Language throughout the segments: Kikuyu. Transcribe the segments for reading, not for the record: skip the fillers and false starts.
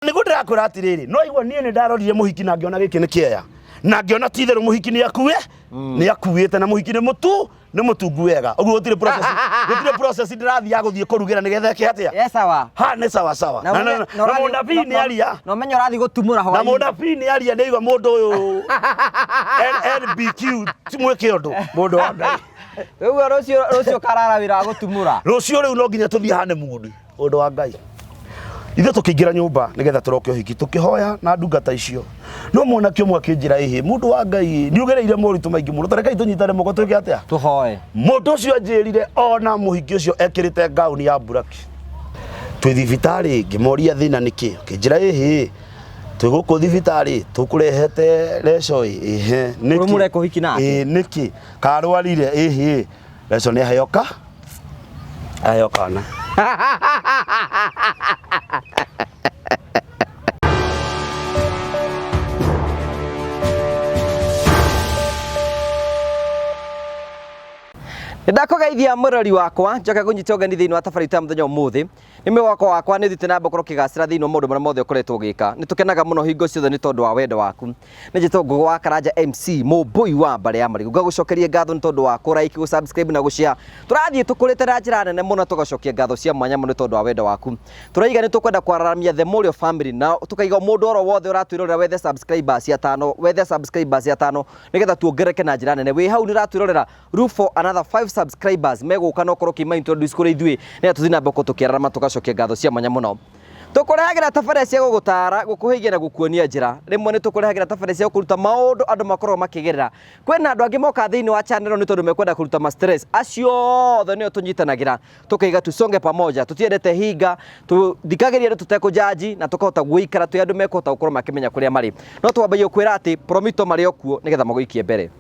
Nĩguo ndĩrakwĩra atĩrĩrĩ, no igua niĩ nĩ ndarorire mũhiki na ngĩona gĩkĩ nĩ kĩeya, na ngĩona ti itherũ mũhiki nĩ akue, nĩ akuĩte, na mũhiki nĩ mũtu nĩ mũtungu wega. Ũguo gũtirĩ process, gũtirĩ process ndĩrathiĩ ya gũthiĩ kũrugĩra nĩgetha ĩke atĩa. Yes, sawa. Ha nĩ sawa sawa. Na na- na mũnabii nĩ aria. Na ũmenye ũrathiĩ gũtumũra Na hwaĩ-inĩ. mũnabii nĩ aria nĩ aigua mũndũ ũyũ NBQ ti mwĩke ũndũ mũndũ wa Ngai. Rĩu rũciũ rũciũ karara wĩra wa gũtumũra. Rũciũ rĩu no nginya tũthiĩ honeymoon. Ũndũ wa Ngai. Ithuĩ tũkĩingĩra nyũmba nĩgetha tũroke ũhiki, tũkĩhoya na ndungata icio. No mwanake ũmwe akĩnjĩra, ĩhĩ mũndũ wa Ngai, nĩ ũgereire moritũ maingĩ mũno, tarekai tũnyitane moko twĩke atĩa? Tũhoe. Mũndũ ũcio anjĩrire ona mũhiki ũcio ekĩrĩte ngauni ya mburaki. Twĩ thibitarĩ ngĩmoria thĩna nĩ kĩ, akĩnjĩra ĩhĩ twĩ gũkũ thibitarĩ tũkũrehete reco ĩ, ĩhĩ nĩkĩ? Ũrĩa mũreka ũhiki nake? Ĩ nĩkĩ? Karwarire ĩhĩ reco nĩ aheo ka aheo kana. Nĩndakũgeithia mũrori wakwa njoke ngũnyite ũgeni thĩinĩ wa tabarĩra ya mũthenya ũmũthĩ. Nĩ mwĩhoko wakwa nĩ ũthiĩte na mbere gũkorwo ũkĩgacĩra thĩinĩ wa maũndũ marĩa mothe ũkoretwo ũgĩka. Nĩ tũkenaga mũno hingo ciothe nĩ tondũ wa wendo waku. Nĩ njĩtagwo Ngũgĩ wa Karanja MC, mũmbũi wa mbarĩ ya marigũ. Ngagũcokeria ngatho nĩ tondũ wa kũ like, gũ subscribe na gũ share. Tũrathiĩ tũkũrĩte na njĩra nene mũno tũgacokia ngatho cia mwanya mũno nĩ tondũ wa wendo waku. Tũraiga nĩ tũkwenda kwararamia The Mũrĩo Family na tũkaiga mũndũ oro wothe ũratwĩrorera wethe subscribers atano, wethe subscribers atano nĩgetha tuongerereke na njĩra nene. Wĩ hau nĩ ũratwĩrorera, look for another 5 subscribers megũka na ũkorwo ũkĩma introduce kũrĩ ithuĩ nĩgetha tũthiĩ na mbere tũkĩararama tũgacokia ngatho cia mwanya mũno. Tũkũrehagĩra tabarĩra cia gũgũtara, gũkũhĩgia na gũkuonia njĩra. Rĩmwe nĩ tũkũrehagĩra tabarĩra cia gũkũruta maũndũ andũ makoragwo makĩgerera. Kwĩna andũ angĩ moka thĩinĩ wa channel nĩ tondũ mekwenda kũruta ma stress. Acio othe nĩo tũnyitanagĩra tũkaiga tusonge pamoja. Tũtiendete hinga, tũthikagĩrĩria andũ tũtekũjaji na tũkahota gũikara twĩ andũ mekũhota gũkorwo makĩmenya kũrĩa marĩ. No twambagia gũkwĩra atĩ Promito marĩ o kuo nĩgetha magũikie mbere.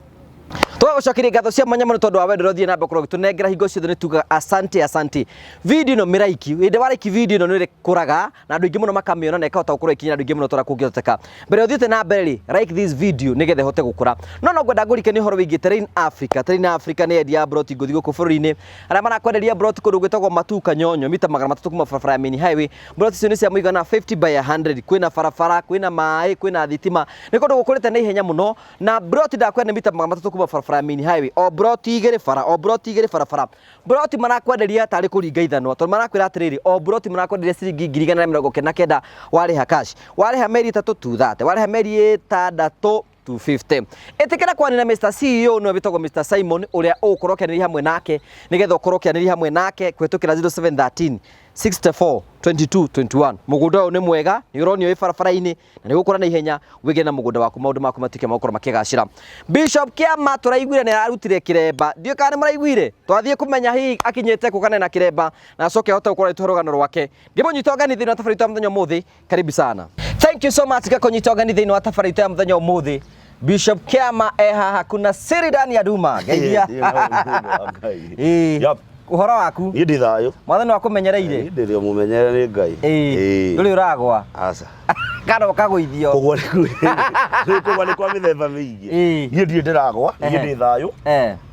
Tũgagũcokeria ngatho cia mwanya mũno tondũ wa wendo ũrĩa ũthiĩ na mbere gũkorwo ũgĩtũnengera hingo ciothe nĩ tugaga asante asante. Video ĩno mĩraiki, hĩndĩ wa like video ĩno nĩ ĩkũraga na andũ aingĩ mũno makamĩona na ĩkahota gũkorwo ĩkinyĩra andũ aingĩ mũno ta ũrĩa kũngĩhoteka. Mbere ũthiĩte na mbere rĩ, like this video nĩgetha ĩhote gũkũra. No no ngwenda ngũrikanie ũhoro wĩgiĩ Terrain Africa. Terrain Africa nĩ endia ya broti ngũthi gũkũ bũrũri-inĩ. Arĩa marakwenderia broti kũndũ gwĩtagwo Matuka Nyonyo, mita 300 kuma barabara ya main highway. Broti icio nĩ cia mũigana 50 by 100. Kwĩna barabara, kwĩna maĩ, kwĩna thitima. Nĩ kũndũ gũkũrĩte na ihenya mũno. Na broti ndakwenda nĩ mita 300 kuma barabara ya main highway. O broti igĩrĩ bara, o broti igĩrĩ barabara. Broti marakwenderia tarĩ kũringa ithanwa tondũ marakwĩra atĩrĩrĩ, o broti marakwenderia ciringi 199,000 warĩha cash. Warĩha mĩeri 3 230, warĩha mĩeri 6 250. Ĩtĩkĩra kwaria na Mr CEO nĩwe wĩtagwo Mr Simon ũrĩa ũgũkorwo ũkĩanĩria hamwe nake nĩgetha ũkorwo ũkĩanĩria hamwe nake kũhĩtũkĩra 0713 64 22 21. Mũgũnda ũyũ nĩ mwega, nĩ ũronio wĩ barabara-inĩ na nĩ gũkũra na ihenya wĩgĩre na mũgũnda waku maũndũ maku matuĩke ma gũkorwo makĩgacĩra. Bishop Kĩama tũraiguire nĩ ararutire kĩremba, ndiũĩ kana nĩ mũraiguire, twathiĩ kũmenya hihi akinyĩte kũ kana ena kĩremba na acoke ahote gũkorwo agĩtũhe rũgano rwake. Ngĩmũnyita ũgeni thĩinĩ wa tabarĩra itũ ya mũthenya ũmũthĩ, karibu sana. Thank you so much ngakũnyita ũgeni thĩinĩ wa tabarĩra itũ ya mũthenya ũmũthĩ. Bishop Kĩama e haha, kuna siri ndani ya nduma. Ngeithia. Ĩĩ. Yup. Ũhoro waku? Niĩ ndĩ thayũ. Mwathani wakũmenyereire? Niĩ ndĩrĩ mũmenyere nĩ Ngai. Ĩĩ. Ĩĩ. Ndũrĩ ũragwa? Aca. Kana ũkagũithio? Kũgwa nĩ kũgwa nĩ kwa mĩthemba mĩingĩ. Ĩĩ. Niĩ ndirĩ ndĩragwa, niĩ ndĩ thayũ.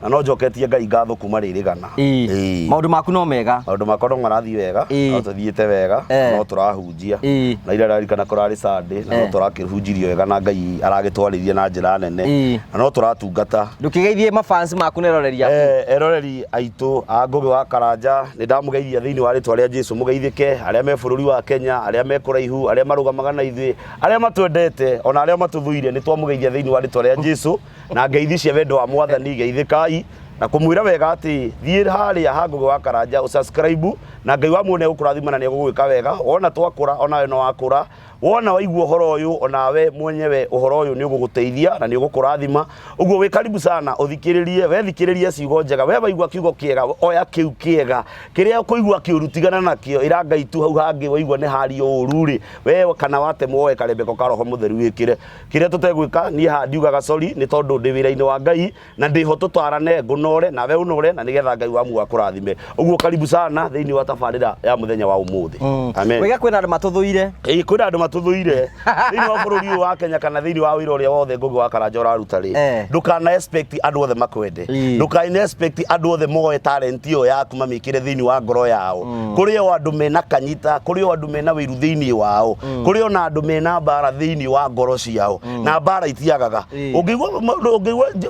Na no njoketie Ngai ngatho kuma rĩrĩgana. Ĩĩ. Maũndũ maku no mega. Maũndũ makwa no marathiĩ wega, no tũthiĩte wega, no tũrahunjia. Na ira ndarikana kũrarĩ Sunday, na no tũrakĩhunjirie wega na Ngai aragĩtwarĩria na njĩra nene. Na no tũratungata. Ndũkĩgeithie mafans maku na eroreri aku. Eroreri aitũ a Ngũgĩ wa Karanja, nĩ ndamũgeithia thĩinĩ wa rĩtwa rĩa Jesu, mũgeithĩke, arĩa me bũrũri wa Kenya, arĩa me kũraihu, arĩa marũgamaga na ithuĩ, arĩa matwendete, ona arĩa matũthũire, nĩ twamũgeithia thĩinĩ wa rĩtwa rĩa Jesu, na ngeithi cia wendo wa Mwathani, geithĩkai, na kũmwĩra wega atĩ thiĩ harĩa ha Ngũgĩ wa Karanja, ũsubscribe, na Ngai wa muoyo nĩ egũkũrathima na nĩ egũgwĩka wega, wona twakũra, onawe no wakũra, wona waigua ũhoro ũyũ onawe mwenyewe ũhoro ũyũ nĩ ũgũgũteithia na nĩ ũgũkũrathima. Ũguo wĩ karibu sana ũthikĩrĩrie, we thikĩrĩria ciugo njega, we waigua kiugo kĩega oya kĩu kĩega, kĩrĩa ũkũigua kĩũru tigana nakĩo, ĩra Ngai tu hau hangĩ waigua nĩ hario ũru rĩ, we kana watemwo woe karembeko ka Roho Mũtheru wĩkĩre. Kĩrĩa tũtegwĩka niĩ haha ndiugaga sorry nĩ tondũ ndĩ wĩra-inĩ wa Ngai na ndĩho tũtarane ngũnore nawe ũnore na nĩgetha Ngai wa muoyo akũrathime. Ũguo karibu sana thĩinĩ wa tabarĩra ya mũthenya wa ũmũthĩ. Amen. Wega kwĩna andũ matũthũire. Ĩĩ kwĩna andũ matũthũire thĩinĩ wa bũrũri ũyũ wa Kenya kana thĩinĩ wa wĩra ũrĩa wothe Ngũgĩ wa Karanja ũraruta rĩ, ndũkana expect andũ othe makwende, ndũkana expect andũ othe moe talent ĩyo yaku mamĩkĩre thĩinĩ wa ngoro yao. Kũrĩ o andũ mena kanyita, kũrĩ o andũ mena wĩiru thĩinĩ wao, kũrĩ o na andũ mena mbara thĩinĩ wa ngoro ciao, na mbara itiagaga. Ũngĩigua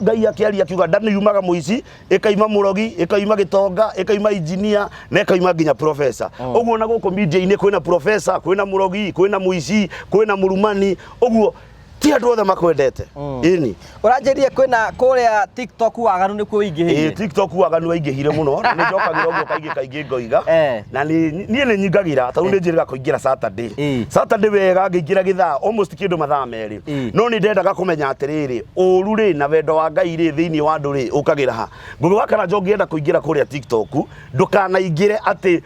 Ngai akĩaria akiuga nda nĩ yumaga mũici, ĩkaima mũrogi, ĩkaima gĩtonga, ĩkaima engineer na ĩkaima nginya professor. Ũguo na gũkũ media-inĩ kwĩna professor, kwĩna mũrogi, kwĩna mũici, kwĩna mũrumani, ũguo ti andũ othe makwendete. Ĩni. Ũranjĩrire kwĩna kũrĩa TikTok waganu nĩkuo ũingĩhĩire. TikTok waganu waingĩhire mũno na nĩ njokagĩra ũguo kaingĩ kaingĩ ngoiga. Na niĩ nĩ nyingagĩra tondũ nĩ njĩrĩga kũingĩra Saturday. Saturday wega ngĩingĩra gĩthaa almost kĩndũ mathaa merĩ. No nĩ ndendaga kũmenya atĩrĩrĩ, ũru rĩ na wendo wa Ngai rĩ thĩinĩ wa andũ rĩ ũkagĩra ha. Ngũgĩ wa Karanja ũngĩenda kũingĩra kũrĩa TikTok ndũkanaingĩre atĩ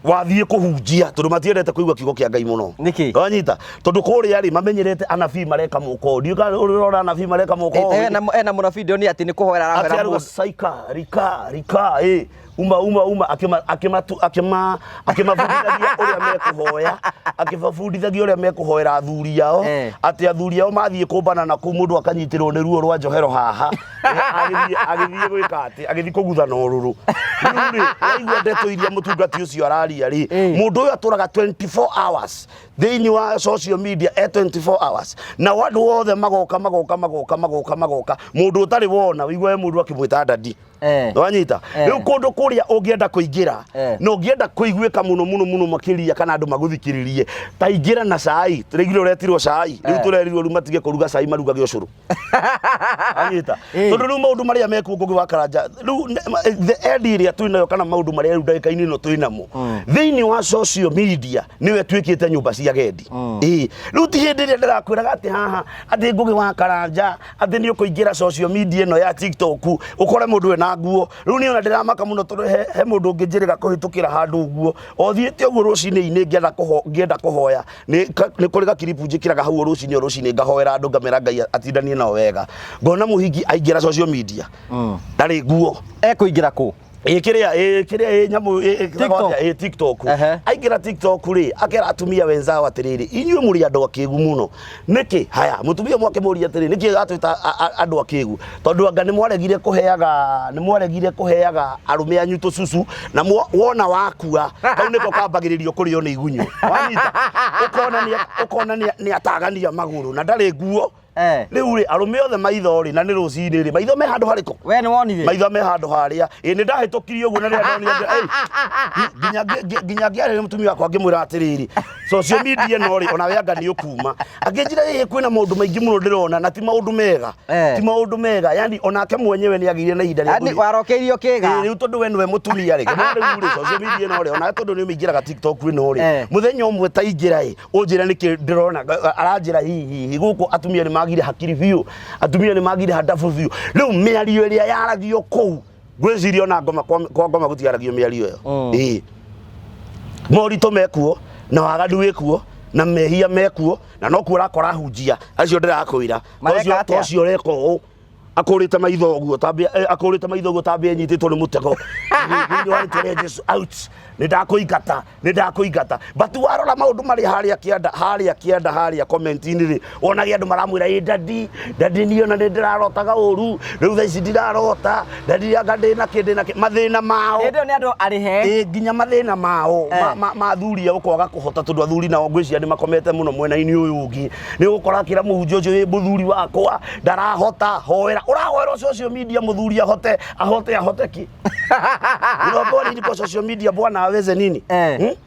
wathiĩ kũhunjia tondũ matiendete kũigua kiugo kĩa Ngai mũno. Nĩkĩ? Wanyita? Tondũ kũrĩa rĩ mamenyerete anabii mareka mũko. Ndiũĩ kana ũrona anabii mareka mũko. Ena mũnabii ndĩronire atĩ nĩ kũhoera Atĩ arahoera aruga mũndũ. saika rika rika ĩ uma uma uma akĩma akĩma akĩma akĩmabundithagia ũrĩa mekũhoya, akĩbabundithagia ũrĩa mekũhoera athuri ao, atĩ athuri ao mathiĩ kũmbana na kũu mũndũ akanyitĩrwo nĩ ruo rwa njohero haha. Agĩthiĩ agĩthiĩ gwĩka atĩ agĩthiĩ kũguthana ũrũrũ. Rĩu rĩ waigua ndeto iria mũtungati ũcio araria rĩ, mũndũ ũyũ atũraga 24 hours thĩinĩ wa social media e 24 hours, nao andũ othe magoka magoka magoka magoka magoka, mũndũ ũtarĩ wona wĩigua he mũndũ akĩmwĩta daddy. Wanyita? Rĩu kũndũ kũrĩa ũngĩenda kũingĩra na ũngĩenda kũiguĩka mũno mũno mũno makĩria kana andũ magũthikĩrĩrie, ta ingĩra na cai. Tũraiguire ũretirwo cai, rĩu tũrerirwo rĩu matige kũruga cai, marugage ũcũrũ. Anyita? Tondũ rĩu maũndũ marĩa mekuo Ngũgĩ wa Karanja rĩu the end ĩrĩa twĩ nayo kana maũndũ marĩa rĩu ndagĩka-inĩ ĩno twĩ namo thĩinĩ wa social media nĩyo ĩtuĩkĩte nyũmba cia gendi. Ĩĩ rĩu ti hĩndĩ ĩrĩa ndĩrakwĩraga atĩ haha atĩ Ngũgĩ wa Karanja atĩ nĩ ũkũingĩra social media ĩno ya TikTok ũkore mũndũ ena nguo. Rĩu niĩ ona ndĩramaka mũno tondũ he mũndũ ũngĩnjĩrĩga kũhĩtũkĩra handũ ũguo o thiĩte ũguo rũcinĩ-inĩ ngĩenda kũhoya, nĩ kũrĩ gakiribu njĩkĩraga hau o rũcinĩ o rũcinĩ ngahoera andũ ngamera Ngai atindanie nao wega, ngona mũhingi aingĩra social media ndarĩ nguo. Ekũingĩra kũ? Ĩ kĩrĩa, ĩ kĩrĩa, ĩ nyamũ, ĩ TikTok. ĩ TikTok. Ehe. Aingĩra TikTok rĩ, akera atumia wenzao atĩrĩrĩ, inyuĩ mũrĩ andũ akĩgu mũno. Nĩkĩ? Haya, mũtumia ũmwe akĩmũria atĩrĩ, nĩkĩ atwĩta andũ akĩgu? Tondũ anga nĩ mwaregire kũheaga arũme anyu tũcucu, na wona wakua, kau nĩko kambagĩrĩrio kũrĩo nĩ igunyũ. Wanyita? Ũkona nĩ atagania magũrũ na ndarĩ nguo. Rĩu rĩ, arũme othe maitho rĩ, na nĩ rũcinĩ rĩ, maitho me handũ harĩkũ? We nĩ wonire? Maitho me handũ harĩa. Ĩ nĩ ndahĩtũkirie ũguo na rĩrĩa ndonire nginya ngĩarĩria mũtumia wakwa ngĩmwĩra atĩrĩrĩ, social media ĩno rĩ, ona we anga nĩ ũkuma. Akĩnjĩra ĩ kwĩna maũndũ maingĩ mũno ndĩrona na ti maũndũ mega. Ti maũndũ mega. Yani onake mwenyewe nĩ agĩire na ihinda rĩa Yani warokeirio kĩga. Ĩ, rĩu tondũ we nĩwe mũtumia rĩ, ngĩmwĩra rĩu rĩ, social media ĩno rĩ, onawe tondũ nĩ ũmĩingĩraga TikTok ĩno rĩ, mũthenya ũmwe ta ingĩra ĩ, ũnjĩre nĩkĩ ndĩrona, aranjĩra hihi gũkũ atumia nĩ magire hakiri biũ, atumia nĩ magire handabu biũ. Rĩu mĩario ĩrĩa yaragio kũu, ngwĩciria ona ngoma kwa ngoma gũtiaragio mĩario ĩyo. Ĩĩ. Moritũ mekuo, na waganu wĩkuo, na mehia mekuo, na nokuo ũrakora ahunjia acio ndĩrakwĩra. Mareka Tocio atĩa? tocio ũreka ũũ akũrĩte maitho ũguo tambia akũrĩte maitho ũguo tambia nyitĩtwo nĩ mũtego thĩinĩ wa rĩtwa rĩa Jesu out, nĩ ndakũingata, nĩ ndakũingata. But warora maũndũ marĩa harĩa kĩanda, harĩa kĩanda, harĩa comment-inĩ rĩ, wonage andũ maramwĩra ĩ daddy, daddy, niĩ ona nĩ ndĩrarotaga ũru rĩu, thaa ici ndirarota daddy, anga ndĩna kĩ, ndĩna kĩ, mathĩna mao. Hĩndĩ ĩyo nĩ andũ arĩhe. Ĩ nginya mathĩna mao ma athuri ao kwaga kũhota, tondũ athuri nao ngwĩciria nĩ makomete mũno mwena-inĩ ũyũ ũngĩ. Nĩ ũgũkora akĩra mũhunjia ũcio, ĩ mũthuri wakwa ndarahota, hoera. Ũrahoera social media mũthuri ahote, ahote, ahote kĩ? Unaomba nini kwa social media bwana aweze nini? Ehe.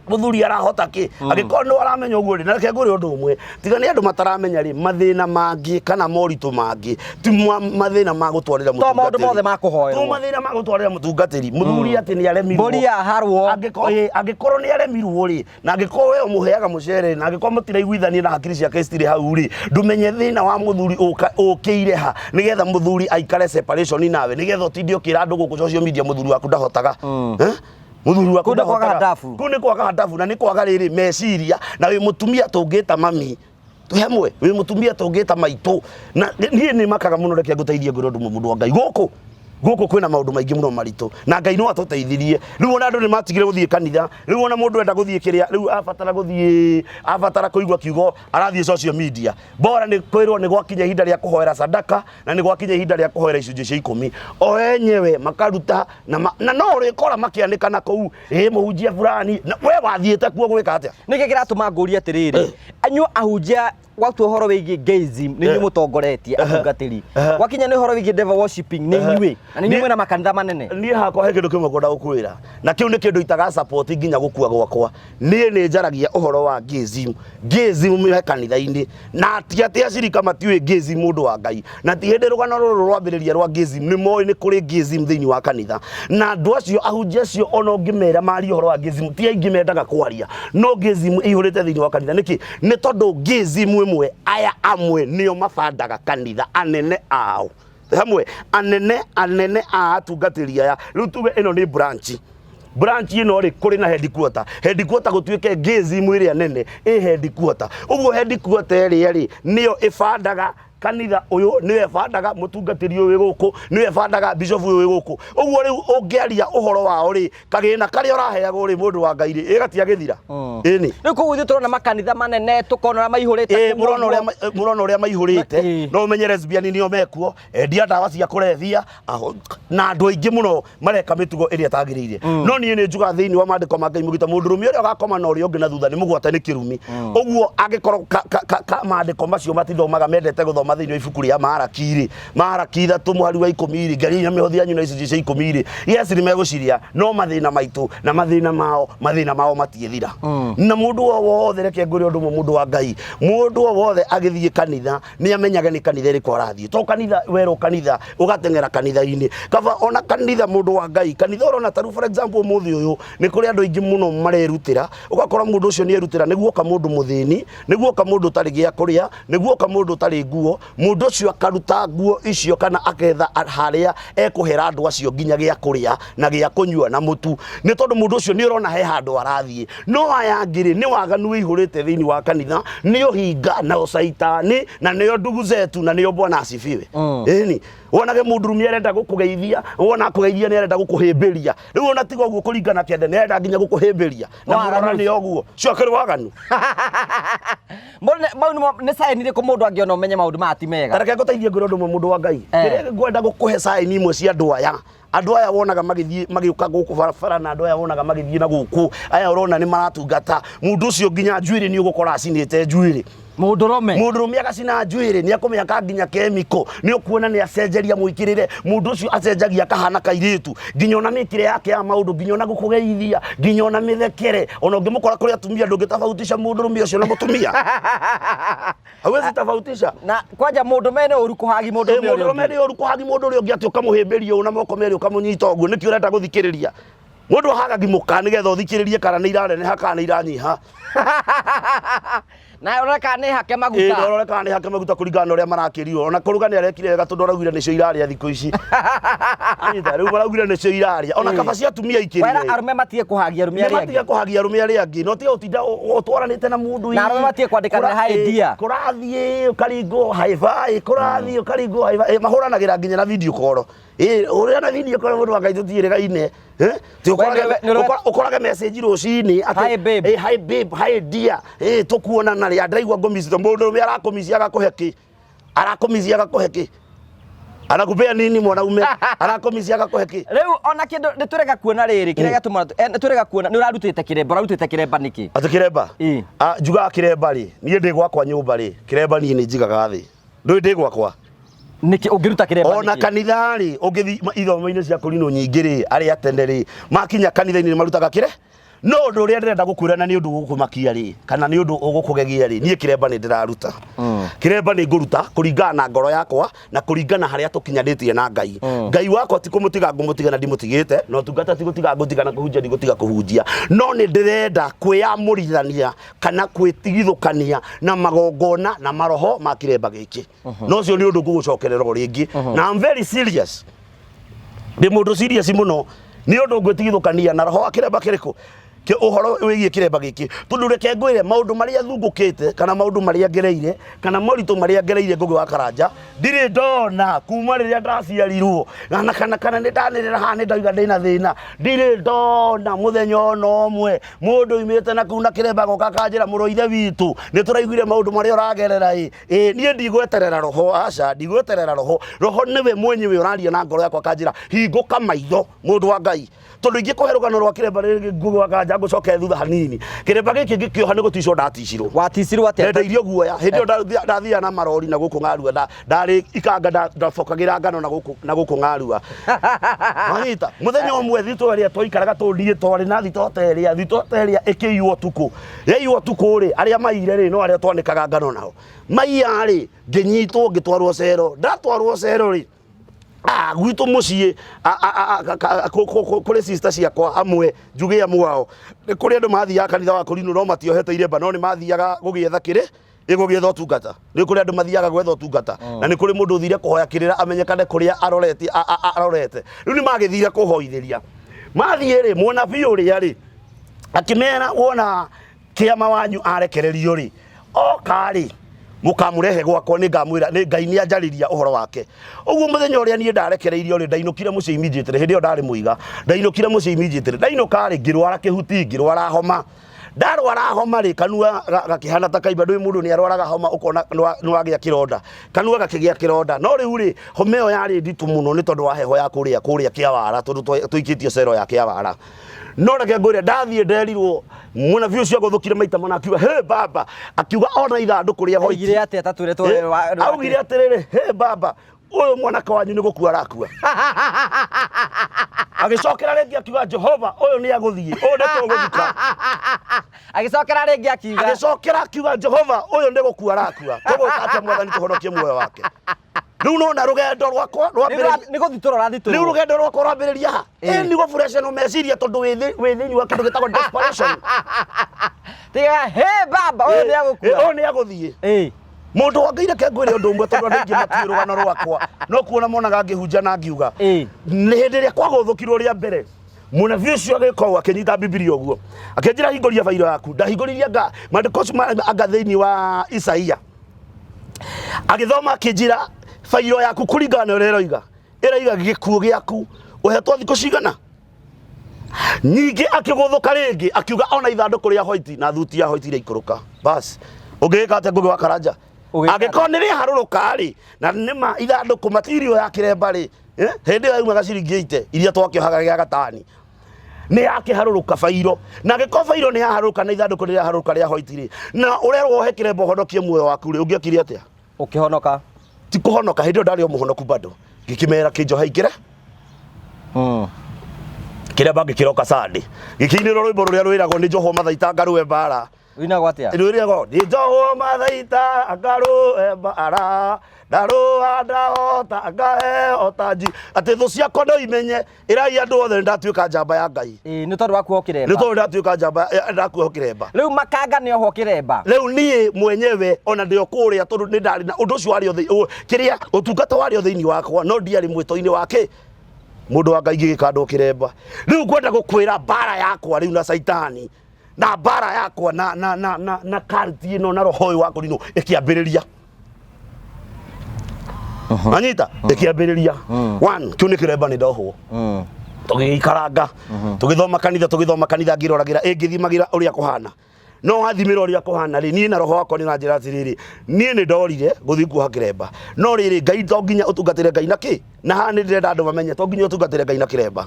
Mũthuri arahota kĩ angĩkorwo nĩ aramenya ũguo rĩ? Na reke ngwĩre ũndũ ũmwe, tiga nĩ andũ mataramenya rĩ, mathĩna mangĩ kana moritũ mangĩ ti mathĩna ma gũtwarĩra To maũndũ mũtungatĩri. mothe ma kũhoerwo. To mathĩna ma gũtwarĩra mũtungatĩri, mũthuri atĩ nĩ aremirwo. Mbũri yaharwo. Angĩkorwo nĩ aremirwo rĩ, na angĩkorwo we ũmũheaga mũcere, na angĩkorwo mũtiraiguithania na hakiri ciake citirĩ hau rĩ, ndũmenye thĩna wa mũthuri ũkĩire ha, nĩgetha mũthuri aikare separation nawe, nĩgetha ũtinde ũkĩra andũ gũkũ social media mũthuri waku ndahotaga. Eh? Mũthuri waku Kũu nĩ kwaga ndahotaga. handabu. Kũu nĩ kwaga handabu na nĩ kwaga rĩrĩ meciria. Na wĩ mũtumia tũngĩta mami twĩ hamwe, wĩ mũtumia tũngĩta maitũ, na niĩ nĩ makaga mũno. Reke ngũteithie ngwĩre ũndũ ũmwe, mũndũ wa Ngai, gũkũ Gũkũ kwĩna maũndũ maingĩ mũno maritũ, na Ngai no atũteithirie. Rĩu ona andũ nĩ matigire gũthiĩ kanitha. Rĩu ona mũndũ enda gũthiĩ kĩrĩa, rĩu abatara gũthiĩ, abatara kũigua kiugo, arathiĩ social media. Bora nĩ kwĩrwo nĩ gwakinya ihinda rĩa kũhoera sadaka, na nĩ gwakinya ihinda rĩa kũhoera icunjĩ cia ikũmi. O enyewe makaruta na, ma, na no ũrĩkora makĩanĩka na kũu, ĩ mũhunjia fulani, na we wathiĩte kuo gwĩka atĩa? Nĩkĩ kĩratũma ngũrie atĩrĩrĩ, anyuĩ ahunjia gwatua ũhoro wĩgiĩ gayism nĩ inyuĩ mũtongoretie atungatĩri, gwakinya nĩ ũhoro wĩgiĩ devil worshiping nĩ inyuĩ, na nĩ inyuĩ mwĩna makanitha manene. Niĩ hakwa he kĩndũ kĩmwe ngwenda gũkwĩra, na kĩu nĩ kĩndũ itaga support nginya gũkua gwakwa. Niĩ nĩ njaragia ũhoro wa gayism. Gayism he kanitha-inĩ, na ti atĩ acirika matiũĩ gayism mũndũ wa Ngai, na ti hĩndĩ rũgano rũrũ rwambĩrĩria rwa gayism, nĩ moĩ nĩ kũrĩ gayism thĩinĩ wa kanitha. Na andũ acio, ahunjia acio, ona ũngĩmera marie ũhoro wa gayism, ti aingĩ mendaga kwaria, no gayism ĩihũrĩte thĩinĩ wa kanitha. Nĩkĩ? Nĩ tondũ gayism ĩmwe, aya amwe nĩo mabandaga kanitha, anene ao hamwe, anene anene a atungatĩri aya. Rĩu tuge ĩno nĩ branch, branch ĩno rĩ, kũrĩ na headquarter, headquarter gũtuĩke gayism ĩrĩa nene ĩ headquarter. Ũguo headquarter ĩrĩa rĩ, nĩyo ĩbandaga kanitha ũyũ, nĩyo ĩbandaga mũtungatĩri ũyũ wĩ gũkũ, nĩyo ĩbandaga bishop ũyũ wĩ gũkũ. Ũguo rĩu ũngĩaria ũhoro wao rĩ, kagĩna karĩa ũraheagwo rĩ, mũndũ wa Ngai rĩ, ĩgatiagĩthira ĩni. Rĩu koguo ithuĩ tũrona makanitha manene, tũkona ũrĩa maihũrĩte Ĩ, kũu mũrona ũrĩa ũguo. mũrona ũrĩa maihũrĩte. No ũmenye lesbian nĩo mekuo, endia ndawa cia kũrebia, na andũ aingĩ mũno mareka mĩtugo ĩrĩa ĩtagĩrĩire. No niĩ nĩ njugaga thĩinĩ wa maandĩko ma Ngai mũgita, mũndũrũme ũrĩa ũgakoma na ũrĩa ũngĩ na thutha nĩ mũgwate nĩ kĩrumi. Ũguo angĩkorwo ka maandĩko macio matithomaga, mendete gũthoma thĩinĩ wa ibuku rĩa Maraki rĩ, Maraki 3 mũhari wa 10 rĩ, ngeriai na mĩhothi yanyu na icunjĩ cia 10 rĩ, yes, nĩ megũciria, no mathĩna maitũ na mathĩna mao matiĩthira. Na mũndũ o wothe, reke ngwĩre ũndũ ũmwe, mũndũ wa Ngai, mũndũ o wothe agĩthiĩ kanitha nĩ amenyage nĩ kanitha ĩrĩkũ arathiĩ. To kanitha werwo kanitha ũgateng'era kanitha-inĩ, kaba ona kanitha, mũndũ wa Ngai, kanitha ũrona tarĩu, for example, ũmũthĩ ũyũ nĩ kũrĩ andũ aingĩ mũno marerutĩra. Ũgakora mũndũ ũcio nĩ erutĩra nĩguo oka mũndũ mũthĩni, nĩguo oka mũndũ ũtarĩ gĩa kũrĩa, nĩguo oka mũndũ ũtarĩ nguo, mũndũ ũcio akaruta nguo icio kana aketha harĩa ekũhera andũ acio nginya gĩa kũrĩa na gĩa kũnyua na mũtu, nĩ tondũ mũndũ ũcio nĩ ũrona he handũ arathiĩ. No aya angĩ rĩ, nĩ waganu wĩihũrĩte thĩinĩ wa kanitha, nĩ ũhinga na ũcaitani, na nĩo ndugu zetu, na nĩo Bwana asifiwe. Ĩni wonage mũndũrũme arenda gũkũgeithia, wona akũgeithia nĩ arenda gũkũhĩmbĩria. Rĩu ona tiga ũguo, kũringana kĩande, nĩ arenda nginya gũkũhĩmbĩria na Waganu. mũrora nĩ ũguo cio akĩrĩ waganu. Mau nĩ sign irĩkũ mũndũ angĩona ũmenye maũndũ maya ti mega? Tareke ngũteithie ngwĩre ũndũ ũmwe, mũndũ wa Ngai. Kĩrĩa ngwenda gũkũhe, sign imwe cia andũ aya, andũ aya wonaga magĩthiĩ magĩũka gũkũ barabara, na andũ aya wonaga magĩthiĩ na gũkũ, aya ũrona nĩ maratungata, mũndũ ũcio nginya njuĩrĩ nĩ ũgũkora acinĩte njuĩrĩ. Mũndũrũme. Mũndũrũme agacina njuĩrĩ, nĩ akũmĩhaka nginya kemiko, nĩ ũkuona nĩ acenjeria mwĩkĩrĩre. Mũndũ ũcio acenjagia akahana kairĩtu, nginya ona mĩkĩre yake ya maũndũ, nginya ona gũkũgeithia, nginya ona mĩthekere. Ona ũngĩmũkora kũrĩ atumia, ndũngĩtabautisha mũndũrũme ũcio na mũtumia, hawezi tofautisha. Na kwanja mũndũ mene ũru kũhagi mũndũ ũrĩa Mũndũrũme ũngĩ. nĩ ũru kũhagi mũndũ ũrĩa ũngĩ, atĩ ũkamũhĩmbĩria ũũ na moko merĩ, ũkamũnyita ũguo. Nĩkĩ ũrenda gũthikĩrĩria? Mũndũ ahagagi mũka nĩgetha ũthikĩrĩrie kana nĩ iraneneha kana nĩ iranyiha. Na ũrore kana nĩ hake maguta. Ũrore kana nĩ hake maguta kũringana na ũrĩa marakĩrirwo. Ona kũruga nĩ arekire wega, tondũ araugire nĩcio irarĩa thikũ ici. Anyita, rĩu maraugire nĩcio irarĩa, ona kaba cia atumia Wera ikĩrire. arũme matige kũhagia arũme Nĩ arĩa matige angĩ. kũhagia arũme arĩa angĩ, no tiga gũtinda ũtwaranĩte na mũndũ. Na arũme matige kwandĩkanĩra hi dear. Kũrathiĩ ũkaringwo hi bye, kũrathiĩ ũkaringwo hi bye. Mahũranagĩra nginya na video call. Ũrĩa na video call, mũndũ wa Ngai, tũtiĩrĩgaine. Ti ũkorage message rũcinĩ atĩ, Hi, babe. Hi babe, hi dear, tũkuonana rĩ? Ndĩraigua ngũmicite. Mũndũ ũrũme arakũmici agakũhe kĩ? Arakũmici agakũhe kĩ? Anakupea nini? Mwanaume arakũmici agakũhe kĩ? Rĩu ona kĩndũ nĩ tũrega kuona rĩrĩ kĩrĩa gĩatũma nĩ tũrega kuona nĩ ũrarutĩte kĩremba. Ũrarutĩte kĩremba nĩkĩ? Atĩ kĩremba? Ah, njugaga kĩremba rĩ, niĩ ndĩ gwakwa nyũmba rĩ, kĩremba niĩ nĩ njigaga thĩ. Ndũĩ ndĩ gwakwa. Nĩkĩ ũngĩruta kĩremba? Ona Nĩkĩ? kanitha rĩ, ũngĩthi ithomo-inĩ cia kũrinũ nyingĩ rĩ, arĩa tene rĩ, makinya kanitha-inĩ nĩ marutaga kĩre. No ũndũ ũrĩa ndĩrenda gũkwĩra, na nĩ ũndũ ũgũkũmakia rĩ, kana nĩ ũndũ ũgũkũgegia rĩ, niĩ kĩremba nĩ ndĩraruta. Kĩremba nĩ ngũruta kũringana na ngoro yakwa na kũringana harĩa tũkinyanĩtie na Ngai. Ngai wakwa ti kũmũtiga ngũmũtiga, na ndimũtigĩte, na ũtungata ti gũtiga ngũtiga, na kũhunjia ndigũtiga kũhunjia. No nĩ ndĩrenda kwĩyamũrithania kana kwĩtigithũkania na magongona na maroho ma kĩremba gĩkĩ. No ũcio nĩ ũndũ ngũgũcokerera o rĩngĩ. Na I'm very serious. Ndĩ mũndũ serious mũno. Nĩ ũndũ ngwĩtigithũkania na roho wa kĩremba kĩrĩkũ? Ũhoro wĩgiĩ kĩremba gĩkĩ, tondũ reke ngwĩre maũndũ marĩa thungũkĩte kana maũndũ marĩa ngereire kana moritũ marĩa ngereire, Ngũgĩ wa Karanja, ndirĩ ndona kuma rĩrĩa ndaciarirwo na kana nĩ ndanĩrĩra haha nĩ ndauga ndĩna thĩna, ndirĩ ndona mũthenya ona ũmwe mũndũ umĩte na kuu na kĩremba goka akanjĩra, "Mũrũ ithe witũ, nĩ tũraiguire maũndũ marĩa ũragerera." Ĩ niĩ ndigweterera roho, aca, ndigweterera roho. Roho nĩwe mwenyewe ũraria na ngoro yakwa, akanjĩra, "Hingũka maitho, mũndũ wa Ngai." Tondũ ingĩkũhe rũgano rwa kĩremba rĩrĩ, Ngũgĩ wa Karanja, ngũcoke thutha hanini. Kĩremba gĩkĩ ngĩkĩoha nĩ gũticwo ndaticirwo. Waticirwo atĩa? Ndendeirio guoya. Hĩndĩ ĩyo ndathiaga na marori na gũkũ Ng'arua, ndarĩ ikanga, ndabokagĩra ngano na gũkũ Ng'arua. Wanyita? Mũthenya ũmwe thitũ ĩrĩa twaikaraga, tũndiĩ twarĩ na thitoo ta ĩrĩa, thitoo ta ĩrĩa ĩkĩiywo ũtukũ. Yaiywo ũtukũ rĩ, arĩa maiyire rĩ, no arĩa twanĩkaga ngano nao maiya rĩ, ngĩnyitwo, ngĩtwarwo cero. Ndatwarwo cero rĩ, gwitũ mũciĩ kũrĩ sister ciakwa amwe, njuge amwe ao, nĩ kũrĩ andũ mathiaga kanitha wa kũrinũ no matiohete iremba, no nĩ mathiaga gũgĩetha kĩrĩ ĩ gũgĩetha ũtungata. Nĩ kũrĩ andũ mathiaga gwetha ũtungata na nĩ kũrĩ mũndũ ũthire kũhoya kĩrĩra amenyekane kũrĩa arorete arorete. Rĩu nĩ magĩthire kũhoithĩria. Mathiĩ rĩ, mũnabii ũrĩa rĩ akĩmera, "Wona kĩama wanyu arekererio rĩ, oka rĩ, mũkamũrehe gwakwa, nĩ ngamwĩra nĩ Ngai nĩ anjarĩria ũhoro wake." Ũguo mũthenya ũrĩa niĩ ndarekereirio rĩ, ndainũkire mũciĩ immediately. Hĩndĩ ĩyo ndarĩ mũiga, ndainũkire mũciĩ immediately. Ndainũka rĩ, ngĩrwara kĩhuti, ngĩrwara homa. Ndarwara homa rĩ, kanua gakĩhana ta kaimba. Ndũĩ mũndũ nĩ arwaraga homa ũkona nĩ wagĩa kĩronda, kanua gakĩgĩa kĩronda. No rĩu rĩ, homa ĩyo yarĩ nditũ mũno nĩ tondũ wa heho ya kũrĩa Kĩawara, tondũ tũikĩtio cero ya Kĩawara. No reke ngwĩre, ndathiĩ nderirwo mũnabii ũcio agũthũkire maita mana, akiuga, "He baba," akiuga, "ona ithandũkũ rĩa white." Augire atĩa? Ta twĩre. Augire atĩrĩrĩ, "He baba, ũyũ mwanake wanyu nĩ gũkua arakua." Agĩcokera rĩngĩ akiuga, "Jehova, ũyũ nĩ agũthiĩ, ũyũ nĩ tũgũthika." Agĩcokera rĩngĩ akiuga? Agĩcokera akiuga, "Jehova, ũyũ nĩ gũkua arakua, tũgwĩka atĩa Mwathani tũhonokie muoyo wake?" Rĩu nona rũgendo rwakwa rwambĩrĩria. Nĩ gũthitũrwo rathitũrwo. Rĩu rũgendo rwakwa rwambĩrĩria ha? Ĩ nĩ gũburecano meciria, tondũ wĩ thĩinĩ wa kĩndũ gĩtagwo desperation. Tiga, "He baba, ũyũ nĩ agũkua." Ũyũ nĩ agũthiĩ. Mũndũ wa Ngai, reke ngwĩre ũndũ ũmwe, tondũ andũ aingĩ matiũĩ rũgano rwakwa, no kuona monaga ngĩhunja na ngiuga. Nĩ hĩndĩ ĩrĩa kwagũthũkirwo rĩa mbere, mũnabii ũcio agĩka ũũ, akĩnyita Bibilia ũguo, akĩnjĩra, "Hingũria bairo yaku." Ndahingũririe anga maandĩko ũcio anga thĩinĩ wa Isaia, agĩthoma, akĩnjĩra, "Bairo yaku, kũringana na ũrĩa ĩroiga, ĩraiga gĩkuũ gĩaku ũhetwo thikũ cigana nyingĩ." Akĩgũthũka rĩngĩ, akiuga, "Ona ithandũkũ rĩa white na thuti ya white iraikũrũka." Bas, ũngĩgĩka atĩa, Ngũgĩ wa Karanja? Ũgĩka? Angĩkorwo nĩ rĩharũrũka rĩ, na nĩma ithandũkũ matirio ya kĩremba rĩ, hĩndĩ ĩyo yaumaga ciringi 80 iria twakĩohaga gĩa gatani, nĩ yakĩharũrũka bairo, na angĩkorwo bairo nĩ yaharũrũka na ithandũkũ nĩ rĩaharũrũka rĩa white rĩ, na ũrerwo wohe kĩremba ũhonokie muoyo waku rĩ, ũngĩekire atĩa? Ũkĩhonoka? Ti kũhonoka, hĩndĩ ĩyo ndarĩ o mũhonoku bado. Ngĩkĩmera kĩnjoha ingĩre kĩremba, ngĩkĩroka Sunday, gĩkĩinĩrwo rwĩmbo rũrĩa rwĩragwo, "Nĩ njohwo mathaita ngarũe mbara." Winagwo atĩa? Rwĩragwo, "Nĩ njohwo mathaita ngarũe mbara, ndarũa ndahota ngaheo tanji, atĩ thũ ciakwa no imenye, ĩrai andũ othe nĩ ndatuĩka njamba ya Ngai." Ĩĩ, nĩ tondũ wa kuohwo Nĩ kĩremba. tondũ ndatuĩka njamba, ndakuohwo kĩremba. Rĩu makanga nĩ ohwo kĩremba. Rĩu niĩ mwenyewe ona ndĩ o kũrĩa, tondũ nĩ ndarĩ na ũndũ ũcio warĩ o kĩrĩa ũtungata warĩ o thĩinĩ wakwa, no ndiarĩ mwĩto-inĩ wake. Mũndũ wa Ngai, ngĩgĩkandwo kĩremba. Rĩu ngwenda gũkwĩra mbara yakwa rĩu na Caitani na mbara yakwa na karti ĩno na roho ũyũ wa kũrinũ ĩkĩambĩrĩria. Anyita, ĩkĩambĩrĩria one, kĩu nĩ kĩremba nĩ ndohwo. Tũgĩikaranga, tũgĩthoma kanitha, tũgĩthoma kanitha, ngĩroragĩra ĩngĩthimagĩra ũrĩa kũhana. No wathimĩra ũrĩa kũhana rĩ, niĩ na roho wakwa nĩ ũranjĩra atĩrĩrĩ, niĩ nĩ ndorire gũthiĩ kuoha kĩremba, no rĩrĩ, Ngai to nginya ũtungatĩre Ngai na kĩ na haha nĩ ndĩrenda andũ mamenye to nginya ũtungatĩre Ngai na kĩremba.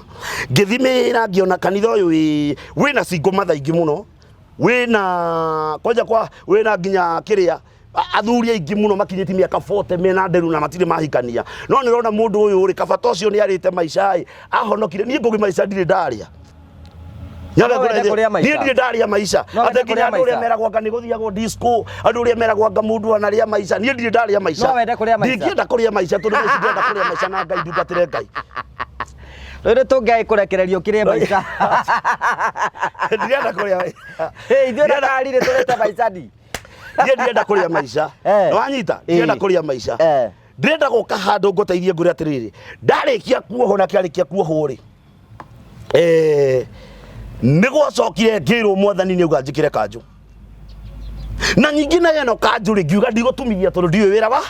Ngĩthimĩra, ngĩona kanitha ũyũ wĩna single mother aingĩ mũno, wĩna kwanja kwa wĩna nginya kĩrĩa athuri aingĩ mũno makinyĩtie mĩaka 40 mena nderu na matirĩ mahikania. No nĩ ũrona mũndũ ũyũ rĩ, kabata ũcio nĩ arĩte maica ĩ, ahonokire. Niĩ Ngũgĩ, maica ndirĩ ndarĩa. No wende kũrĩa maica? Niĩ ndirĩ ndarĩa maica. No wende Atĩ nginya kũrĩa andũ ũrĩa maica? meragwo anga nĩ gũthiagwo disco, andũ ũrĩa meragwo anga mũndũ anarĩa maica, niĩ ndirĩ ndarĩa maica. No wende kũrĩa maica? Ndingĩenda kũrĩa maica, tondũ niĩ ndĩrenda kũrĩa maica na Ngai, ndungatĩre Ngai. Rĩu nĩ tũngĩagĩkũrekereria ũkĩrĩe maica. Ndirenda kũrĩa maica. Hey, ithuĩ na karire tũrĩte maica ni. Niĩ ndirenda kũrĩa maica. Nĩwanyita? Ndirenda kũrĩa maica. Ndĩrenda gũka handũ ngũteithie, ngwĩre atĩrĩrĩ, ndarĩkia kuohwo na kĩarĩkia kuohwo rĩ, Nĩ gwacokire ngĩrwo Mwathani nĩ auga njĩkĩre kanjũ. Na nyingĩ nayo ĩno kanjũ rĩ, ngiuga ndigũtumithia tondũ ndiũĩ wĩra wa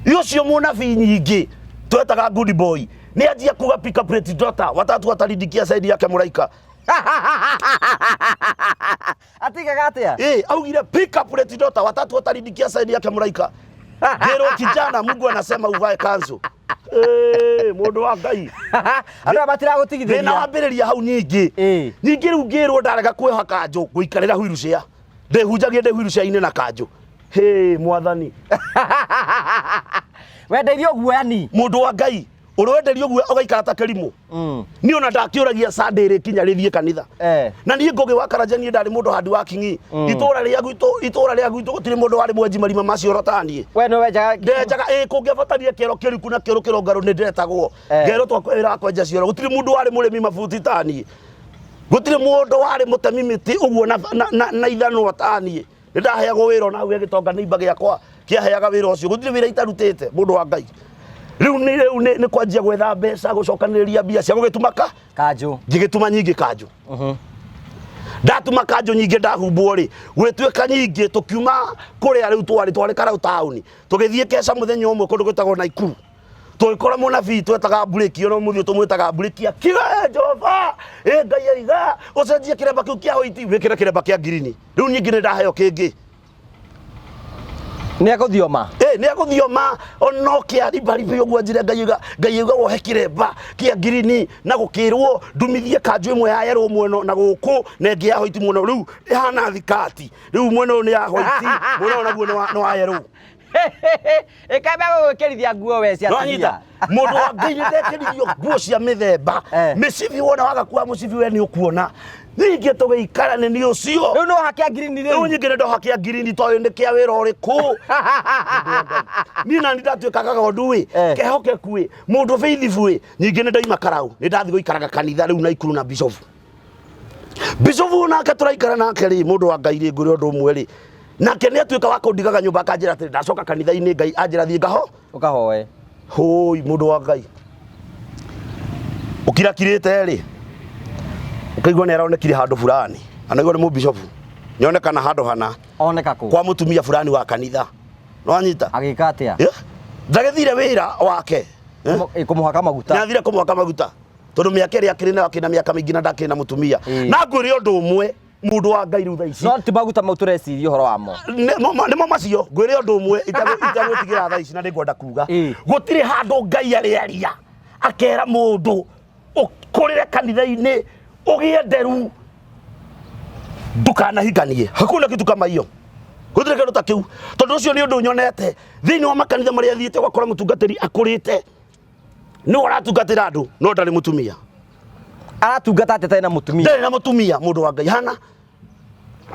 ũcio mũnabii. Nyingĩ twetaga good boy nĩ anjia kuga, "Pick up plate daughter, watatu ataridikia side yake mũraika." Atigaga atia? Eh, augire, "Pick up plate daughter, watatu ataridikia side yake mũraika." Ngĩrwo, "Kijana, Mungu anasema uvae kanzu." Eh, mũndũ wa Ngai. Andũ aya Thĩna matiragũtigithĩria. Wambĩrĩria hau nyingĩ. Nyingĩ rĩu ngĩrwo ndarega kwĩha kanjũ ngũikarĩra wheelchair, ndĩhunjagia ndĩ wheelchair-inĩ na kanjũ. Hĩ, Mwathani. Wendeirio guoyani. Mũndũ wa Ngai, ũrwenderio guoya ũgaikara ta kĩrimũ. Niĩ ona ndakĩũragia Sunday rĩkinya rĩthiĩ kanitha. Na niĩ Ngũgĩ wa Karanja, niĩ ndarĩ mũndũ handi wa king'i. Itũra rĩa gwitũ gũtirĩ mũndũ warĩ mwenji marima ma cioro ta niĩ. We nĩ wenjaga? Ndenjaga ĩ, kũngĩabatarire kĩoro kĩriku na kĩoro kĩrongarũ nĩ ndetagwo. Ngerwo twakwa wĩra wa kwenja cioro. Gũtirĩ mũndũ warĩ mũrĩmi mabuti ta niĩ, gũtirĩ mũndũ warĩ mũtemi mĩtĩ ũguo na ithanwa ta niĩ. Nĩ ndaheagwo wĩra ona hau gĩtonga nĩ imba gĩakwa kĩaheaga wĩra ũcio. Gũtirĩ wĩra itarutĩte, mũndũ wa Ngai. Rĩu nĩ kwanjia gwetha mbeca, gũcokanĩrĩria mbia cia gũgĩtuma ka Kanjũ. Ngĩgĩtuma nyingĩ kanjũ. Ndatuma kanjũ nyingĩ, ndahumbwo rĩ, gwĩtuĩka nyingĩ tũkiuma kũrĩa rĩu twarĩ Karau taũni, tũgĩthiĩ keca mũthenya ũmwe kũndũ gwĩtagwo Naikuru, tũgĩkora mũnabii twetaga Mburĩki, ona mũthĩ tũmwĩtaga Mburĩki, akiuga, "Eh, Jehova, ĩ Ngai aiga ũcenjie kĩremba kĩu kĩa white wĩkĩre kĩremba kĩa ngirini." Rĩu nyingĩ nĩ ndaheo kĩngĩ. Nĩ egũthioma. Ĩ, nĩ egũthioma ono kĩa ribaribĩ ũguo, njĩra Ngai aiga wohe kĩremba kĩa ngirini na gũkĩrwo ndumithie kanjũ ĩmwe ya yellow mwena na gũkũ na ĩngĩ ya white mwena. Rĩu ĩhana thikati, rĩu mwena ũyũ nĩ ya white, mwena ũyũ naguo nĩ wa yellow. Ĩkambia gũgwĩkĩrithia nguo we cia Nĩwanyita? atumia. Mũndũ wa Ngai, nĩ ndekĩrithio nguo cia mĩthemba. Mĩcibi wona waga kuoha mũcibi we nĩ ũkuona. Ningĩ tũgĩikara nĩ niĩ ũcio. Rĩu no hakia ngirini rĩu. Rĩu nyingĩ nĩ ndoha kĩa ngirini tondũ nĩ kĩa wĩra ũrĩkũ? Niĩ nani ndatuĩka kagondu ĩ, kehokeku ĩ, mũndũ faithful ĩ. Nyingĩ nĩ ndaima Karau, nĩ ndathiĩ gũikaraga kanitha rĩu Naikuru na bishofu. Bishofu nake tũraikara nake rĩ, mũndũ wa Ngai rĩ, ngwĩre ũndũ ũmwe rĩ, nake nĩ atuĩka wa kũndigaga nyũmba akanjĩra atĩrĩ, ndacoka kanitha-inĩ Ngai anjĩra thiĩ ngaho Ũkahoe. Hũi, mũndũ wa Ngai, ũkirakirĩte rĩ, ũkaigua nĩ aronekire handũ fulani, anaigua nĩ mũbishofu nĩonekana handũ hana. Oneka kũ? Kwa mũtumia fulani wa kanitha, nĩwanyita? Agĩka atĩa? Yeah. Ndagĩthire wĩra wake. Eh? Kũmũhaka maguta. Nĩathire kũmwaka maguta tondũ mĩaka ĩrĩa akĩrĩ nayo, akĩrĩ na mĩaka mĩingĩ na ndakĩrĩ na mũtumia. Na ngwĩre ũndũ ũmwe, mũndũ wa Ngai, rĩu thaa ici No ti maguta mau tũreciria ũhoro wamo. Nĩmo macio. Ngwĩre ũndũ ũmwe itagwĩtigĩra thaa ici na nĩngwenda kuga, gũtirĩ handũ Ngai arĩaria akera mũndũ ũkũrĩre kanitha-inĩ ũgĩe nderu ndukanahikanie. Hakuna kitu kama hiyo, gũtirĩ kĩndũ ta kĩu, tondũ ũcio nĩ ũndũ nyonete thĩinĩ wa makanitha marĩa thiĩte, ũgakora mũtungatĩri akũrĩte nĩwe ũratungatĩra andũ no ndarĩ mũtumia. Aratungata atĩ atarĩ na mũtumia? Ndarĩ na mũtumia, mũndũ wa Ngai. Hana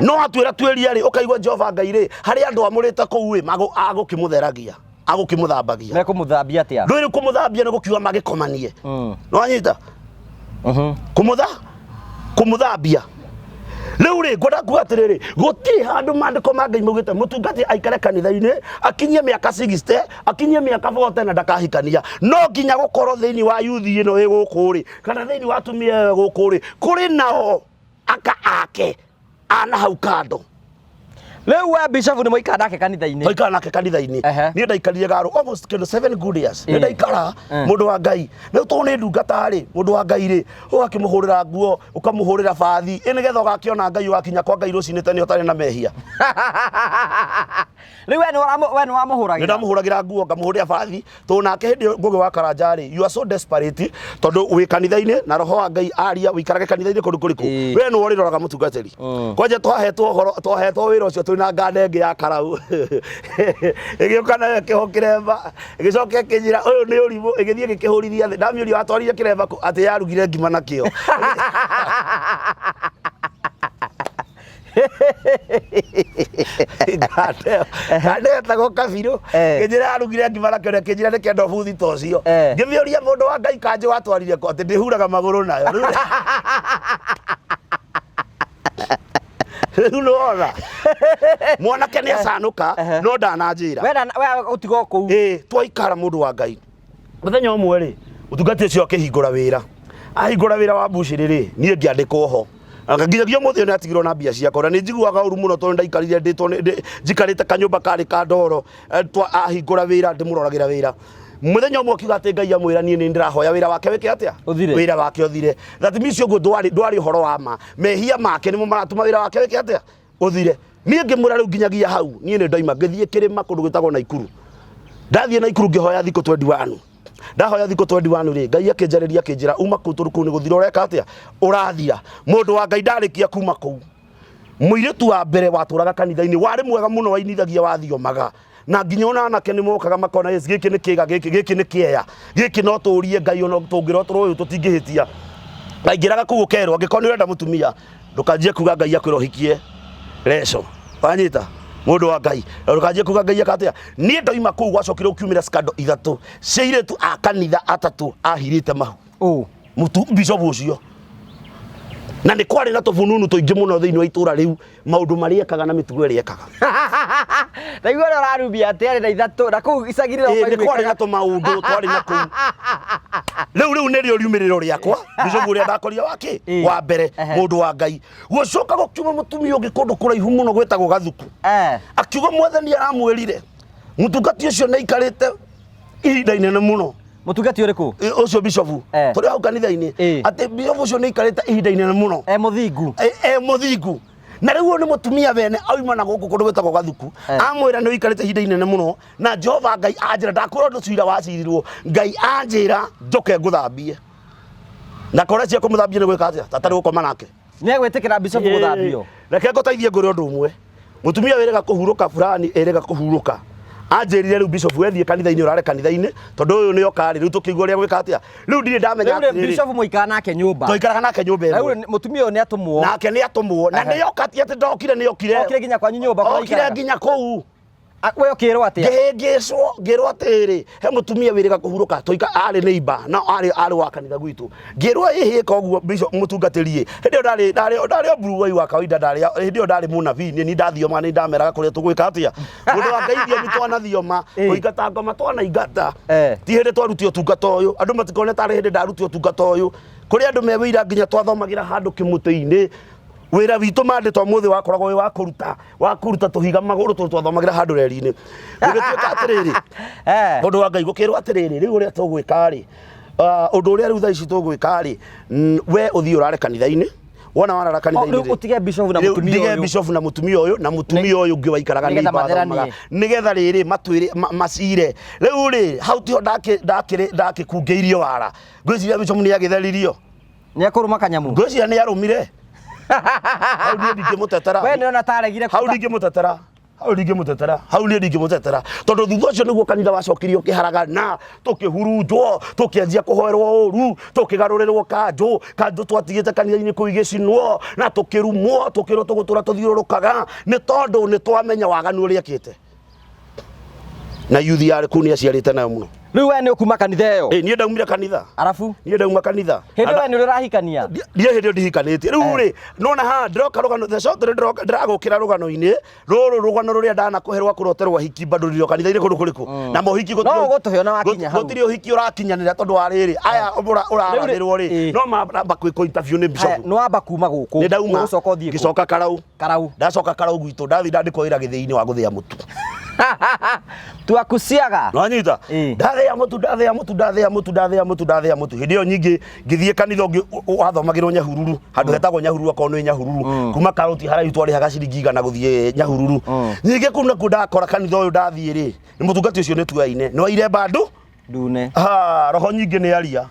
no atuĩra tuĩria rĩ, ũkaigua Jehova Ngai rĩ, harĩ andũ amũrĩte kũu ĩ agũkĩmũtheragia, agũkĩmũthambagia. Mekũmũthambia atĩa? Ndũĩ kũmũthambia nĩ gũkiuga magĩkomanie. Nĩwanyita? Kũmũthambia rĩu rĩ, ngwenda kuga atĩrĩrĩ, gũtirĩ handũ maandĩko ma Ngai maugĩte mũtungati aikare kanitha-inĩ akinyie mĩaka 60, akinyie mĩaka 40 na ndakahikania. No nginya gũkorwo thĩinĩ wa yuthi ĩno ĩ gũkũ rĩ, kana thĩinĩ wa atumia ĩyo gũkũ rĩ, kũrĩ nao aka ake ana hau kando. Rĩu we bishop nĩ mwaikara nake kanitha-inĩ? Twaikara nake kanitha-inĩ. Niĩ ndaikarire garo almost kĩndũ 7 good years nĩ ndaikara. Mũndũ wa Ngai, rĩu tondũ nĩ ndungata rĩ, mũndũ wa Ngai rĩ, ũgakĩmũhũrĩra nguo, ũkamũhũrĩra bathi ĩ, nĩgetha ũgakĩona Ngai, ũgakinya kwa Ngai rũcinĩ tene ũtarĩ na mehia. Rĩu we nĩ Nĩ wamũhũragĩra? Ndamũhũragĩra nguo, ngamũhũrĩra bathi, tondũ nake hĩndĩ ĩyo, Ngũgĩ wa Karanja rĩ, you are so desperate tondũ wĩ kanitha-inĩ na roho wa Ngai aria wĩikarage kanitha-inĩ kũndũ kũrĩkũ. We nĩwe ũrĩroraga mũtungatĩri. Kwanja twahetwo ũhoro, twahetwo wĩra ũcio twĩna nganda ĩngĩ ya Karau, ĩgĩũka nayo ĩkĩho kĩremba, ĩgĩcoka ĩkĩnjĩra ũyũ nĩ ũrimũ, ĩgĩthiĩ ĩgĩkĩhũrithia thĩ. Ndamĩũria watwarire kĩremba kũ, atĩ yarugire ngima nakĩo. Nganda ĩyo ĩtagwo kabirũ. Kĩnjĩra yarugire ngima nakĩo na kĩnjĩra nĩkĩenda ũbuthi ta ũcio. Ngĩmĩũria, mũndũ wa Ngai, kanjũ watwarire kũ, atĩ ndĩhuraga magũrũ nayo. Rĩu nĩwona mwanake nĩ acanũka no ndananjĩra. We ũtigwo kũu. Ĩ, twaikara, mũndũ wa Ngai, mũthenya ũmwe rĩ, mũtungati ũcio akĩhingũra wĩra, Ahingũra wĩra wa mbucĩrĩ rĩ, niĩ ngĩandĩkwo ho. Nginyagia ũmũthĩ ũyũ nĩ atigirwo na mbia ciakwa, na nĩ njiguaga ũru mũno tondũ ndaikarire ndĩtwo njikarĩte kanyũmba karĩ ka ndoro, ahingũra wĩra ndĩmũroragĩra wĩra. Mũthenya ũmwe akiuga atĩ Ngai amwĩra niĩ nĩ ndĩrahoya wĩra wake wĩke atĩa? Ũthire. Wĩra wake ũthire. That means ũguo ndwarĩ ũhoro wa ma. Mehia make nĩmo maratũma wĩra wake wĩke atĩa? Ũthire. Niĩ ngĩmwĩra rĩu nginyagia hau niĩ nĩ ndoima ngĩthiĩ kĩrĩma kũndũ gwĩtagwo Naikuru. Ndathiĩ Naikuru ngĩhoya thikũ 21. Ndahoya thikũ 21 rĩ, Ngai akĩnjarĩria akĩnjĩra uma kũu tondũ kũu nĩ gũthira ũreka atĩa? Ũrathira. Mũndũ wa Ngai ndarĩkia kuma kũu. Mũirĩtu wa mbere watũraga kanitha-inĩ warĩ mwega mũno wainithagia wathiomaga na nginya ona anake nĩ mokaga makona yes gĩkĩ nĩ kĩga gĩkĩ gĩkĩ nĩ kĩeya gĩkĩ no tũrie Ngai ona tũngĩrotwo ũyũ tũtingĩhĩtia. Aingĩraga kũu ũkerwo angĩkorwo nĩ ũrenda mũtumia ndũkanjie kuga Ngai akwĩra ũhikie Reco wanyita mũndũ wa Ngai ndũkanjie kuga Ngai eka atĩa. Niĩ ndoima kũu gwacokire gũkiumĩra scandal ithatũ cia airĩtu a kanitha atatũ ahirĩte mahu. Ũ. Mũtu bishop ũcio na nĩ kwarĩ na tũbununu tũingĩ mũno thĩinĩ wa itũra rĩu maũndũ marĩa ekaga na mĩtugo ĩrĩa ekaga. Ndaigua ũrĩa ũrarumia atĩ arĩ na ithatũ na kũu icagi-inĩ Ĩĩ, nĩ kwarĩ na tũmaũndũ twarĩ na kũu. Rĩu rĩu nĩrĩo riumĩrĩro rĩakwa bishop ũrĩa ndakorire wake Ĩĩ. wa mbere Ehe. mũndũ wa Ngai. Gũcoka gũkiuma mũtumia ũngĩ kũndũ kũraihu mũno gwĩtagwo Gathuku. Akiuga mwathani aramwĩrire mũtungati ũcio nĩ aikarĩte ihinda inene mũno. Mũtungati ũrĩkũ? Ũcio bishofu tũrĩ hau kanitha-inĩ atĩ bishofu ũcio nĩ aikarĩte ihinda inene mũno E mũthingu. E mũthingu na rĩu ũyũ nĩ mũtumia wene auma na gũkũ kũndũ gwĩtagwo Gathuku amwĩra nĩ ũikarĩte ihinda inene mũno na Jehova Ngai anjĩra ndakwĩra ũndũ cira wacirirwo Ngai anjĩra njoke ngũthambie na kore cia kũmũthambia nĩ gwĩka atĩa tatarĩ gũkoma nake. Nĩ egwĩtĩkĩra bishofu gũthambio? Reke ngũteithie ngũre ũndũ ũmwe. Mũtumia wĩrĩga kũhurũka fulani ĩrĩga kũhurũka. Anjĩrire rĩu bishop wethiĩ kanitha-inĩ ũrare kanitha-inĩ tondũ ũyũ nĩ oka rĩ rĩu tũkĩigua ũrĩa gwĩka atĩa. Rĩu ndirĩ ndamenya Rĩu rĩ atĩrĩrĩ. bishofu mũikara nake nyũmba. Twaikaraga nake nyũmba Rĩu ĩmwe. rĩ, mũtumia ũyũ nĩ atũmwo. Nake nĩ atũmwo na Ehe. nĩ oka ti atĩ ndokire nĩ okire. Okire nginya kwanyu nyũmba kũrĩa Okire aikaraga. nginya kũu. We ũkĩrwo atĩa? Ngĩhĩngĩcwo ngĩrwo atĩrĩrĩ he mũtumia wĩrĩga kũhurũka tũika arĩ neighbor na arĩ wa kanitha gwitũ ngĩrwo ĩhĩ ĩka ũguo bishop mũtungatĩri ĩ hĩndĩ ĩyo ndarĩ o mburuai wa kawaida ndarĩ hĩndĩ ĩyo ndarĩ mũnabii nĩ niĩ ndathiomaga nĩ ndameraga kũrĩa tũgwĩka atĩa mũndũ wa Ngai thiomi twanathioma kũingata ngoma twanaingata ti hĩndĩ twarutire ũtungata ũyũ andũ matikone tarĩ hĩndĩ ndarutire ũtungata ũyũ kũrĩ andũ me wĩira nginya twathomagĩra handũ kĩmũtĩ-inĩ wĩra witũ mandĩtwo mũthĩ wakoragwo wĩ wa kũruta wa kũruta tũhiga magũrũ tondũ twathomagĩra handũ reri-inĩ gũgĩtuĩka atĩrĩrĩ ũndũ wa Ngai gũkĩrwo atĩrĩrĩ rĩu ũrĩa tũgwĩka rĩ ũndũ ũrĩa rĩu thaa ici tũgwĩka rĩ we ũthiĩ ũrare kanitha-inĩ wona warara kanitha-inĩ rĩu ũtige bishop na rĩu mũtumia ndige ũyũ. bishop na mũtumia ũyũ na mũtumia ũyũ ũngĩ waikaraga Nĩgetha nĩ wathomaga. matheranie. Nĩgetha rĩrĩ matwĩre macire rĩu rĩ hau tiho ndakĩkungĩirio wara ngwĩciria bishop nĩ agĩtheririo. Nĩ ekũrũma kanyamũ. Ngwĩciria nĩ arũmire. Hau niĩ ndingĩmũtetera. We nĩ ona taregire Hau ndingĩmũtetera. Hau ndingĩmũtetera. Hau niĩ ndingĩmũtetera. Tondũ thutha ũcio nĩguo kanitha wacokirio ũkĩharagana, tũkĩhurunjwo, tũkĩanjia kũhoerwo ũru, tũkĩgarũrĩrwo kanjũ, kanjũ twatigĩte kanitha-inĩ kũu igĩcinwo, na tũkĩrumwo, tũkĩrwo tũgũtũra tũthiũrũrũkaga, nĩ tondũ nĩ twamenya waganu ũrĩa ekĩte. Na yuthi yarĩ kũu nĩ aciarĩte nayo mũno. Rĩu we nĩ ũkuma kanitha ĩyo? Ĩ, niĩ ndaumire kanitha. Arabu? Niĩ ndauma kanitha. Hĩndĩ ĩyo we nĩ ũrĩ ũrahikania? Niĩ hĩndĩ ĩyo ndihikanĩtie. Rĩu rĩ, nona haha ndĩroka rũgano, the short ndĩroka ndĩragũkĩra rũgano-inĩ, rũrũ rũgano rũrĩa ndanakũhe rwa kũroterwo ahiki bado ndĩrĩ o kanitha-inĩ kũndũ kũrĩkũ. Na mohiki No ũgũtũhe ona wakinya hau. gũtirĩ ũhiki ũrakinyanĩra tondũ wa rĩrĩ, aya ũraratherwo rĩ, Rĩu rĩ, no maramba kwĩkwo interview nĩ Haya, bishop. nĩ wamba kuma gũkũ. Nĩ ndauma. Ũgũcoka ũthiĩ kũ? Ngĩcoka Karau. Karau. Ndacoka Karau gwitũ, ndathiĩ ndandĩkwo wĩra gĩthĩi-inĩ wa gũthĩa mũtu. Twakuciaga. Nwanyita? Ĩĩ. Ndathĩa mũtu, ndathĩa mũtu, ndathĩa mũtu, ndathĩa mũtu, ndathĩa mũtu. Hĩndĩ ĩyo nyingĩ ngĩthiĩ kanitha ũngĩ wathomagĩrwo Nyahururu, handũ hetagwo Nyahururu akorwo nĩ Nyahururu. Kuma Karũti haraihu twarĩhaga ciringi 100 gũthiĩ Nyahururu. Nyingĩ kũu nakuo ndakora kanitha ũyũ ndathiĩ rĩ, nĩ mũtungati ũcio nĩ tuoyaine. Nĩ waire bandũ? Ndune. Ha, roho nyingĩ nĩ aria.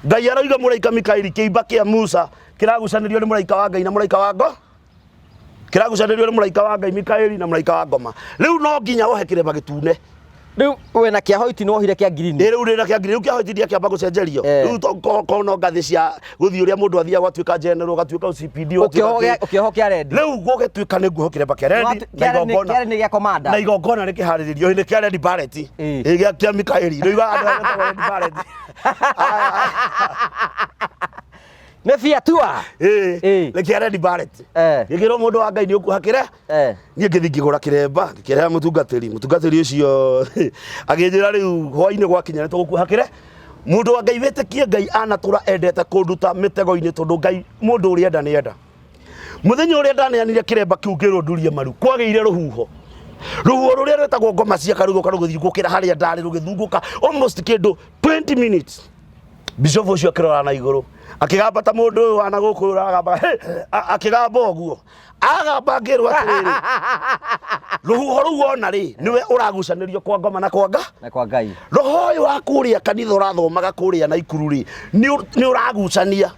Ngai aroiga mũraika Mikaeli kĩimba kĩa Musa kĩragucanĩrio nĩ mũraika wa Ngai na mũraika wa ngo kĩragucanĩrio nĩ mũraika wa Ngai Mikaeli na mũraika wa ngoma. Rĩu no nginya wohe kĩremba gĩtune. Rĩu we na kĩa hoiti nĩ wohire kĩa ngirini. Ĩ rĩu rĩna kĩa ngirini, rĩu kĩa hoiti ndiakĩamba gũcenjerio. Rĩu to ko no ngathĩ cia gũthiĩ ũrĩa mũndũ athiaga ũgatuĩka general, ũgatuĩka CPD, ũgatuĩka Ũkĩohwo kĩ. ũkĩohwo kĩa rendi. Rĩu gũgĩtuĩka nĩ nguohwo kĩremba kĩa rendi na igongona. Kĩa rendi nĩ gĩa commander. Na igongona rĩkĩharĩrĩrio nĩ kĩa rendi Barrett. Ĩ gĩa kĩa Mikaeli. Rĩu andũ arĩa metagwo rendi Barrett. Nĩ fiatua. Ĩ Ĩ. nĩ kĩa rendi Barrett. Gĩkĩrwo mũndũ wa Ngai nĩ ũkuoha kĩre. Niĩ ngĩthiĩ ngĩgũra kĩremba ngĩkĩrehe mũtungatĩri. Mũtungatĩri ũcio agĩnjĩra rĩu hwainĩ gwakinya nĩ tũgũkuoha kĩre. Mũndũ wa Ngai, wĩtĩkie Ngai anatũra endete kũnduta mĩtego-inĩ, tondũ Ngai mũndũ ũrĩa enda nĩ enda. Mũthenya ũrĩa ndaneanire kĩremba kĩu ngĩrwo ndurie maru, kwagĩire rũhuho. Rũhuho rũrĩa rwĩtagwo ngoma cia karũgũka rũgĩthingũkĩra harĩa ndarĩ, rũgĩthungũka almost kĩndũ 20 minutes. Bishop ũcio akĩrora na igũrũ, akĩgamba ta mũndũ ũyũ wana gũkũ ũragamba, "Hĩ!" Akĩgamba ũguo agamba, ngĩrwo atĩrĩrĩ, rũhuho rũu ona rĩ, nĩwe ũragucanĩrio kwa ngoma na kwa nga na kwa Ngai. Roho ũyũ wa kũrĩa kanitha ũrathomaga kũrĩa na ikuru rĩ, nĩ ũragucania.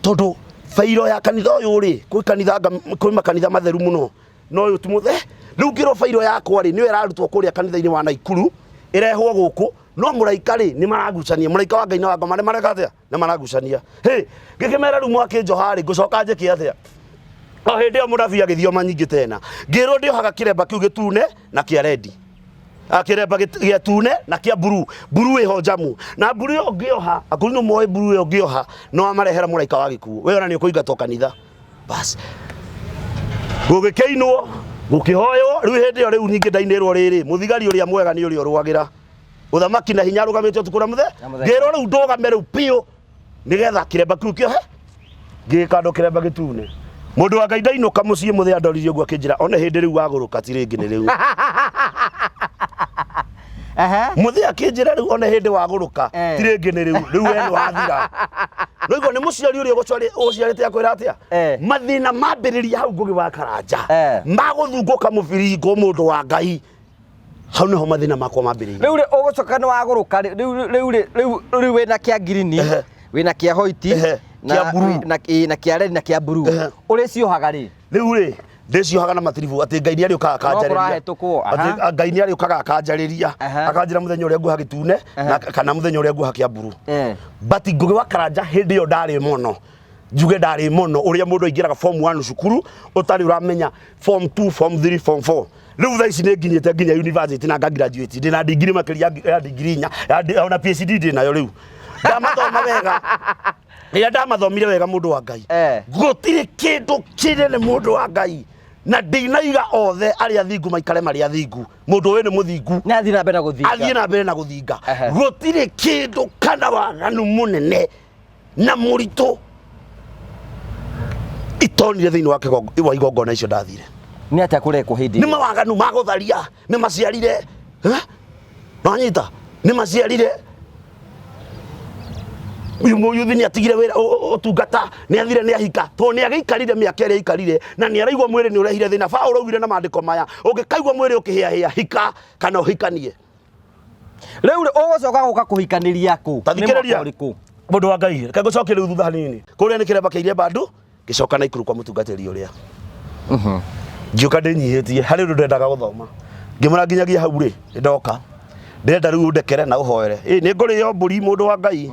Tondũ bairo ya kanitha ũyũ rĩ, kwĩ kanitha kwĩ makanitha matheru mũno, no ũyũ ti mũthe. Rĩu ngĩrwo bairo yakwa rĩ, nĩyo ĩrarutwo kũrĩa kanitha-inĩ wa Naikuru ĩrehwo gũkũ, no mũraika rĩ, nĩ maragucania. Mũraika wa Ngai na wa ngoma nĩ mareka atĩa? Nĩ maragucania. Hĩ, ngĩkĩmera rĩu mwakĩnjoha rĩ, ngũcoka njĩke atĩa? O hĩndĩ ĩyo mũnabii agĩthioma nyingĩ tena, ngĩrwo ndĩohaga kĩremba kĩu gĩtune na kĩa rendi. Ah, kĩremba gĩtune na kĩa mburu. Mburu ĩho njamu na mburu ĩyo ngĩoha, akũrũ nĩ moĩ mburu ĩyo ngĩoha no amarehera mũraika wa gĩkuũ. We ona nĩ ũkũingatwo kanitha. Bas, gũgĩkĩinwo, gũkĩhoywo. Rĩu hĩndĩ ĩyo rĩu ningĩ ndainĩrwo rĩrĩ, mũthigari ũrĩa mwega nĩ ũrĩa ũrũagĩra ũthamaki na hinya arũgamĩte ũtukũ na mũthe. Na mũthenya. Ngĩrwo rĩu ndũgame rĩu biũ nĩgetha kĩremba kĩu kĩohe. Ngĩkandwo kĩremba gĩtune. Mũndũ wa Ngai, ndainũka mũciĩ, mũthĩ andoririe ũguo akĩnjĩra, one hĩndĩ rĩu wagũrũka ti rĩngĩ nĩ rĩu. Mũthĩ akĩnjĩra, rĩu one hĩndĩ wagũrũka ti rĩngĩ nĩ rĩu, rĩu we nĩ wathira. Rĩu nĩ mũciari ũrĩa ũgũciarĩte akwĩra atĩa? Mathĩna mambĩrĩria hau, Ngũgĩ wa Karanja, magũthungũka mũbiringo. Mũndũ wa Ngai, hau nĩho mathĩna makwa mambĩrĩirie. Rĩu rĩ, ũgũcoka nĩ wagũrũka rĩ, rĩu rĩu rĩ, rĩu rĩu wĩna kĩa ngirini, wĩna kĩa hoiti, na Kĩa blue. Na ĩ, na kĩa red na kĩa blue. Ũrĩciohaga rĩ? Rĩu rĩ, ndĩciohaga na matiribu atĩ Ngai nĩ arĩũkaga akanjarĩria. Kũrahetũkwo, aha. Atĩ Ngai nĩ arĩũkaga akanjarĩria, akanjĩra mũthenya ũrĩa nguoha gĩtune na kana mũthenya ũrĩa nguoha kĩa mburu. But Ngũgĩ wa Karanja, hĩndĩ ĩyo ndarĩ mũno, njuge ndarĩ mũno ũrĩa mũndũ aingĩraga form 1 cukuru ũtarĩ ũramenya form 2, form 3, form 4. Rĩu thaa ici nĩ nginyĩte nginya university na nga graduate, ndĩ na ndigiri makĩria ya ndigiri 4 ona PhD ndĩ nayo. Rĩu ndamathoma wega, rĩrĩa ndamathomire wega, mũndũ wa Ngai, gũtirĩ kĩndũ kĩnene, mũndũ wa Ngai, na ndinaiga othe arĩa athingu maikare marĩ athingu. Mũndũ ũyũ nĩ mũthingu. Nĩ athiĩ na mbere na gũthinga. Athiĩ na mbere na gũthinga. Gũtirĩ kĩndũ kana waganu mũnene na mũritũ itonire thĩinĩ wa wa igongona icio ndathire. Nĩ atĩa kũrekwo hĩndĩ nĩ ĩyo? Mawaganu ma gũtharia, nĩ maciarire. Eh? Wanyita, nĩ maciarire. Uyu mũyuthi nĩ atigire wĩra ũtungata, nĩ athire, nĩ ahika, tondũ nĩ agĩikarire mĩaka ĩrĩa aikarire na nĩ araigua mwĩrĩ nĩ ũrehire thĩna. Paũlũ augire na maandĩko maya, ũngĩkaigua mwĩrĩ ũkĩhĩahĩa, hika kana ũhikanie. Rĩu rĩ, ũgũcoka gũka kũhikanĩria kũ? Ta Nĩ mwaka thikĩrĩria. ũrĩkũ? Mũndũ wa Ngai, reke ngũcokie rĩu thutha hanini. Kũrĩa nĩ kĩremba kĩa Iria ngĩcoka na ikuru kwa mũtungatĩri ũrĩa, ngĩũka ndĩnyihĩtie harĩ ũndũ ndendaga gũthoma. Ngĩmũra nginyagia hau rĩ, nĩ ndoka, ndĩrenda rĩu ũndekere na ũhoere. Ĩ, nĩ ngũrĩo mbũri, mũndũ wa Ngai.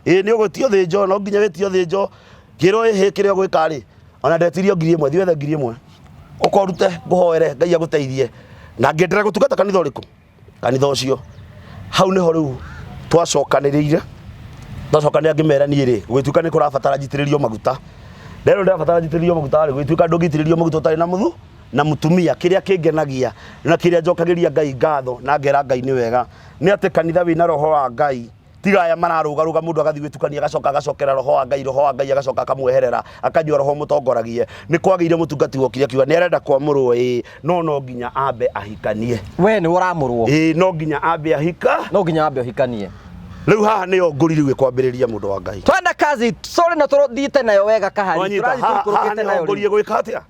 Ĩ, nĩ ũgwĩtio thĩnjo, no nginya wĩtio thĩnjo. Ngĩrwo ĩhĩ, kĩrĩa ũgwĩka rĩ, ona ndetirio 1000, thiĩ wethe 1000 ũkorute ngũhoere Ngai agũteithie. Na ngĩenderea gũtungata kanitha ũrĩkũ? Kanitha ũcio. Hau nĩho rĩu twacokanĩrĩire, twacokanĩra, ngĩmera niĩ rĩ, gũgĩtuĩka nĩ kũrabatara njitĩrĩrio maguta. Nderwo ndĩrabatara njitĩrĩrio maguta rĩ, gũgĩtuĩka ndũngĩitĩrĩrio maguta ũtarĩ na mũthu na mũtumia. Kĩrĩa kĩngenagia na kĩrĩa njokagĩria Ngai ngatho na ngera Ngai nĩ wega nĩ atĩ kanitha wĩna roho wa Ngai, tiga aya mararũgarũga, mũndũ agathiĩ gwĩtukania, agacoka agacokera roho wa Ngai, roho wa Ngai agacoka akamweherera, akanyua roho mũtongoragie. Nĩ kwagĩire mũtungati wokire akiuga nĩ arenda kwamũrwo, ĩĩ, no no nginya ambe ahikanie. We nĩ ũramũrwo? Ĩĩ, no nginya ambe ahika. No nginya wambe ũhikanie. Rĩu haha nĩyo ngũri rĩu ĩkwambĩrĩria, mũndũ wa Ngai. Twenda kazi sorry, na tũthiĩte nayo wega kahari. Wanyita, Tũrathiĩ haha tũikũrũkĩte nĩho nayo ngũri rĩu. ĩgwĩka atĩa?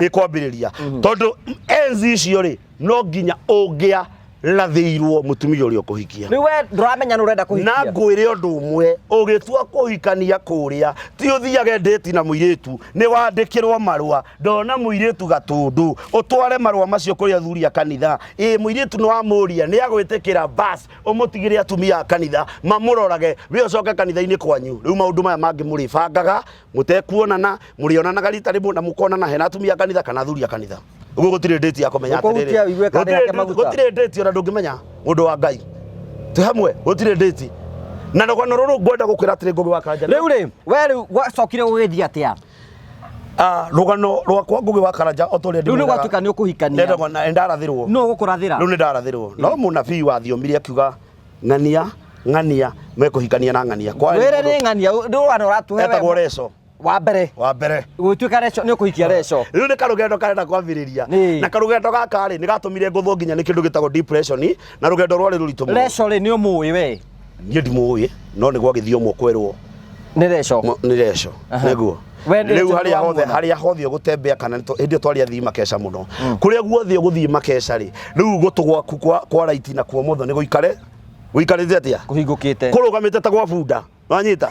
Ĩkwambĩrĩria, tondũ enzi icio rĩ, no nginya ũngĩa rathĩirwo mũtumia ũrĩa ũkũhikia. Rĩu we ndũramenya nĩ ũrenda na kũhikia. Ngwĩre ũndũ ũmwe, ũgĩtua kũhikania kũrĩa, ti ũthiage ndĩti na mũirĩtu, nĩ wandĩkĩrwo marũa, ndona mũirĩtu gatũndũ, ũtware marũa macio kũrĩ athuri a kanitha. Ĩ, mũirĩtu nĩ wamũria nĩ agwĩtĩkĩra, bas, ũmũtigĩre atumia a kanitha mamũrorage, we ũcoke kanitha-inĩ kwanyu. Rĩu maũndũ maya mangĩ mũrĩbangaga mũtekuonana, mũrĩonanaga rita rĩmwe na mũkonana hena atumia a kanitha kana athuri a kanitha. Ũguo gũtirĩ ndĩti ya kũmenya. Ũkũhutia atĩrĩrĩ, ũigue kana gũtirĩ nĩ maguta. Gũtirĩ ndĩti ona ndũngĩmenya, mũndũ wa Ngai, twĩ hamwe, gũtirĩ ndĩti. Na rũgano rũrũ ngwenda gũkwĩra atĩrĩ, Ngũgĩ wa Karanja, Rĩu rĩ, we rĩu gwacokire gũgĩthiĩ atĩa? Ah, rũgano rwakwa, Ngũgĩ wa Karanja, o ta ũrĩa Rĩu nĩ ndĩmwĩraga- gwatuĩka nĩ ũkũhikania. Ndendagwo na ndarathĩrwo. No ũgũkũrathĩra? Rĩu nĩ ndarathĩrwo, no mũnabii wathiomirie akiuga ng'ania Ng'ania mekũhikania na ng'ania. Kwarĩ Wĩre mũndũ nĩ ng'ania ndũrano ũratũhe etagwo Reco wa mbere. Wa mbere. Gũtuĩka Reco nĩ ũkũhikia Reco. Rĩu nĩ karũgendo karenda kwambĩrĩria. Nĩ. Na karũgendo gaka rĩ, nĩ gatũmire ngũthwo nginya nĩ kĩndũ gĩtagwo depression, na rũgendo rwarĩ rũritũ mũno. Reco rĩ, nĩ ũmũĩ we? Niĩ ndimũĩ, no nĩ gwagĩthiomwo kwerwo. Nĩ Reco. Nĩ Reco. Nĩguo. We nĩ Rĩu Reco harĩa hothe nĩwamwona? harĩa hothe ũgũtembea kana hĩndĩ ĩyo twarĩ athii makeca mũno. Kũrĩa guothe ũgũthiĩ makeca rĩ, rĩu gũtũ gwaku kwa right na kwa ũmotho nĩ gũikare gũikarĩte atĩa? Kũhingũkĩte. Kũrũgamĩte ta gwa bunda. Wanyita?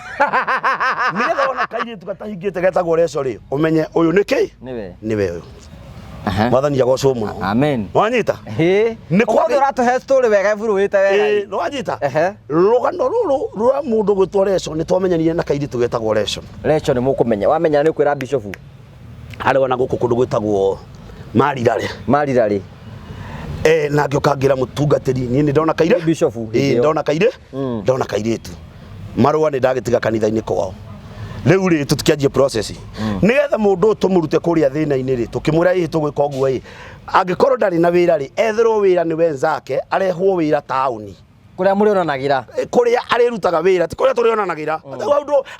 Nĩgetha wona kairĩtu gatahingĩte getagwo Reco rĩ, ũmenye ũyũ nĩ kĩ? Nĩwe. Nĩwe ũyũ. Mwathani agocwo mũno. Amen. Wanyita? Hĩ. Nĩ Ũmũthĩ ũratũhe story wega ĩburũĩte wega. Ĩĩ, nĩwanyita? Ehe. Rũgano rũrũ rwa mũndũ gwĩtwo Reco nĩ twamenyanire na kairĩtu getagwo Reco. Reco nĩ mũkũmenya. Wamenya nĩ ũkwĩra Bishop. Harĩ ona gũkũ kũndũ gwĩtagwo Marirarĩ. Marirarĩ. Eh, na ngĩũka ngĩra mũtungatĩri niĩ nĩ ndona kairĩ Nĩ bishop hĩndĩ Ĩĩ, ĩyo. ndona kairĩ ndona kairĩtu marũa nĩ ndagĩtiga kanitha-inĩ kwao. Rĩu rĩ, tũtikĩanjie process nĩgetha mũndũ ũyũ tũmũrute kũrĩa thĩna-inĩ rĩ, tũkĩmwĩra ĩ tũgwĩka ũguo ĩ, angĩkorwo ndarĩ na wĩra rĩ, etherwo wĩra nĩ wenzake, arehwo wĩra taũni Kũrĩa mũrĩonanagĩra. Kũrĩa arĩrutaga wĩra, ti kũrĩa tũrĩonanagĩra.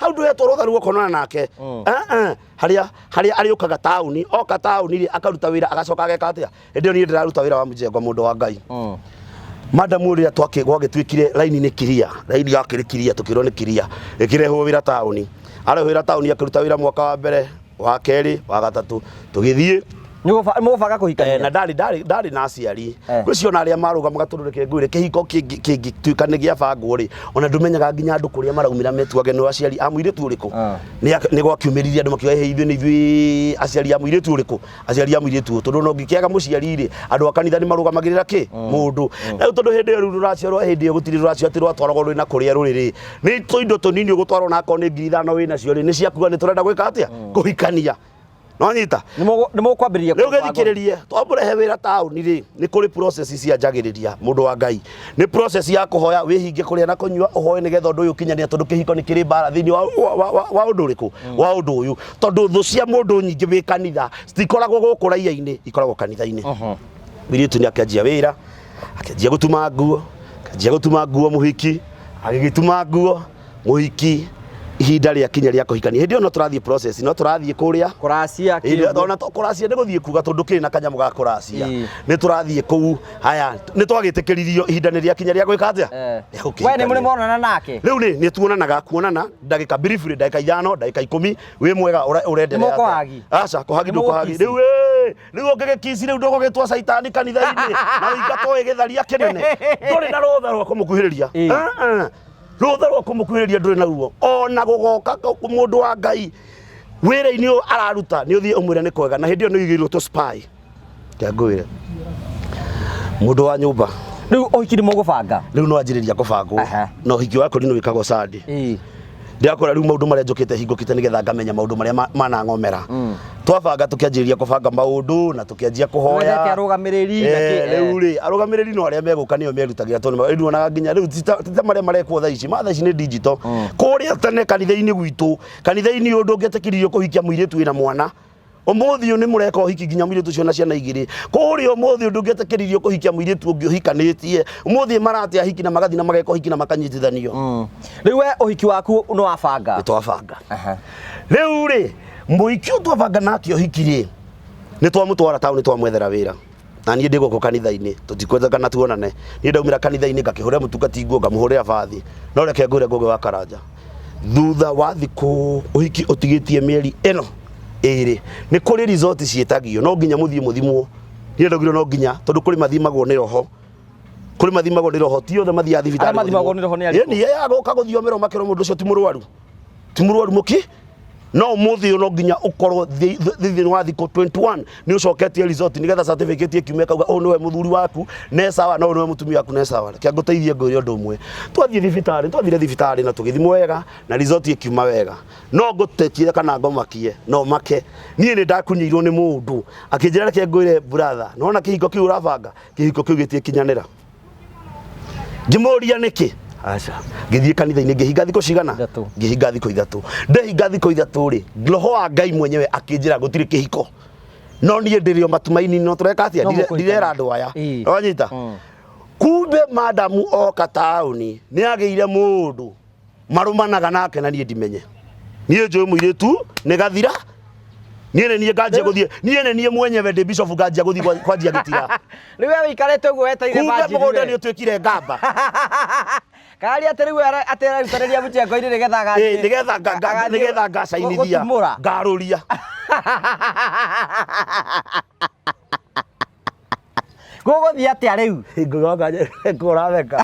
Hau ndũhetwo rũtha rwa kuonana nake. Ah, ah. Harĩa arĩũkaga taũni, oka taũni rĩ, akaruta wĩra, agacoka ageka atĩa. Hĩndĩ ĩyo niĩ ndĩraruta wĩra wa mjengo, mũndũ wa Ngai. Madam ũrĩa twakĩ gwagĩtuĩkire raini nĩ kiria, raini yakĩrĩ kiria, tũkĩrwo nĩ kiria, ĩkĩrehwo wĩra taũni. Arehwo wĩra taũni, akĩruta wĩra mwaka wa mbere, wa kerĩ, wa gatatũ, tũgĩthiĩ. Nĩ mũgũbanga kũhikania? Na ndarĩ na aciari. Ngwĩciria ona arĩa marũgamaga, tondũ reke ngwĩre, kĩhiko kĩngĩtuĩka nĩ gĩabangwo rĩ, ona ndũmenyaga nginya andũ kũrĩa maraumĩra metuage nĩ aciari a mũirĩtu ũrĩkũ. Nĩ gwakiumĩririe andũ makiuga, "Ĩ, ithuĩ nĩ ithuĩ aciari a mũirĩtu ũrĩkũ, aciari a mũirĩtu ũyũ." Tondũ ona ũngĩkĩaga mũciari rĩ, andũ a kanitha nĩ marũgamagĩrĩra kĩ mũndũ. Rĩu tondũ hĩndĩ ĩyo rĩu rũracio rwa hĩndĩ ĩyo gũtirĩ rũracio atĩ rwatwaragwo rwĩna kũrĩa rũrĩ rĩ, nĩ tũindo tũnini ũgũtwarwo, na akorwo nĩ 5,000 wĩnacio rĩ, nĩ ciakuga nĩ tũrenda gwĩka atĩa, kũhikania. Nonyita? Nĩ mũkwambĩrĩria Rĩu kũbanga. Gĩthikĩrĩrie, twamũrehe wĩra taũni rĩ, nĩ kũrĩ process cianjagĩrĩria, mũndũ wa Ngai. Nĩ process ya kũhoya, wĩhinge kũrĩa na kũnyua, ũhoe nĩgetha ũndũ ũyũ ũkinyanĩre, tondũ kĩhiko nĩ kĩrĩ mbara thĩinĩ wa ũndũ ũrĩkũ, wa ũndũ ũyũ, tondũ thũ cia mũndũ nyingĩ wĩ kanitha citikoragwo gũkũ raia-inĩ, ikoragwo kanitha-inĩ. Mũirĩtu nĩ akĩanjia wĩra, akĩanjia gũtuma nguo, akĩanjia gũtuma nguo, mũhiki agĩgĩtuma nguo mũhiki. Ihinda rĩa kinya rĩa kũhikania, hĩndĩ ĩyo no tũrathiĩ process, no tũrathiĩ kũrĩa Kũracia. Hĩndĩ kĩũndũ. Ona to kũracia, nĩ gũthiĩ kuga tondũ kĩrĩ na kanyamũ ga kũracia. Nĩ tũrathiĩ kũu. Haya, nĩ twagĩtĩkĩririo, ihinda nĩ rĩakinya rĩa gwĩka atĩa? Rĩa We nĩ mũrĩ gũkĩhikania. monana nake? Rĩu rĩ, nĩ tuonanaga, kuonana ndagĩka briefly, ndagĩka 5, ndagĩka 10, wĩ mwega, ũrenderea Nĩ atĩa? mũkũhagi? Aca, kũhagi Nĩ ndũkũhagi. mũgũkici? Rĩu ĩ, rĩu ũngĩgĩkici rĩu ndũgũgĩtwa caitani kanitha-inĩ na ũingatwo wĩ gĩtharia kĩnene. Ndũrĩ na rũtha rwa kũmũkuhĩrĩria. Ah, ah. Rũtha rwa kũmũkuhĩrĩria ndũrĩ naruo. Ona gũgoka mũndũ wa Ngai wĩra-inĩ ũyũ araruta, nĩ ũthiĩ ũmwĩre nĩ kwega, na hĩndĩ ĩyo nĩ ũigĩirwo tũ spy. Reke ngwĩre, mũndũ wa nyũmba. Rĩu ũhiki nĩ mũgũbanga? Rĩu no anjĩrĩria kũbangwo. Na ũhiki wa kũri nĩ wĩkagwo Sunday. Ndĩrakora rĩu maũndũ marĩa njũkĩte hingũkĩte nĩgetha ngamenya maũndũ marĩa manang'omera. Twabanga, tũkĩanjĩrĩria kũbanga maũndũ na tũkĩanjia kũhoya. Wendete arũgamĩrĩri na kĩ? Rĩu rĩ, arũgamĩrĩri no arĩa megũka nĩo merutagĩra, tondũ rĩu onaga nginya rĩu ti ta marĩa marekwo thaa ici, ma thaa ici nĩ digital. Kũrĩa tene kanitha-inĩ gwitũ, kanitha-inĩ ũyũ ndũngĩetĩkĩririo kũhikia mũirĩtu wĩna mwana. Ũmũthĩ ũyũ nĩ mũreka ũhiki nginya mũirĩtu ũcio na ciana igĩrĩ. Kũrĩa ũmũthĩ ũyũ ndũngĩetĩkĩririo kũhikia mũirĩtu ũngĩ ũhikanĩtie. Ũmũthĩ marate ahiki na magathiĩ na mageka ũhiki na makanyitithanio. Rĩu we ũhiki waku nĩ wabanga? Nĩ twabanga. Rĩu rĩ, mũhiki ũyũ twabanga nake ũhiki rĩ, nĩ twamũtwara taũni, twamwethera wĩra. Na niĩ ndĩ gũkũ kanitha-inĩ, tũtikwendekana tuonane. Niĩ ndaumĩra kanitha-inĩ ngakĩhũrĩra mũtungati nguo, ngamũhũrĩra bathi. No reke ngwĩre, Ngũgĩ wa Karanja, thutha wa thikũ ũhiki ũtigĩtie mĩeri ĩno ĩrĩ, nĩ kũrĩ resort ciĩtagio, no nginya mũthiĩ mũthimwo. Niĩ ndaugire no nginya, tondũ kũrĩ mathimagwo nĩ roho, kũrĩ mathimagwo nĩ roho, ti othe mathiaga thibitarĩ. Arĩa mathimagwo nĩ roho nĩ arĩkũ? Ĩni ya gũka gũthiomerwo, makĩrwo mũndũ ũcio ti mũrwaru, ti mũrwaru mũki. No ũmũthĩ ũyũ no nginya ũkorwo thĩinĩ wa thikũ 21 nĩ ũcoketie result, nĩgetha certificate ĩkiume ĩkauga ũyũ nĩwe mũthuri waku ne sawa, na ũyũ nĩwe mũtumia waku ne sawa. Reke ngũteithie ngwĩre ũndũ ũmwe. Twathiĩ thibitarĩ, twathire thibitarĩ na tũgĩthimwo wega na result ĩkiuma wega. No ngũtetie kana ngomakie no make, niĩ nĩ ndakunyĩirwo nĩ mũndũ akĩnjĩra, "Reke ngwĩre brother, nona kĩhiko kĩu ũrabanga, kĩhiko kĩu gĩtiĩkinyanĩra." Ngĩmũria nĩkĩ. Aca, ngĩthiĩ kanitha-inĩ, ngĩhinga thikũ cigana? 3. Ngĩhinga thikũ 3. Ndehinga thikũ 3 rĩ, roho wa Ngai mwenyewe akĩnjĩra gũtirĩ kĩhiko. No niĩ ndĩrĩ o matumaini, no tũreka atĩa? No mũkũhikania. Ndirera andũ aya. Wanyita? Kuma Kumbe madamu oka taũni nĩ agĩire mũndũ marũmanaga nake na niĩ ndimenye. Niĩ njũĩ mũirĩtu nĩ gathira. Niĩ nĩ niĩ nganjia gũthiĩ, niĩ nĩ niĩ mwenyewe ndĩ bishop nganjia gũthiĩ kwanjia gĩtira. Rĩu we wĩikarĩte ũguo wetereire Kumbe banjiri mũgũnda we. nĩ ũtuĩkire ngamba. Kari atĩ rĩu atĩ arerutanĩria mũchengo-inĩ nĩgetha agathiĩ. Ĩĩ, nĩgetha agathiĩ nĩgetha ngacainithia gũtumũra. ngarũria. Gũgũthiĩ atĩa rĩu? Ngũratheka.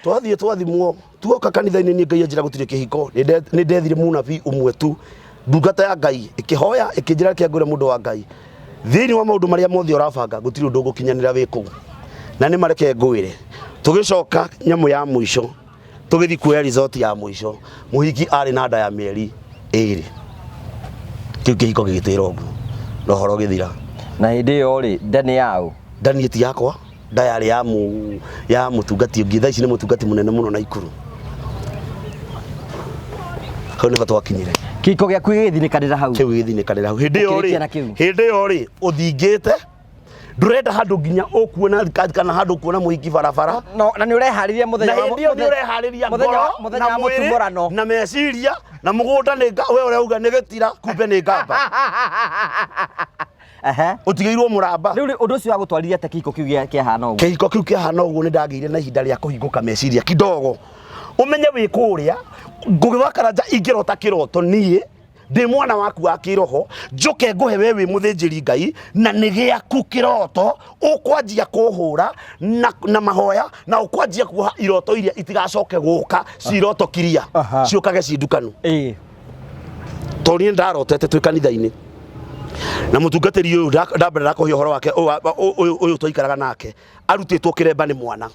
Twathiĩ twathimwo tuoka kanitha-inĩ niĩ Ngai anjĩra gũtirĩ kĩhiko. Nĩ ndethire mũnabii ũmwe tu, ndungata ya Ngai ĩkĩhoya ĩkĩnjĩra reke ngwĩre mũndũ wa Ngai, thĩinĩ wa maũndũ marĩa mothe ũrabanga gũtirĩ ũndũ ũgũkinyanĩra wĩ kũu. Na nĩ mareke ngwĩre, tũgĩcoka nyamũ ya mũico tũgĩthiĩ kuoya result ya mũico, mũhiki arĩ na nda ya mĩeri 2. Kĩu kĩhiko gĩgĩtĩra ũguo na ũhoro ũgĩthira. Na hĩndĩ ĩyo rĩ, nda nĩ yaũ? Nda niĩ ti yakwa, nda yarĩ ya mũ ya mũtungati ũngĩ, thaa ici nĩ mũtungati mũnene mũno Naikuru. Hau nĩho twakinyire. Kĩhiko gĩaku gĩgĩthinĩkanĩra hau. Kĩu gĩgĩthinĩkanĩra hau. Hĩndĩ ĩyo Ũkĩrĩkia rĩ, na kĩu? hĩndĩ ĩyo rĩ, ũthingĩte ndũrenda handũ nginya ũkuona kana handũ ũkuona mũhiki barabara. No, na nĩ ũreharĩria mũthenya Na wa hĩndĩ ĩyo nĩ ũreharĩria mũthenya ngoro wa- mũthenya na wa mwĩrĩ mũtumũrano. na meciria na mũgũnda nĩ we ũrauga nĩ gĩtira kumbe nĩ ngamba. Ehe. Ũtigĩirwo mũramba. Rĩu rĩ, ũndũ ũcio wagũtwarire atĩa kĩhiko kĩu kĩahana ũguo? Kĩhiko kĩu kĩahana ũguo nĩ ndagĩire na ihinda rĩa kũhingũka meciria kidogo. Ũmenye wĩ kũrĩa Ngũgĩ wa Karanja ingĩrota kĩroto niĩ ndĩ mwana waku wa kĩroho njũke ngũhe we wĩ mũthĩnjĩri Ngai na nĩ gĩaku kĩroto ũkwanjia kũhũra na mahoya na ũkwanjia kuoha iroto iria itigacoke gũka ci iroto kiria ciũkage ci ndukanu. Tondũ niĩ ndarotete twĩ kanitha-inĩ na mũtungatĩri ũyũ ndambere ndakũhe ũhoro wake ũyũ twaikaraga nake arutĩtwo kĩremba nĩ mwana.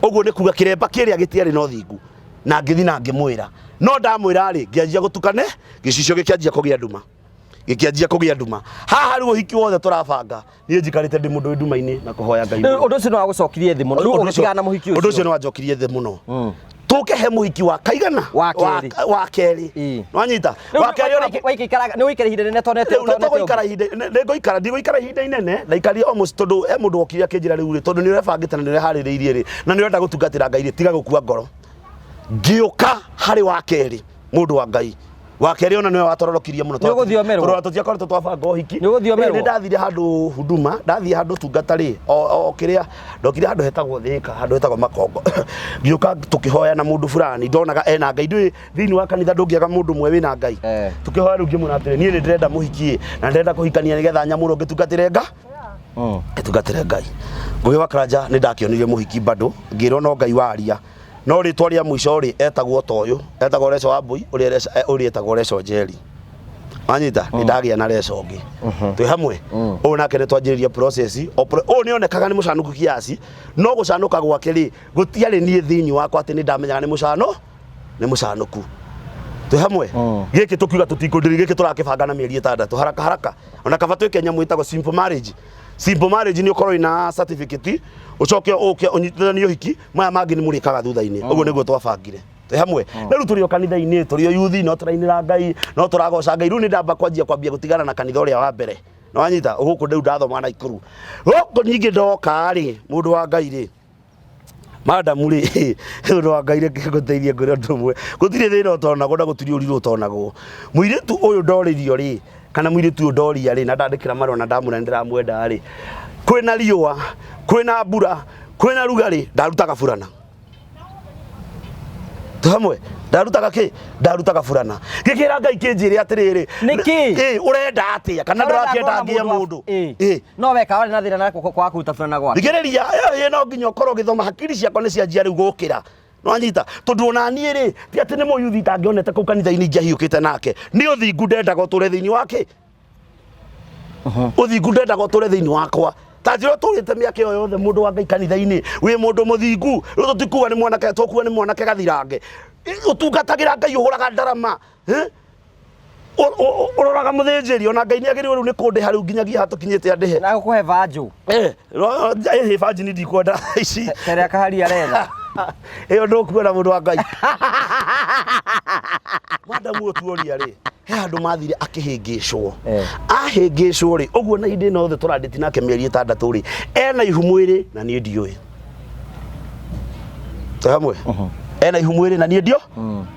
Ũguo nĩ kuga kĩremba kĩrĩa gĩtiarĩ na ũthingu na ngĩthiĩ na ngĩmwĩra, no ndamwĩra rĩ ngĩanjia gũtukane gĩcicio gĩkĩanjia kũgĩa nduma, gĩkĩanjia kũgĩa nduma. Haha rĩu ũhiki wothe tũrabanga niĩ njikarĩte ndĩ mũndũ wĩ nduma-inĩ na kũhoya Ngai Rĩu mũno. ũndũ ũcio nĩ wagũcokirie thĩ mũno. Rĩu Ũndũ ũcio- ũgĩtigana na mũhiki ũndũ ũcio ũcio. nĩ wanjokirie thĩ mũno. Tũke he mũhiki wa kaigana Wa kerĩ. wa kerĩ. Ĩĩ. Nĩwanyita? Rĩu Wa kerĩ ona waikara nĩ ũikara ihinda inene tonete rĩu nĩ tũgũikara ihinda nĩ ngũikara ndigũikara ihinda inene ndaikarire almost tondũ he mũndũ wokire akĩnjĩra rĩu rĩ tondũ nĩ ũrebangĩte na nĩ ũreharĩrĩirie rĩ na nĩ ũrenda gũtungatĩra Ngai rĩ tiga gũkua ngoro. Ngĩũka harĩ wa kerĩ mũndũ wa Ngai wa kerĩ ona nĩwe watororokirie mũno Nĩ ũgũthiomerwo. tondũ tũtiakoretwo twabanga ũhiki. Nĩ ũgũthiomerwo. Ĩĩ, nĩ ndathire handũ huduma ndathiĩ handũ tungata rĩ o kĩrĩa ndokire handũ hetagwo Thĩka handũ hetagwo Makongo ngĩũka tũkĩhoya na mũndũ fulani ndonaga ena Ngai ndũĩ thĩinĩ wa kanitha ndũngĩaga mũndũ ũmwe wĩna Ngai. Tũkĩhoya rĩu ngĩmwĩra atĩrĩ niĩ nĩ ndĩrenda mũhiki ĩ na ndĩrenda kũhikania nĩgetha nyamũrwo ngĩtungatĩre Ngai ngĩtungatĩre Ngai. Ngũgĩ wa Karanja nĩ ndakĩonire mũhiki bado ngĩrwo no Ngai waria no rĩtwa rĩa mũico rĩ etagwo ta ũyũ etagwo Reco wa Mbui ũrĩa ũrĩa etagwo Reco Njeri. Wanyita nĩ ndagĩa na Reco ũngĩ twĩ hamwe ũyũ nake nĩ twanjĩrĩria process ũyũ nĩ onekaga nĩ mũcanũku kiasi no gũcanũka gwake rĩ gũtiarĩ niĩ thĩinĩ wakwa atĩ nĩ ndamenyaga nĩ mũcano nĩ mũcanũku twĩ hamwe gĩkĩ tũkiuga tũtikũndĩri gĩkĩ tũrakĩbanga na mĩeri 6 haraka haraka ona kaba twĩke nyamũ ĩtagwo simple marriage. Simple marriage nĩ ũkorwo wĩna certificate ũcoke ũke ũnyitithanie ũhiki maya mangĩ nĩ mũrĩkaga thutha-inĩ. Ũguo nĩguo twabangire twĩ hamwe. Na rĩu tũrĩ o kanitha-inĩ tũrĩ o yuthi no tũrainĩra Ngai no tũragoca Ngai. Rĩu nĩ ndamba kwanjia kwambia gũtigana na kanitha ũrĩa wa mbere nĩ wanyita gũkũ rĩu ndathoma Naikuru gũkũ ningĩ ndoka rĩ mũndũ wa Ngai rĩ madamu rĩ ũndũ wa Ngai reke ngũteithie ngwĩre ũndũ ũmwe gũtirĩ thĩna ũtonagwo na gũtirĩ ũrirũ ũtonagwo. Mũirĩtu ũyũ ndorĩrio rĩ kana mũirĩtu ũyũ ndoria rĩ na ndandĩkĩra marũa na ndamwĩra nĩ ndĩramwenda rĩ kwĩna riũa kwĩna mbura kwĩna rugarĩ ndarutaga burana twĩ hamwe ndarutaga kĩ ndarutaga burana ngĩkĩra Ngai kĩnjĩre atĩrĩrĩ Nĩkĩ? ĩ ũrenda atĩa kana ndũrakĩenda ngĩe mũndũ ĩ No weka warĩ na thĩna na kwaga kũruta burana gwake. Thikĩrĩria ĩ no nginya ũkorwo ũgĩthoma hakiri ciakwa nĩ cianjia rĩu gũkĩra nĩwanyita tondũ ona niĩ rĩ ti atĩ nĩ mũyuthi itangĩonete kũu kanitha-inĩ ingĩahiũkĩte nake nĩ ũthingu ndendaga ũtũre thĩinĩ wake ũthingu ndendaga ũtũre thĩinĩ wakwa ta njĩra ũtũrĩte mĩaka ĩyo yothe mũndũ wa Ngai kanitha-inĩ wĩ mũndũ mũthingu rĩu tũtikuga nĩ mwanake tũkuga nĩ mwanake gathirange ũtungatagĩra Ngai ũhũraga ndarama Ũroraga mũthĩnjĩri ona Ngai nĩ agĩrĩirwo rĩu nĩ kũndĩha rĩu nginyagia haha tũkinyĩte andĩhe. Na gũkũhe banjũ. Banji ni ndikwenda ici. Terĩa kaharia aretha. Ĩyo ndũkuona mũndũ wa Ngai. Madamu ũyũ tuoria rĩ, he handũ mathire akĩhĩngĩcwo. Ahĩngĩcwo rĩ, ũguo na hĩndĩ ĩno yothe tũrandĩti nake mĩeri 6 rĩ, ena ihu mwĩrĩ na niĩ ndiũĩ. Twĩ hamwe? Ena ihu mwĩrĩ na niĩ ndio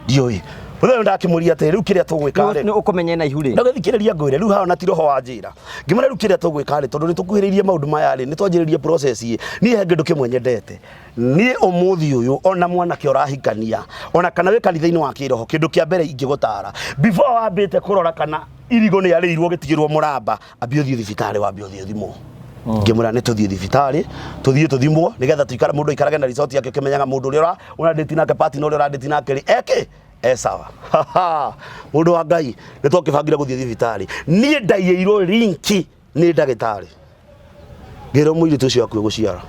ndiũĩ. Mũthenya ũyũ ndakĩmũria atĩrĩ, rĩu kĩrĩa tũgwĩka rĩ, Nĩ ũkũmenya ena ihu rĩ. Ndagĩthikĩrĩria ngwĩre rĩu haha ona ti roho wa njĩra. Ngĩmwĩra rĩu kĩrĩa tũgwĩka rĩ, tondũ nĩ tũkuhĩrĩirie maũndũ maya rĩ, nĩ twanjĩrĩrie process ĩ, niĩ he kĩndũ kĩmwe nyendete. Niĩ ũmũthĩ ũyũ ona mwanake ũrahikania, ona kana wĩ kanitha-inĩ wa kĩroho, kĩndũ kĩa mbere ingĩgũtara, before wambĩte kũrora kana irigũ nĩ arĩirwo gĩtigĩrwo mũramba, ambia ũthiĩ thibitarĩ wambe ũthiĩ ũthimwo. Ngĩmwĩra nĩ tũthiĩ thibitarĩ, tũthiĩ tũthimwo nĩgetha tũikare mũndũ aikarage na result yake ũkĩmenyaga mũndũ ũrĩa ũrandĩti nake partner ũrĩa ũrandĩti nake rĩ, eke e sawa. Mũndũ wa Ngai, nĩ twakĩbangire gũthiĩ thibitarĩ. Niĩ ndaiyĩirwo linki nĩ ndagĩtarĩ. Ngĩrwo mũirĩtu ũcio akuĩ gũciara.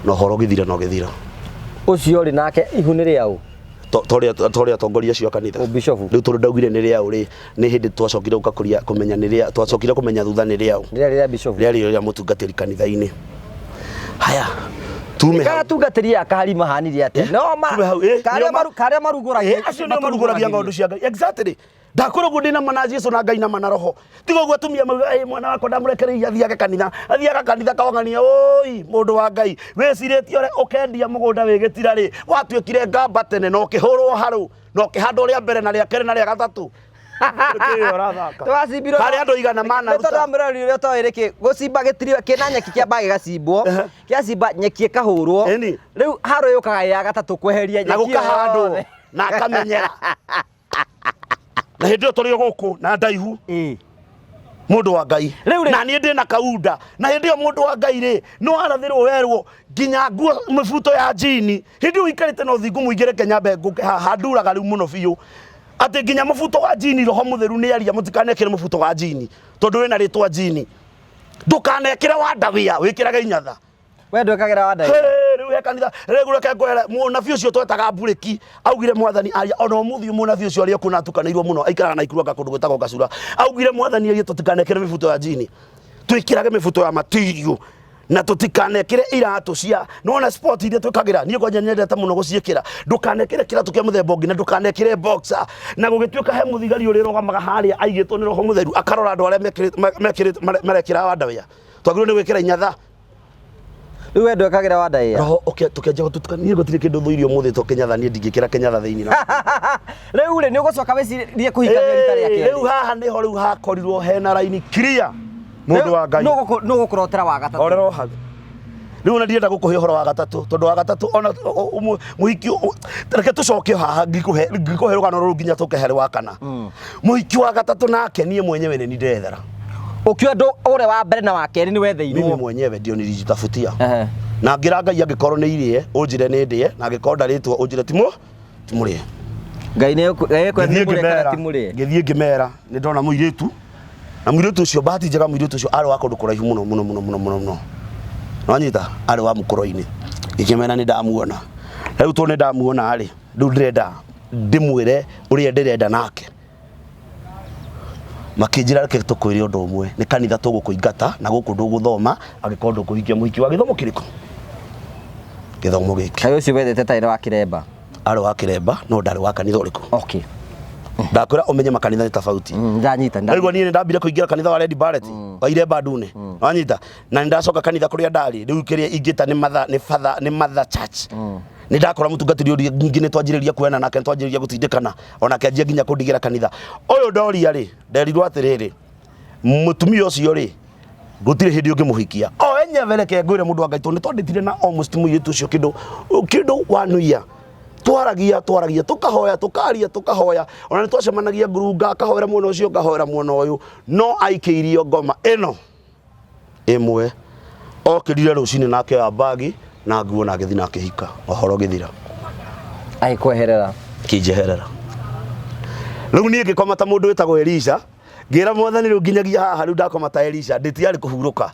Na ũhoro ũgĩthira na ũgĩthira. Ũcio rĩ nake ihu nĩ rĩa ũ? Torĩa atongoria acio a kanitha. O bishofu. Rĩu tondũ ndaugire nĩ rĩa ũ rĩ, nĩ hĩndĩ twacokire gũka kũmenya nĩ rĩa, twacokire kũmenya thutha nĩ rĩa ũ. Rĩarĩ rĩa bishofu. Rĩarĩ rĩa mũtungatĩri kanitha-inĩ. Haya, tume hau. Atungatĩri aya kahari mahanire atĩa? No ma Tume hau, eh, karĩa nĩo maru karĩa marugũragia Eh, acio nĩo marugũragia ng'ondu cia Ngai. Exactly. Ndakwĩra ũguo ndĩna ma na Jesu na Ngai na ma na roho. Tiga ũguo atumia mauga ĩ mwana wakwa ndamũrekereirie athiage kanitha. Athiaga kanitha kawang'ania oi mũndũ wa Ngai. Wĩcirĩtie ũrĩa ũkendia mũgũnda wĩ gĩtira rĩ, watuĩkire ngamba tene na ũkĩhũrwo harũ na ũkĩhandwo rĩa mbere na rĩa kerĩ na rĩa gatatũ. Nĩkĩĩ ũrathaka? Twacimbirwo Harĩ andũ igana manaruta. Nĩ tondũ wa mũrori ũrĩa ũtoĩ rĩkĩ gũcimba gĩtiri kĩna nyeki kĩambaga gĩgacimbwo kĩacimba nyeki ĩkahũrwo Ĩni. rĩu haro yũkaga ĩ ya gatatũ kweheria Na nyeki ĩyo gũkahandwo yothe. na akamenyera. Na hĩndĩ ĩyo tũrĩ o gũkũ na ndaihu Ĩĩ. mũndũ wa Ngai. Rĩu rĩ- Na niĩ ndĩ na kaunda. Na hĩndĩ ĩyo mũndũ wa Ngai rĩ, nĩ warathĩrwo werwo nginya nguo mĩbuto ya njini. Hĩndĩ ĩyo ũikarĩte na ũthingu mũingĩ reke nyambe ngũke haha nduraga rĩu mũno biũ. Atĩ nginya mũbuto wa njini roho mũtheru nĩ aria mũtikanekĩre mũbuto wa njini tondũ wĩna rĩtwa njini. Ndũkanekĩre wa ndawĩa wĩkĩrage inyatha. We ndwĩkagĩra wa ndawĩa. Hey, rĩu he kanitha rĩu reke ngwĩre mũnabii ũcio twetaga mburĩki augire mwathani aria ona ũmũthĩ mũnabii ũcio arĩ o kuo na atukanĩirwo mũno aikaraga na ikuruanga kũndũ gwĩtagwo Gacura augire mwathani aria tũtikanekĩre mĩbuto ya njini twĩkĩrage mĩbuto ya material na tũtikanekĩre iratũ cia nona sport iria twĩkagĩra niĩ kwanja nyendete mũno gũciĩkĩra ndũkanekĩre kĩratũ kĩa mũthemba ũngĩ na ndũkanekĩre boxer na gũgĩtuĩka he mũthigari ũrĩa ũrũgamaga harĩa aigĩtwo nĩ roho mũtheru akarora andũ arĩa mekĩrĩte marekĩra wandawĩa twagĩrĩirwo nĩ gwĩkĩra inyatha Rĩu we ndwekagĩra wa ndaĩa. Roho ũkĩ tũkĩanjia gũtutuka niĩ gũtirĩ kĩndũ thũire ũmũthĩ to kĩnyatha niĩ ndingĩkĩra kĩnyatha thĩinĩ na Rĩu rĩ nĩ ũgũcoka wĩcirie kũhikania rita rĩa kerĩ. Rĩu haha nĩho rĩu hakorirwo hena raini clear mũndũ wa Ngai. Nũ gũkũrotera wa gatatũ. Horera o hau. Rĩu ona ndirenda gũkũhe ũhoro wa gatatũ tondũ wa gatatũ ona mũhiki reke tũcoke haha ngikũhe ngikũhe rũgano rũrũ nginya tũke harĩ wa kana. Mũhiki wa gatatũ nake niĩ mwenyewe nĩ niĩ ndethera. Ũkiuga ndũ ũrĩa wa mbere na wa kerĩ nĩ wetheirwo. Mimi mwenyewe ndio nilijitafutia. Ehe. Na ngĩra Ngai angĩkorwo nĩ irĩe ũnjĩre nĩ ndĩe na angĩkorwo ndarĩtwo ũnjĩre timũ timũrĩe. Ngai nĩ Ngai ekwenda Ngĩthiĩ nĩ mũrĩe kana ngĩmera ti mũrĩe. ngĩthiĩ ngĩmera nĩ ndona mũirĩtu na mũirĩtu ũcio bahati njega mũirĩtu ũcio arĩ wa kũndũ kũraihu mũno mũno mũno mũno mũno mũno. Nĩwanyita arĩ wa mũkũrũ-inĩ. Ngĩkĩmera nĩ ndamuona. Rĩu tondũ nĩ ndamuona rĩ rĩu ndĩrenda ndĩmwĩre ũrĩa ndĩrenda nake. Makĩnjĩra reke tũkwĩre ũndũ ũmwe nĩ kanitha tũgũkũingata na gũkũ ndũgũthoma angĩkorwo ndũkũhingia mũhiki wa gĩthomo kĩrĩkũ gĩthomo gĩkĩ. Kaĩ ũcio wethete tarĩ wa kĩremba? Arĩ wa kĩremba no ndarĩ wa kanitha ũrĩkũ. Okay. Ndakwĩra ũmenye makanitha nĩ tofauti. Ndanyita. Ndaigua niĩ nĩ ndambire kũingĩra kanitha wa Red Barrett wa Iremba Ndune. Wanyita? Na nĩ ndacoka kanitha kũrĩa ndarĩ rĩu kĩrĩa ingĩta nĩ mother nĩ father nĩ mother church. Nĩ ndakora mũtungatĩri ũrĩa ningĩ nĩ twanjĩrĩria kuoyana nake nĩ twanjĩrĩria gũtindĩkana onake anjia nginya kũndigĩra kanitha. Ũyũ ndoria rĩ nderirwo atĩrĩrĩ mũtumia ũcio rĩ gũtirĩ hĩndĩ ũngĩmũhikia o enyewe reke ngwĩre mũndũ wa Ngai tondũ nĩ twandĩtire na almost mũirĩtu ũcio kĩndũ kĩndũ one year twaragia twaragia tũkahoya tũkaria tũkahoya ona nĩ twacemanagia ngurunga akahoera mwena ũcio ngahoera mwena ũyũ no aikĩirio ngoma ĩno ĩmwe okĩrire rũcinĩ na akĩoya bagi na nguo na agĩthiĩ na akĩhika ũhoro ũgĩthira Agĩkweherera. kĩnjeherera rĩu niĩ ngĩkoma ta mũndũ wĩtagwo Elisha ngĩra mwathani rĩu nginyagia haha rĩu ndakoma ta Elisha ndĩtiarĩ kũhurũka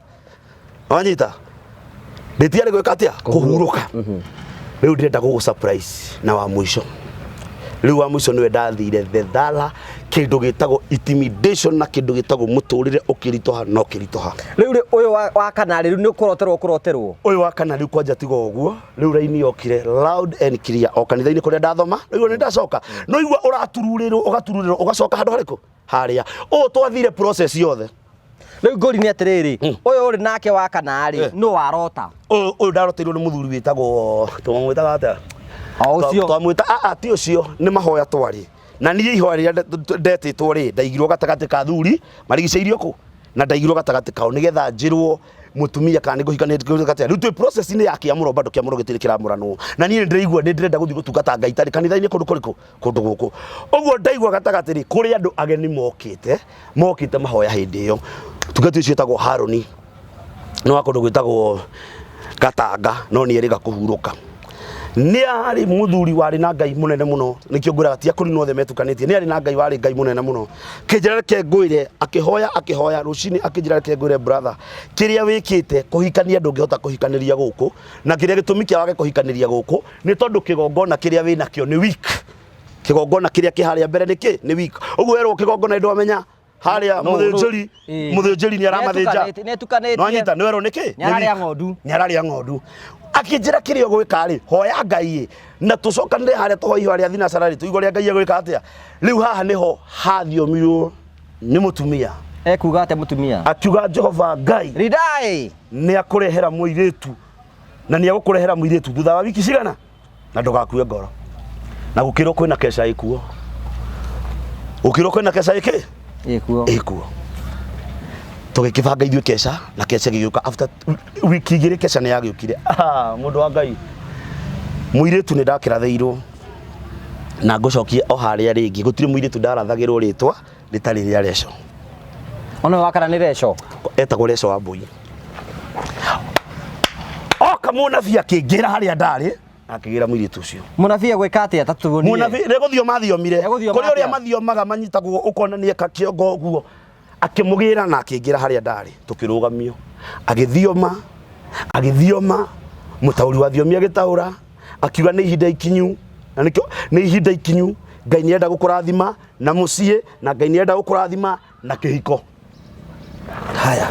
wanyita ndĩtiarĩ gwĩka atĩa kũhurũka rĩu ndĩrenda gũgũ surprise na wa mũico Rĩu wa mũico nĩwe ndathire Thethara, kĩndũ gĩtagwo intimidation na kĩndũ gĩtagwo mũtũrĩre ũkĩritũha no kĩritũha. Rĩu rĩ ũyũ wa, wa kana rĩ rĩu nĩ ũkũroterwo ũkũroterwo. Ũyũ wa kana rĩu kwanja tiga ũguo, rĩu raini yokire loud and clear o kanitha-inĩ kũrĩa ndathoma, rĩu nĩ ndacoka. No igua ũratururĩrwo ũgatururĩrwo ũgacoka handũ harĩkũ? Harĩa. Ũũ twathire process yothe. Rĩu ngũri nĩ atĩrĩrĩ, ũyũ ũrĩ nake wa kana rĩ, nũ warota? Ũyũ ũyũ ndaroteirwo nĩ mũthuri wĩtagwo twamwĩtaga atĩa? O ũcio. Twamwĩta a a ti ũcio nĩ mahoya twarĩ. Na niĩ ihoya rĩrĩa ndetĩtwo rĩ, ndaigirwo gatagatĩ ka athuri marigicĩirio kũ? Na ndaigirwo gatagatĩ kao nĩgetha njĩrwo mũtumia kana nĩ ngũhikania atĩa. Rĩu twĩ process-inĩ ya kĩamũro bado kĩamũro gĩtirĩ kĩramũranwo. Na niĩ nĩ ndĩraigua nĩ ndĩrenda gũthiĩ gũtungata Ngai itarĩ kanitha-inĩ kũndũ kũrĩkũ? Kũndũ gũkũ. Ũguo ndaigua gatagatĩ rĩ, kũrĩ andũ ageni mokĩte, mokĩte mahoya hĩndĩ ĩyo. Tungata ũcio wĩtagwo Harũni. Nĩ wa kũndũ gwĩtagwo Gatanga no nĩ erĩga kũhurũka. Nĩ arĩ mũthuri warĩ na Ngai mũnene mũno, nĩkĩo ngwĩraga ti akũrinũ othe metukanĩtie, nĩ arĩ na Ngai warĩ Ngai mũnene mũno. Kĩnjĩra reke ngwĩre, akĩhoya akĩhoya, rũcinĩ akĩnjĩra reke ngwĩre brother, kĩrĩa wĩkĩte kũhikania ndũngĩhota kũhikanĩria gũkũ, na kĩrĩa gĩtũmi kĩa wage kũhikanĩria gũkũ nĩ tondũ kĩgongona kĩrĩa wĩnakĩo nĩ weak. Kĩgongona kĩrĩa kĩ harĩa mbere nĩ kĩ? Nĩ weak. Ũguo werwo kĩgongona nĩ ndwamenya harĩa No, mũthĩnjĩri ĩĩ. mũthĩnjĩri nĩ aramathĩnja. Nĩetukanĩtie. Nĩwanyita nĩ werwo nĩ kĩ? Nĩ ararĩa ng'ondu. Nĩ ararĩa ng'ondu. Akĩnjĩra kĩrĩa ũgwĩka rĩ, hoya Ngai ĩ, na tũcokanĩre harĩa tũhoe ihoya rĩa thinacara rĩ, tũigue ũrĩa Ngai egwĩka atĩa. Rĩu haha nĩho hathiomirwo nĩ mũtumia. Ekuga atĩa mũtumia? Akiuga Jehova Ngai Ridai. nĩ akũrehera mũirĩtu na nĩ egũkũrehera mũirĩtu thutha wa wiki cigana na ndũgakue ngoro na gũkĩrwo kwĩna keca ĩkuo gũkĩrwo kwĩna keca ĩkĩ Ĩkuo. ĩkuo tũgĩkĩbanga ithuĩ keca na keca gĩgĩũka after wiki igĩrĩ keca nĩ yagĩũkire. Ah, mũndũ wa Ngai mũirĩtu nĩ ndakĩrathĩirwo na ngũcokie o harĩa rĩngĩ gũtirĩ mũirĩtu ndarathagĩrwo rĩtwa rĩtarĩ rĩa Reco. Ona wa kana nĩ Reco. Etagwo Reco wa Mbũi. Oka mũnabii akĩngĩra harĩa ndarĩ akĩgĩra mũirĩtu ũcio. Mũnabii agwĩka atĩa ta tuonie? Mũnabii nĩ gũthioma athiomire. Egũthioma Kũrĩ ũrĩa atĩa? mathiomaga manyitagwo ũkona nĩ eka kĩongo ũguo. Akĩmũgĩra na akĩingĩra harĩa ndarĩ tũkĩrũgamio. Agĩthioma agĩthioma mũtaũri wa thiomi agĩtaũra akiuga nĩ ihinda ikinyu na nĩkĩo nĩ ihinda ikinyu Ngai nĩ enda gũkũrathima na mũciĩ na Ngai nĩ enda gũkũrathima na kĩhiko. Haya,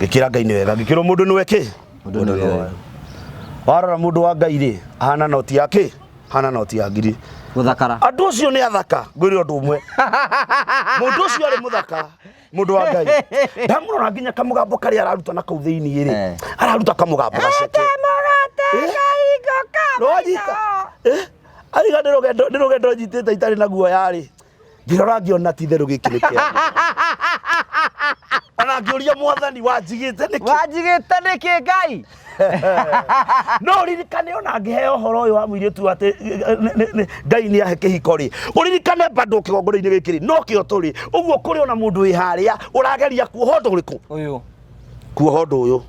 ngĩkĩra Ngai nĩ wega, ngĩkĩrwo mũndũ nĩwe kĩ? Mũndũ nĩwe. Warora mũndũ wa Ngai rĩ, ahana noti ya kĩ? Ahana noti ya ngiri. Gũthakara. Andũ acio nĩ athaka, ngwĩre ũndũ ũmwe. Mũndũ ũcio arĩ mũthaka, mũndũ wa Ngai. Ndamũrora nginya kamũgambo karĩa araruta na kũu thĩinĩ rĩ, araruta kamũgambo gaceke. Nĩwanyita? Eh? Ariga nĩ rũgendo nĩ rũgendo nyitĩte itarĩ na guoya rĩ. Ngĩrora ngĩona ti itherũ gĩkĩ nĩ kĩa. Ona ngĩũria mwathani wanjigĩte nĩkĩ? Wanjigĩte nĩkĩ Ngai? No ũririkane ona ngĩheo ũhoro ũyũ wa mũirĩtu atĩ Ngai nĩ ahe kĩhiko rĩ, ũririkane bado kĩgongona-inĩ gĩkĩ rĩ, no kĩo tũrĩ. Ũguo kũrĩ ona mũndũ wĩ harĩa ũrageria kuoha ũndũ ũrĩkũ? Ũyũ. Kuoha ũndũ ũyũ.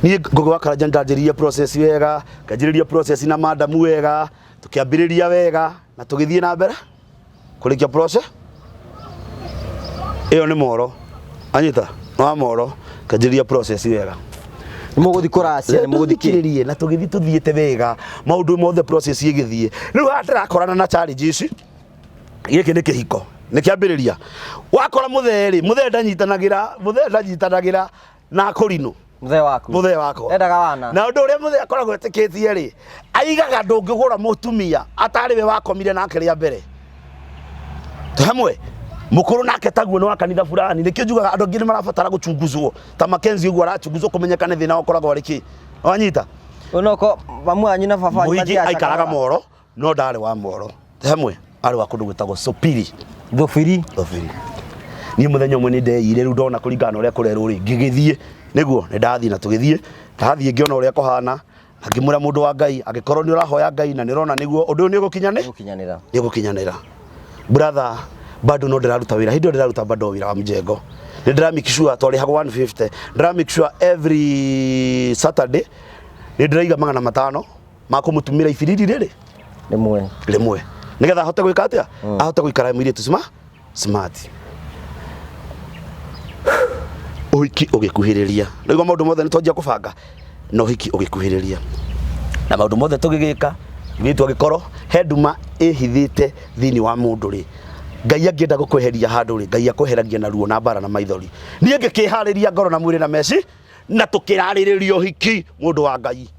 Niĩ Ngũgĩ wa Karanja nĩndanjĩrĩirie process wega, nganjĩrĩria process na madam wega, tũkĩambĩrĩria wega na tũgĩthiĩ na mbere kũrĩkia process. Ĩyo nĩ moro, anyita nĩ wa moro, nganjĩrĩria process wega. Nĩ mũgũthiĩ kũracia, nĩ mũgũthiĩ kĩ? Tũthikĩrĩrie na tũgĩthiĩ tũthiĩte wega, maũndũ mothe process ĩgĩthiĩ. Rĩu haha ndĩrakorana na challenge ici, gĩkĩ nĩ kĩhiko, nĩ kĩambĩrĩria. Wakora mũthee rĩ, mũthee ndanyitanagĩra, mũthee ndanyitanagĩra na kũrinũ. Mũthee waku. Mũthee wakwa. Endaga wana. Na ũndũ ũrĩa mũthee akoragwo etĩkĩtie rĩ, aigaga ndũngĩgũra mũtumia atarĩ we wakomire nake rĩa mbere. Twĩ hamwe? Mũkũrũ nake taguo nĩ wa kanitha fulani. Nĩkĩo njugaga andũ angĩ nĩ marabatara gũchunguzwo. Ta Mackenzie ũguo arachunguzwo kũmenyekane thĩna ũkoragwo arĩ kĩ. Wanyita? Onoko mamu wanyu na baba wanyu Mũhiki mathiaga aikaraga cakara. Moro, no ndarĩ wa Moro. Twĩ hamwe? Arĩ wa kũndũ gwĩtagwo Sopiri. Thobiri. Thobiri. Niĩ mũthenya ũmwe nĩ ndeire rĩu ndona kũringana na ũrĩa kũrerwo rĩ, ngĩgĩthiĩ. Nĩguo, nĩ ndathiĩ na tũgĩthiĩ. Ndathiĩ ngĩona ũrĩa kũhana, na ngĩmwĩra mũndũ wa Ngai, angĩkorwo nĩ ũrahoya Ngai na nĩ ũrona nĩguo, ũndũ ũyũ nĩ ũgũkinyanĩ? Nĩ ũgũkinyanĩra. Nĩ ũgũkinyanĩra. Brother, bado no ndĩraruta wĩra. Hĩndĩ ĩyo ndĩraruta bado wĩra wa mjengo. Nĩ ndĩra make sure twarĩhagwo 150. Ndĩra make sure every Saturday nĩ ndĩraiga 500 ma kũmũtumĩra ibiriri rĩrĩ Rĩmwe. Rĩmwe. Nĩgetha ahote gwĩka atĩa? Ahote gũikara mũirĩtu smart. Ũhiki ũgĩkuhĩrĩria. Nĩguo maũndũ mothe nĩ twanjia kũbanga. Na ũhiki ũgĩkuhĩrĩria. Na maũndũ mothe tũgĩgĩka Mũirĩtu angĩkorwo he nduma ĩhithĩte thĩinĩ wa mũndũ rĩ, Ngai angĩenda gũkweheria handũ rĩ, Ngai akweheragia na ruo na mbara na maithori. Niĩ ngĩkĩharĩria ngoro na mwĩrĩ na meci na tũkĩrarĩrĩria ũhiki mũndũ wa Ngai.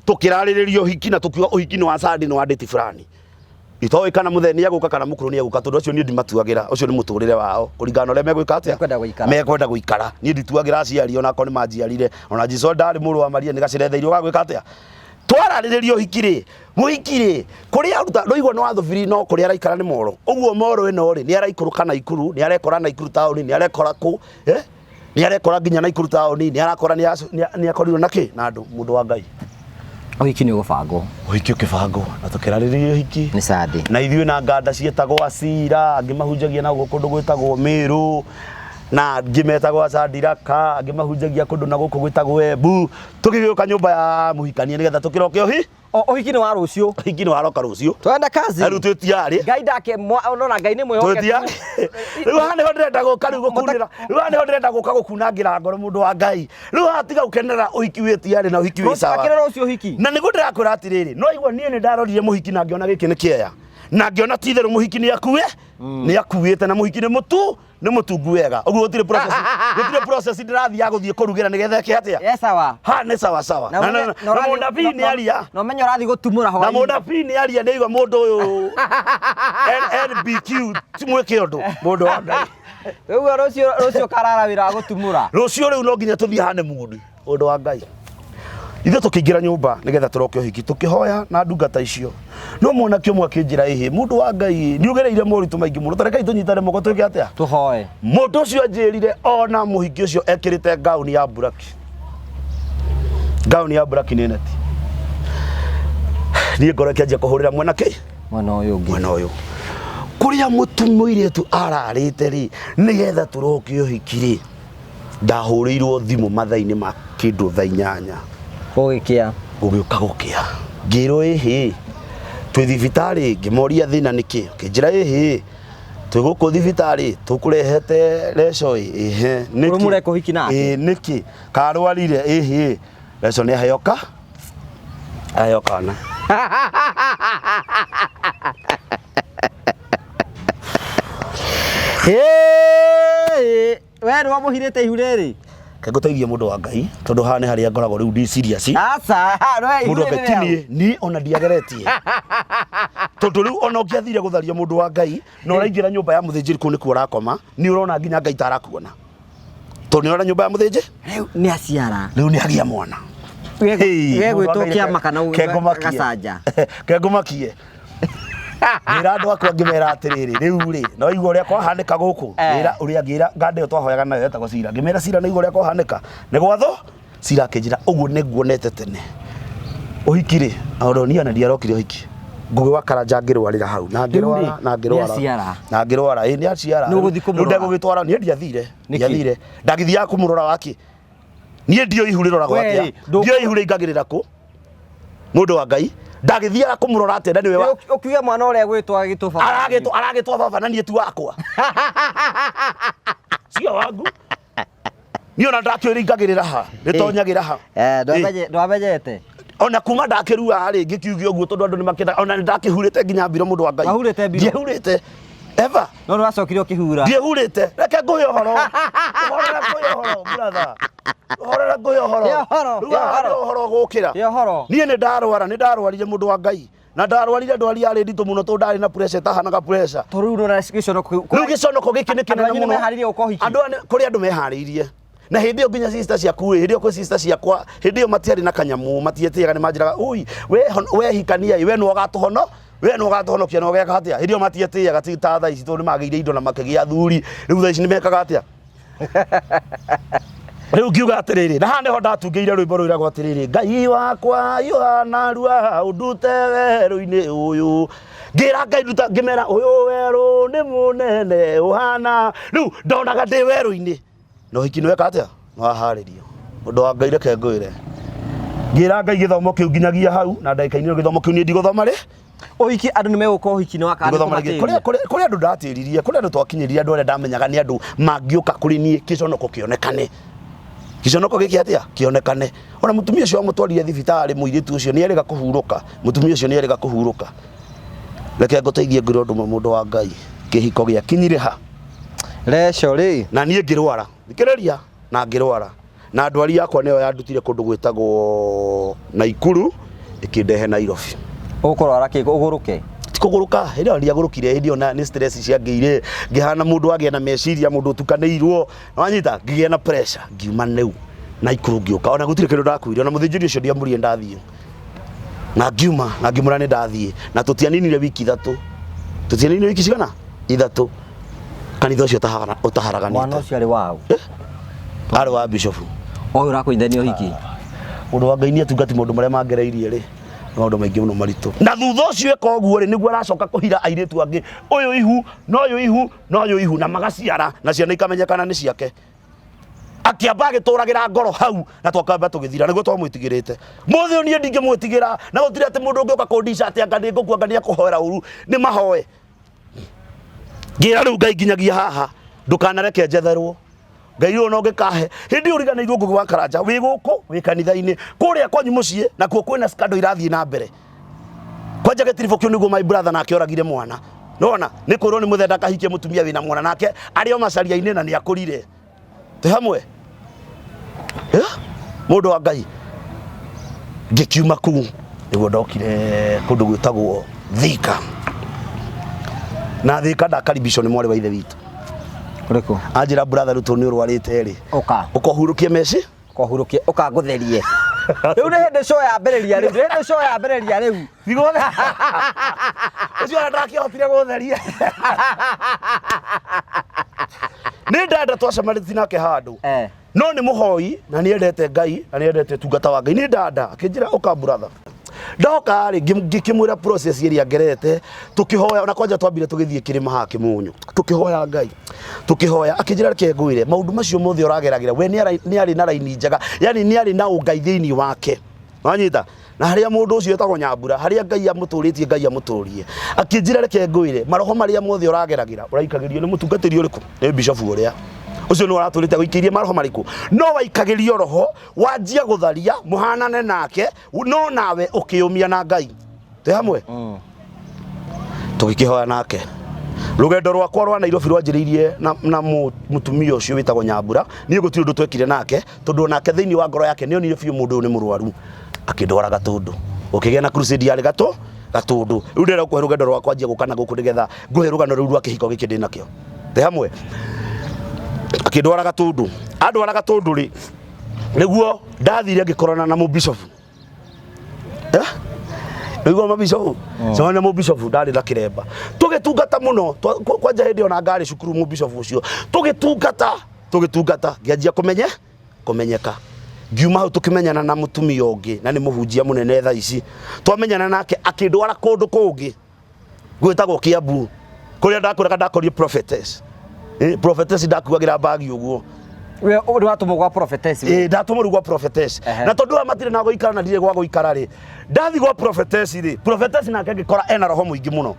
Tũkĩrarĩrĩria ũhiki na tũkiuga ũhiki nĩ wa Sunday nĩ wa date fulani. Itoĩ kana mũthee nĩ egũka kana mũkũrũ nĩ egũka tondũ acio niĩ ndimatuagĩra, ũcio nĩ mũtũrĩre wao kũringana na ũrĩa megwĩka atĩa, Mekwenda gũikara. mekwenda gũikara. Niĩ ndituagĩra aciari ona akorwo nĩ manjiarire, ona Jesũ ndarĩ mũrũ wa Maria nĩ gaceretheirwo gagwĩka atĩa. Twararĩrĩria ũhiki rĩ, mũhiki rĩ, kũrĩa aruta ndũigua nĩ wa thubiri no kũrĩa araikara nĩ moro. Ũguo moro ĩno rĩ, nĩ araikũrũka Naikuru, nĩ arekora Naikuru taũni, nĩ arekora kũ, eh? Nĩ arekora nginya Naikuru taũni, nĩ arakora nĩ akorirwo na kĩ na andũ, mũndũ wa Ngai. Ũhiki nĩ ũgũbangwo. Ũhiki ũkĩbangwo na tũkĩrarĩrĩria ũhiki. Nĩ Sunday. Na ithuĩ na nganda ciĩtagwo Asira, angĩ mahunjagia na gũkũ kũndũ gwĩtagwo Mĩrũ, na angĩ metagwo Acandiraka, angĩ mahunjagia kũndũ na gũkũ gwĩtagwo Embu. Tũgĩgĩũka nyũmba ya mũhikania nĩgetha tũkĩroke ũhi O ũhiki nĩ wa rũciũ. Ũhiki nĩ waroka rũciũ. Twenda kazi. Na rĩu twĩtiarĩ. Ngai ndake nona Ngai nĩ mwĩhokeku. Twĩtiarĩ. Rĩu haha nĩho ndĩrenda gũka rĩu gũkunĩra. Rĩu haha nĩho ndĩrenda gũka gũkunangĩra ngoro mũndũ wa Ngai. Rĩu haha tiga gũkenerera ũhiki wĩtiarĩ na ũhiki wĩ sawa. Akĩrĩ rũciũ ũhiki. Na nĩguo ndĩrakwĩra atĩrĩrĩ, no igua niĩ nĩ ndarorire mũhiki na ngĩona gĩkĩ nĩ kĩeya. Na ngĩona ti itherũ mũhiki nĩ akue, nĩ akuĩte na mũhiki nĩ mũtu nĩ mũtungu wega. Ũguo gũtirĩ process, gũtirĩ process ndĩrathiĩ ya gũthiĩ kũrugĩra nĩgetha ĩke atĩa. Yes sawa. Ha nĩ sawa sawa. Na na na na mũnabii nĩ aria. Na ũmenye ũrathiĩ gũtumũra Na hwaĩ-inĩ. mũnabii nĩ aria nĩ aigua mũndũ ũyũ NBQ ti mwĩke ũndũ mũndũ wa Ngai. Rĩu rũciũ rũciũ karara wĩra wa gũtumũra. Rũciũ rĩu no nginya tũthiĩ honeymoon ũndũ wa Ngai. Ithuĩ tũkĩingĩra nyũmba nĩgetha tũroke ũhiki tũkĩhoya na ndungata icio. No mwanake ũmwe akĩnjĩra ĩhĩ mũndũ wa Ngai nĩ ũgereire moritũ maingĩ mũno ta rekei tũnyitane moko twĩke atĩa? Tũhoe. Mũndũ ũcio anjĩrire ona mũhiki ũcio ekĩrĩte ngauni ya mburaki. Ngauni ya mburaki nĩ neti. Niĩ ngoro ĩkĩanjia kũhũrĩra mwena kĩ? Mwena ũyũ ũngĩ. Mwena ũyũ. Kũrĩa mũtu mũirĩtu ararĩte rĩ nĩgetha tũroke ũhiki rĩ ndahũrĩirwo thimũ mathaa-inĩ ma kĩndũ thaa inyanya Gũgĩkĩa. Gũgĩũka gũkĩa ngĩrwo ĩhĩ twĩ thibitarĩ ngĩmoria thĩna nĩkĩ kĩnjĩra ĩhĩ twĩ gũkũ thibitarĩ tũkũrehete reco ĩ ĩhĩ nĩkĩ Ũrĩa mũreka ũhiki nake? Ĩ, nĩkĩ karwarire ĩhĩ reco nĩ aheo ka aheo kana Hey! We nĩ wamũhirĩte ihu rĩrĩ? Reke ngũteithie mũndũ wa Ngai tondũ haha nĩ harĩa ngoragwo rĩu ndi serious. Aca, we ihu Mũndũ wa rĩrĩ Ngai ti rĩaũ. niĩ, niĩ ona ndiageretie. Tondũ rĩu ona ũngĩathire gũtharia mũndũ wa Ngai na ũraingĩra nyũmba ya mũthĩnjĩri kũu nĩkuo ũrakoma, nĩ ũrona nginya Ngai ta arakuona. Tondũ nĩ ũrona nyũmba ya mũthĩnjĩ? Rĩu nĩ aciara. Rĩu nĩ agĩa mwana. Hey, We mũndũ wa gwĩtwo Ngai kĩama kana kengũmakie. gacanja. Kengũmakie. Ngĩra andũ akwa ngĩmera atĩrĩrĩ, rĩu rĩ, no igua ũrĩa kwahanĩka gũkũ. Eh. Ngĩra ũrĩa ngĩra nganda ĩyo twahoyaga nayo yetagwo Cira. Ngĩmera Cira nĩ igua ũrĩa kwahanĩka. Nĩ gwatho? Cira akĩnjĩra ũguo nĩ nguonete tene. Ũhiki rĩ, ona niĩ ona ndiarokire ũhiki. Ngũgĩ wa Karanja ngĩrwarĩra hau. Na ngĩrwara, na ngĩrwara. Nĩaciara. Na ngĩrwara, ĩ nĩaciara. Nĩ ũgũthiĩ kũmũrora? Rĩu ndegũgĩtwara, niĩ ndiathire. Nĩkĩ? Ndiathire. Ndagĩthiaga kũmũrora wakĩ? Niĩ ndiũĩ ihu rĩroragwo Wee atĩa. rĩ, ndũ- Ndiũĩ ihu rĩingagĩrĩra kũ. Mũndũ wa Ngai. Ndagĩthiaga kũmũrora atĩa na nĩwe wa Ũkiuge mwana ũrĩa gwĩtwo agĩtwo baba. Aragĩtwo aragĩtwo baba na niĩ ti wakwa. Sio wangu. Niĩ ona ndakĩũĩ rĩingagĩrĩra ha. Rĩtonyagĩra ha. Eh, ndwamenyete. Ona kuma ndakĩrua rĩ ngĩkiuge ũguo tondũ andũ nĩmakĩenda ona nĩndakĩhurĩte nginya mbiro mũndũ wa Ngai. Wahurĩte mbiro? Ndiehurĩte. Eva. No nĩwacokire ũkĩhura. Ndiehurĩte. Reke ngũhe ũhoro. Ũhorera ngũhe ũhoro brother. Ũhorera ngũhe ũhoro. He ũhoro, Rĩu he haha ũhoro. nĩ ũhoro gũkĩra. He ũhoro. Niĩ nĩ ndarwara, nĩ ndarwarire mũndũ wa Ngai. Na ndarwarire ndwari yarĩ nditũ mũno tondũ ndarĩ na pressure ĩtahanaga pressure. Tondũ rĩu nĩũrona gĩconoko kĩu. Rĩu gĩconoko gĩkĩ nĩ Andũ kĩnene anyu mũno. nĩmeharĩirie gũka ũhiki? Andũ aya kũrĩ andũ meharĩirie. Na hĩndĩ ĩyo nginya sister ciaku ĩ, hĩndĩ ĩyo kwĩ sister ciakwa, hĩndĩ ĩyo matiarĩ na kanyamũ, matietĩaga nĩ manjĩraga, ui, we we hikania ĩ, we nĩwe ũgatũhono, we nĩwe ũgatũhonokia na ũgeka atĩa? Hĩndĩ ĩyo matietĩaga ti ta thaa ici tondũ nĩ magĩire indo na makĩgĩa athuri. Rĩu thaa ici nĩ mekaga atĩa? Rĩu ngiuga atĩrĩrĩ, na haha nĩho ndatungĩire rwĩmbo rwĩragwo atĩrĩrĩ, Ngai wakwa hiũha narua ũndute werũ-inĩ ũyũ. Ngĩra Ngai nduta, ngĩmera ũyũ werũ nĩ mũnene ũhana. Rĩu ndonaga ndĩ werũ-inĩ. Na ũhiki nĩ weka atĩa? Nĩ waharĩrio. Ũndũ wa Ngai reke ngwĩre. Ngĩra Ngai gĩthomo kĩu nginyagia hau, na ndagĩka-inĩ ĩyo gĩthomo kĩu niĩ ndigũthoma rĩ. Ũhiki andũ nĩ megũka ũhiki nĩ wa kana Ndigũthoma rĩngĩ. Kũrĩa kũrĩa kũrĩ andũ ndatĩririe, kũrĩ andũ twakinyĩrire andũ arĩa ndamenyaga nĩ andũ mangĩũka kũrĩ niĩ kĩconoko kĩonekane. Gĩconoko gĩkĩ atĩa kĩonekane. Ona mũtumia ũcio wamũtwarire thibitarĩ, mũirĩtu ũcio nĩ erĩga kũhurũka, mũtumia ũcio nĩ erĩga kũhurũka. Reke ngũteithie ngwĩre ũndũ ũmwe mũndũ wa Ngai, kĩhiko gĩakinyire ha? Reco rĩ. Na niĩ ngĩrwara, thikĩrĩria, na ngĩrwara. Na ndwari yakwa nĩyo yandutire kũndũ gwĩtagwo Naikuru ĩkĩndehe Nairobi. Ũkũrwara kĩ ũgũrũke? Ti kũgũrũka, hĩndĩ ĩyo ndiagũrũkire, hĩndĩ ĩyo nĩ stress ciangĩire, ngĩhana mũndũ wagĩa na meciria, mũndũ ũtukanĩirwo, wanyita, ngĩgĩa na pressure, ngiuma nĩu Naikuru ngĩũka, ona gũtirĩ kĩndũ ndakuire, ona mũthĩnjĩri ũcio ndiamũrire ndathiĩ. Na ngiuma, na ngĩmwĩra nĩ ndathiĩ, na tũtianinire wiki ithatũ, tũtianinire wiki cigana? Ithatũ. Kanitha ũcio ũtaharaganĩte. Mwana ũcio arĩ waũ? Arĩ wa bishop. Ũyũ ũrakũnyitithania ũhiki? Mũndũ wa Ngai niĩ atungati maũndũ marĩa mangereirie rĩ, nĩ maũndũ maingĩ mũno maritũ. Na thutha ũcio eka ũguo rĩ, nĩguo aracoka kũhira airĩtu angĩ, ũyũ ihu, na ũyũ ihu, na ũyũ ihu, na magaciara, na ciana ikamenyekana nĩ ciake. Akĩamba agĩtũragĩra ngoro hau, na twakamba tũgĩthira, nĩguo twamwĩtigĩrĩte. Mũthĩ ũyũ niĩ ndingĩmwĩtigĩra, na gũtirĩ atĩ mũndũ ũngĩũka kũndica atĩ anga nĩngũkua anga nĩekũhoera ũru, nĩ mahoe. Ngĩra rĩu Ngai nginyagia haha, ndũkanareke njetherwo. Ngai ũyũ no ngĩkahe hĩndĩ ĩyo ũriganĩirwo Ngugi wa Karanja wĩ gũkũ wĩ kanitha-inĩ kũrĩa kwanyu mũciĩ nakuo kwĩna scandal irathiĩ na mbere kwanja gĩtiribũ kĩu nĩguo my brother nake oragire mwana nona nĩ kwĩrwo nĩ mũthenda akahikie mũtumia wĩna mwana nake arĩ o macaria-inĩ na nĩ akũrire twĩ hamwe. Mũndũ wa Ngai ngĩkiuma kũu nĩguo ndokire kũndũ gwĩtagwo Thika na Thika ndakaribicwo nĩ mwarĩ wa ithe witũ. Ũrĩkũ? Anjĩra brother rĩu tondũ nĩ ũrwarĩte rĩ, Ũka. Ũkohurũkie meci. Ũkohurũkie, ũka ngũtherie. Rĩu nĩ hĩndĩ show yambĩrĩria rĩu, nĩ hĩndĩ show yambĩrĩria rĩu. Ũcio ona ndakĩhotire gũtheria. Nĩ ndanda twacemanĩtie nake handũ. No nĩ mũhoi na nĩ endete Ngai na nĩ endete ũtungata wa Ngai. Nĩ ndanda akĩnjĩra ũka brother. Ndoka rĩ ngĩkĩmwĩra process ĩrĩa ngerete, tũkĩhoya ona kwanja twambire tũgĩthiĩ kĩrĩma haha Kĩmũnyũ, tũkĩhoya Ngai, tũkĩhoya akĩnjĩra reke ngwĩre maũndũ macio mothe ũrageragĩra we nĩ arĩ na raini njega, yani nĩ arĩ na ũngai thĩinĩ wake. Wanyita? Na harĩa mũndũ ũcio etagwo Nyambura, harĩa Ngai amũtũrĩtie Ngai amũtũrie. Akĩnjĩra reke ngwĩre maroho marĩa mothe ũrageragĩra ũraikagĩrio nĩ mũtungatĩri ũrĩkũ? Nĩ bishop ũrĩa. Ũcio nĩ ũratũrĩte gũikĩirie maroho marĩkũ? No waikagĩrio roho wanjia gũtharia mũhanane nake no nawe ũkĩũmia na Ngai. Twĩ hamwe? Tũgĩkĩhoya nake. Rũgendo rwakwa rwa Nairobi rwanjĩrĩirie na mũtumia ũcio wĩtagwo Nyambura. Niĩ gũtirĩ ũndũ twekire nake tondũ onake thĩinĩ wa ngoro yake nĩonire biũ mũndũ ũyũ nĩ mũrwaru. Akĩndwara Gatũndũ. Gũkĩgĩa na crusade yarĩ Gatũndũ. Rĩu ndĩrenda gũkũhe rũgendo rwakwa njie gũka na gũkũ nĩgetha ngũhe rũgano rũu rwa kĩhiko gĩkĩ ndĩnakĩo. Twĩ hamwe? Akĩndwara Gatũndũ. Andwara Gatũndũ rĩ, nĩguo ndathire ngĩkorana na mũbishofu. Nĩguo mabishofu cemania na mũbishofu ndarĩ na kĩremba. Tũgĩtungata mũno kwanja hĩndĩ ĩyo na ngarĩ cukuru mũbishofu ũcio. Tũgĩtungata, tũgĩtungata ngĩanjia kũmenyeka. Ngiuma hau tũkĩmenyana na mũtumia ũngĩ na nĩ mũhunjia mũnene thaa ici. Twamenyana nake akĩndwara kũndũ kũngĩ gwĩtagwo Kiambu kũrĩa ndakwĩraga ndakorire prophetess. Prophetess ndakuagĩra mbagi ũguo. We ũrĩ watũmwo gwa prophetess? Ĩĩ, ndatũmwo rĩu gwa prophetess. Na tondũ aya matirĩ na gũikara na ndirĩ gwa gũikara rĩ, ndathi gwa prophetess rĩ, prophetess nake ngĩkora ena roho mũingĩ mũno.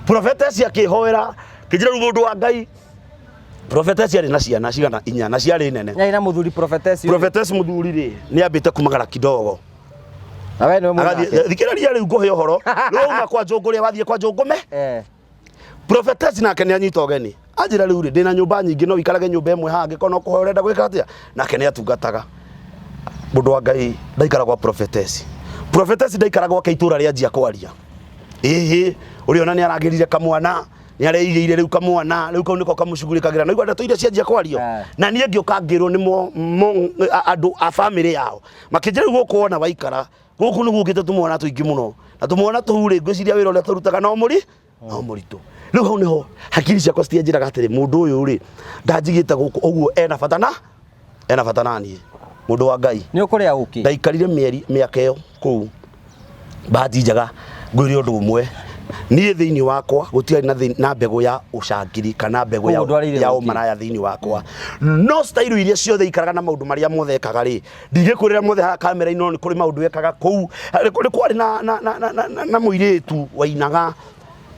Prophetess akĩhoera kĩnjĩra rĩu mũndũ wa Ngai, prophetess arĩ na ciana cigana inya na ciarĩ nene. Nyarĩ na mũthuri prophetess ũyũ? Prophetess mũthuri rĩ, nĩ ambĩte kumagara kidogo. Na we nĩwe Agathiĩ, mũnake? thikĩrĩria rĩu ngũhe ũhoro. Rĩu wauma kwa Njũngũrĩa wathiĩ kwa Njũngũme. Prophetess nake nĩ anyita ũgeni. Anjĩra rĩu rĩ, ndĩna nyũmba nyingĩ no wikarage nyũmba ĩmwe haha angĩkorwo no kũhoya ũrenda gwĩka atĩa. Nake nĩ atungataga. Mũndũ wa Ngai ndaikara gwa prophetess. Prophetess ndaikara gwake itũra rĩanjia kwaria. Ĩhĩ, ũrĩa ona nĩ aragĩrire kamwana, nĩ areigĩire rĩu kamwana, rĩu kau nĩko kamũcugurĩkagĩra. Na igua ndeto iria cianjia kwario. Na niĩ ngĩũka ngĩrwo nĩ andũ a famĩlĩ yao. Makĩnjĩra rĩu gũkũ wona waikara, gũkũ nĩ gũkĩte tũmwana tũingĩ mũno. Na tũmwana tũu rĩ, ngwĩciria wĩra ũrĩa tũrutaga no mũri, no mũritũ. Rĩu hau nĩho hakiri ciakwa citianjĩraga atĩrĩ, mũndũ ũyũ rĩ, ndanjigĩte gũkũ ũguo ena bata na, ena bata na niĩ. Mũndũ wa Ngai. Nĩ ũkũrĩa ũkĩ? Ndaikarire mĩeri, mĩaka ĩyo kũu. Bahati njega ngwĩre ũndũ ũmwe, niĩ thĩinĩ wakwa gũtiarĩ na mbegũ ya ũcangiri kana mbegũ Koguo ndwarĩire ya ũkĩ. ũmaraya thĩinĩ wakwa. No style iria ciothe ikaraga na maũndũ marĩa mothe ekaga rĩ, ndigĩkwĩrĩra mothe haha kamera-inĩ, no nĩ kũrĩ maũndũ ekaga kũu. Nĩ kwarĩ na mũirĩtu wainaga.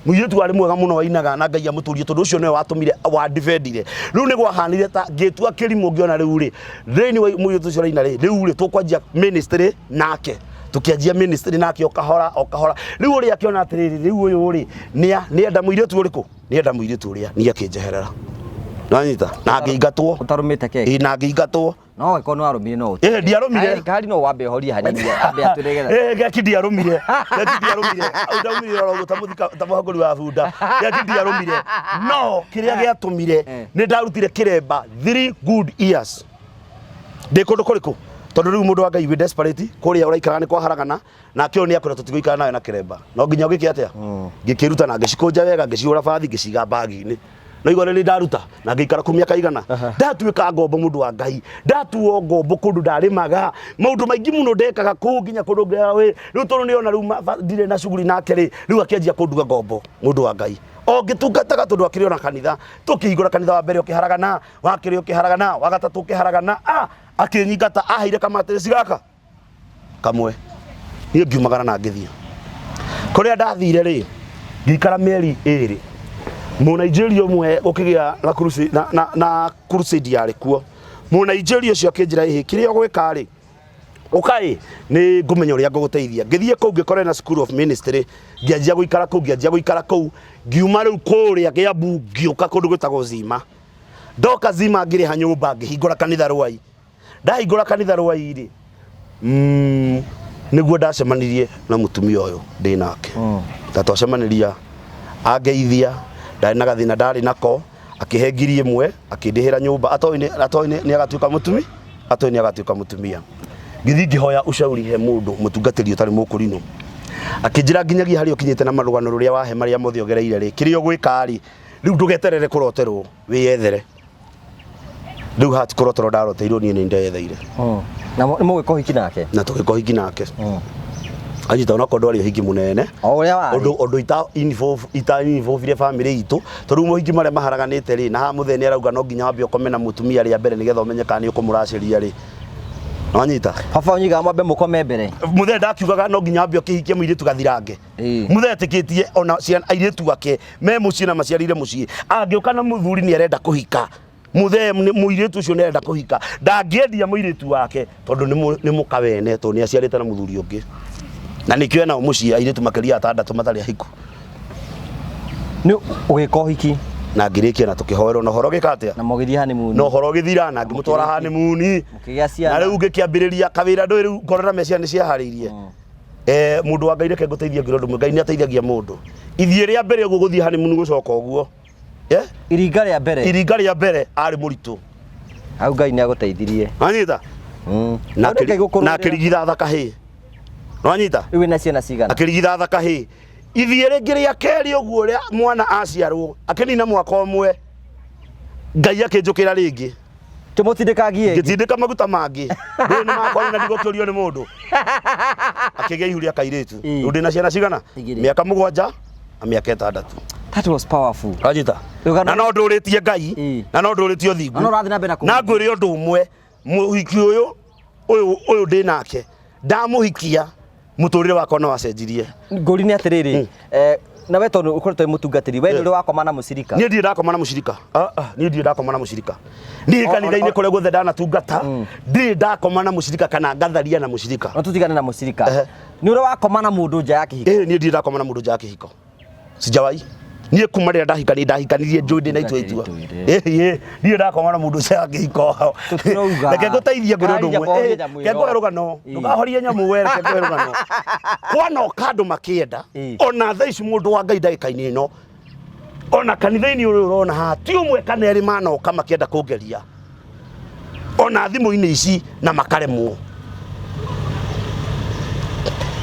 Mũirĩtu warĩ mwega mũno wainaga na Ngai amũtũrie tondũ ũcio nĩwe watũmire wandibendire. Rĩu nĩ gwahanire ta ngĩtua kĩrimũ ngĩona rĩu rĩ thĩinĩ wa mũirĩtu ũcio ũraina rĩ, rĩu rĩ tũkwanjia ministry nake, tũkĩanjia ministry nake o kahora o kahora. Rĩu ũrĩa akĩona atĩrĩrĩ, rĩu ũyũ rĩ nĩenda mũirĩtu ũrĩkũ, nĩenda mũirĩtu ũrĩa, niĩ akĩnjeherera. Nanyita na ngĩingatwo. Ũtarũmĩte keki. Ĩ, na ngĩingatwo. No angĩkorwo nĩ warũmire no Ĩ, ndiarũmire. Kahari no wambe ũhorie hanini ambe atwĩre getha. Eh, geki ndiarũmire. Geki ndiarũmire. Au ndaumire oro ũguo ta mũthika ta mũhagũri wa bunda. Geki ndiarũmire. No kĩrĩa gĩatũmire nĩ ndarutire kĩremba 3 good years. Ndĩ kũndũ kũrĩkũ? Tondũ rĩu mũndũ wa Ngai wĩ desperate kũrĩa ũraikara nĩ kwaharagana nake ũyũ nĩ akwĩra tũtigũikara nawe na kĩremba. No nginya ũgĩke atĩa? Ngĩkĩruta na ngĩcikũnja wega ngĩcihũra bathi ngĩciga bagi-inĩ. No igua rĩrĩ ndaruta na ngĩikara kũu mĩaka igana ndatuĩka ngombo mũndũ wa Ngai, ndatuo ngombo kũndũ ndarĩmaga maũndũ maingĩ mũno ndekaga kũu nginya kũndũ ngĩraga rĩu tondũ nĩona rĩu ndirĩ na shughuli nake rĩ, rĩu akĩanjia kũnduga ngombo mũndũ wa Ngai o ngĩtungataga tondũ akĩrĩ ona kanitha. Tũkĩhingũra kanitha wa mbere ũkĩharagana, wa kerĩ ũkĩharagana, wa gatatũ ũkĩharagana, ah, akĩnyingata aheire kamatĩrĩci gaka kamwe, niĩ ngiumagara na ngĩthiĩ kũrĩa ndathire rĩ, ngĩikara mĩeri ĩrĩ. Mũnaijeria ũmwe gũkĩgĩa na crusade, na crusade yarĩ kuo. Mũnaijeria ũcio akĩnjĩra ĩhĩ, kĩrĩa ũgwĩka rĩ, ũka ĩ nĩ ngũmenya ũrĩa ngũgũteithia. Ngĩthiĩ kũu ngĩkora na school of ministry, ngĩanjia gũikara kũu, ngĩanjia gũikara kũu, ngiuma rĩu kũrĩa Kĩambu ngĩũka kũndũ gwĩtagwo Zima. Ndoka Zima ngĩrĩha nyũmba ngĩhingũra kanitha Rwai. Ndahingũra kanitha Rwai rĩ, nĩguo ndacemanirie na mũtumia ũyũ ndĩ nake. Na twacemaniria angeithia, ndarĩ na gathĩna ndarĩ nako, akĩhe 1000 akĩndĩhĩra nyũmba, atoĩ nĩ agatuĩka mũtumi, atoĩ nĩ agatuĩka mũtumia. Ngĩthiĩ ngĩhoya ushauri he mũndũ mũtungatĩri ũtarĩ mũkũrinũ, akĩnjĩra nginyagia harĩa ũkinyĩte na marũgano rũrĩa wahe marĩa mothe ũgereire rĩ, kĩrĩa ũgwĩka rĩ, rĩu ndũgeterere kũroterwo, wĩyethere. Rĩu haha ti kũroterwo ndaroteirwo, niĩ nĩ ndeyetheire. Na nĩ mũgĩka ũhiki nake? Na tũgĩka ũhiki nake. Anyita onakorwo ndwarĩ ũhiki mũnene, O ũrĩa warĩ. Ũndũ ita involve family itũ, tondũ rĩu mohiki marĩa maharaganĩte rĩ, na haha mũthee nĩ arauga no nginya wambe ũkome na mũtumia rĩa mbere nĩgetha ũmenye kana nĩ ũkũmũracĩria rĩ. Wanyita? Baba unyigaga mwambe mũkome mbere. Mũthee ndakiugaga no nginya wambe ũkĩhikie mũirĩtu gathirange. Mũthee etĩkĩtie ona ciana airĩtu ake me mũciĩ na maciarĩire mũciĩ, angĩũka na mũthuri nĩ arenda kũhika, mũthee mũirĩtu ũcio nĩ arenda kũhika, ndangĩendia mũirĩtu wake tondũ nĩ mũka wene, tondũ nĩ aciarĩte na mũthuri ũngĩ. Na nĩkĩo enao mũciĩ airĩtu makĩria atandatũ matarĩ ahiku. Nĩ ũgĩka ũhiki? Na ngĩrĩkia na tũkĩhoerwo na ũhoro ũgĩka atĩa? Na mũgĩthiĩ honeymoon. Na ũhoro ũgĩthira na ngĩmũtwara honeymoon. Mũkĩgĩa ciana. Na rĩu ngĩkĩambĩrĩria kawĩra, ndũĩ rĩu ngoro na meciria nĩ ciaharĩirie. Mũndũ wa Ngai reke ngũteithie ngwĩre ũndũ ũmwe, Ngai nĩ ateithagia mũndũ. Ithiĩ rĩa mbere ũguo gũthiĩ honeymoon gũcoka ũguo. Iringa rĩa mbere. Iringa rĩa mbere arĩ mũritũ. Hau Ngai nĩ agũteithirie. Wanyita? Na akĩrigithatha kahĩĩ. Wanyita? Rĩu wĩna ciana cigana? Akĩrigithatha kahĩĩ. Ithiĩ rĩngĩ rĩa kerĩ ũguo rĩa mwana aciarwo, akĩnina mwaka ũmwe, Ngai akĩnjũkĩra rĩngĩ. Kĩmũtindĩkangie ĩngĩ. Ngĩtindĩka maguta mangĩ. Ndũĩ nĩ makwa na ndigũkĩũrio nĩ mũndũ. Akĩgĩa ihu rĩa kairĩtu. Rĩu ndĩna ciana cigana? Igĩrĩ. Mĩaka 7 na mĩaka 6. That was powerful. Wanyita? Rũgano- Na no ndũrĩtie Ngai, na no ndũrĩtie ũthingu. Na no ũrathiĩ na mbere na Na ngwĩre ũndũ ũmwe, mũhiki ũyũ, ũyũ, ũyũ ndĩ nake, ndamũhikia, mũtũrĩre wakwa no wacenjirie. Ngũri nĩ atĩrĩrĩ, na we tondũ ũkoretwo wĩ mũtungatĩri, we ndũrĩ wakoma na mũcirika? Niĩ ndirĩ ndakoma na mũcirika. Ah, ah, niĩ ndirĩ ndakoma na mũcirika. Niĩ kanitha-inĩ kũrĩa guothe ndanatungata, ndirĩ ndakoma na mũcirika kana ngatharia na mũcirika. No tũtigane na mũcirika. Nĩ ũrĩ wakoma na mũndũ nja ya kĩhiko? Ĩĩ, niĩ ndirĩ ndakoma na mũndũ nja ya kĩhiko. Sijawai. Niĩ kuma rĩrĩa ndahikanirie, ndahikanirie njũĩ ndĩ na itua itua. Tũtũire. Ĩĩ, niĩ ndakoma na mũndũ nja ya kĩhiko. Tũtirauga. Reke ngũteithie ngwĩre ũndũ Karia ũmwe. kũhoria Ĩĩ, nyamũ reke ngũhe ĩyo. rũgano. Ĩĩ. Ndũkahorie nyamũ we, reke ngũhe rũgano. Kwanoka andũ makĩenda, ona thaa ici mũndũ wa Ngai ndagĩka-inĩ ĩno, ona kanitha-inĩ ũyũ ũrona haha, ti ũmwe kana erĩ manoka makĩenda kũngeria. Ona thimũ-inĩ ici na makaremwo.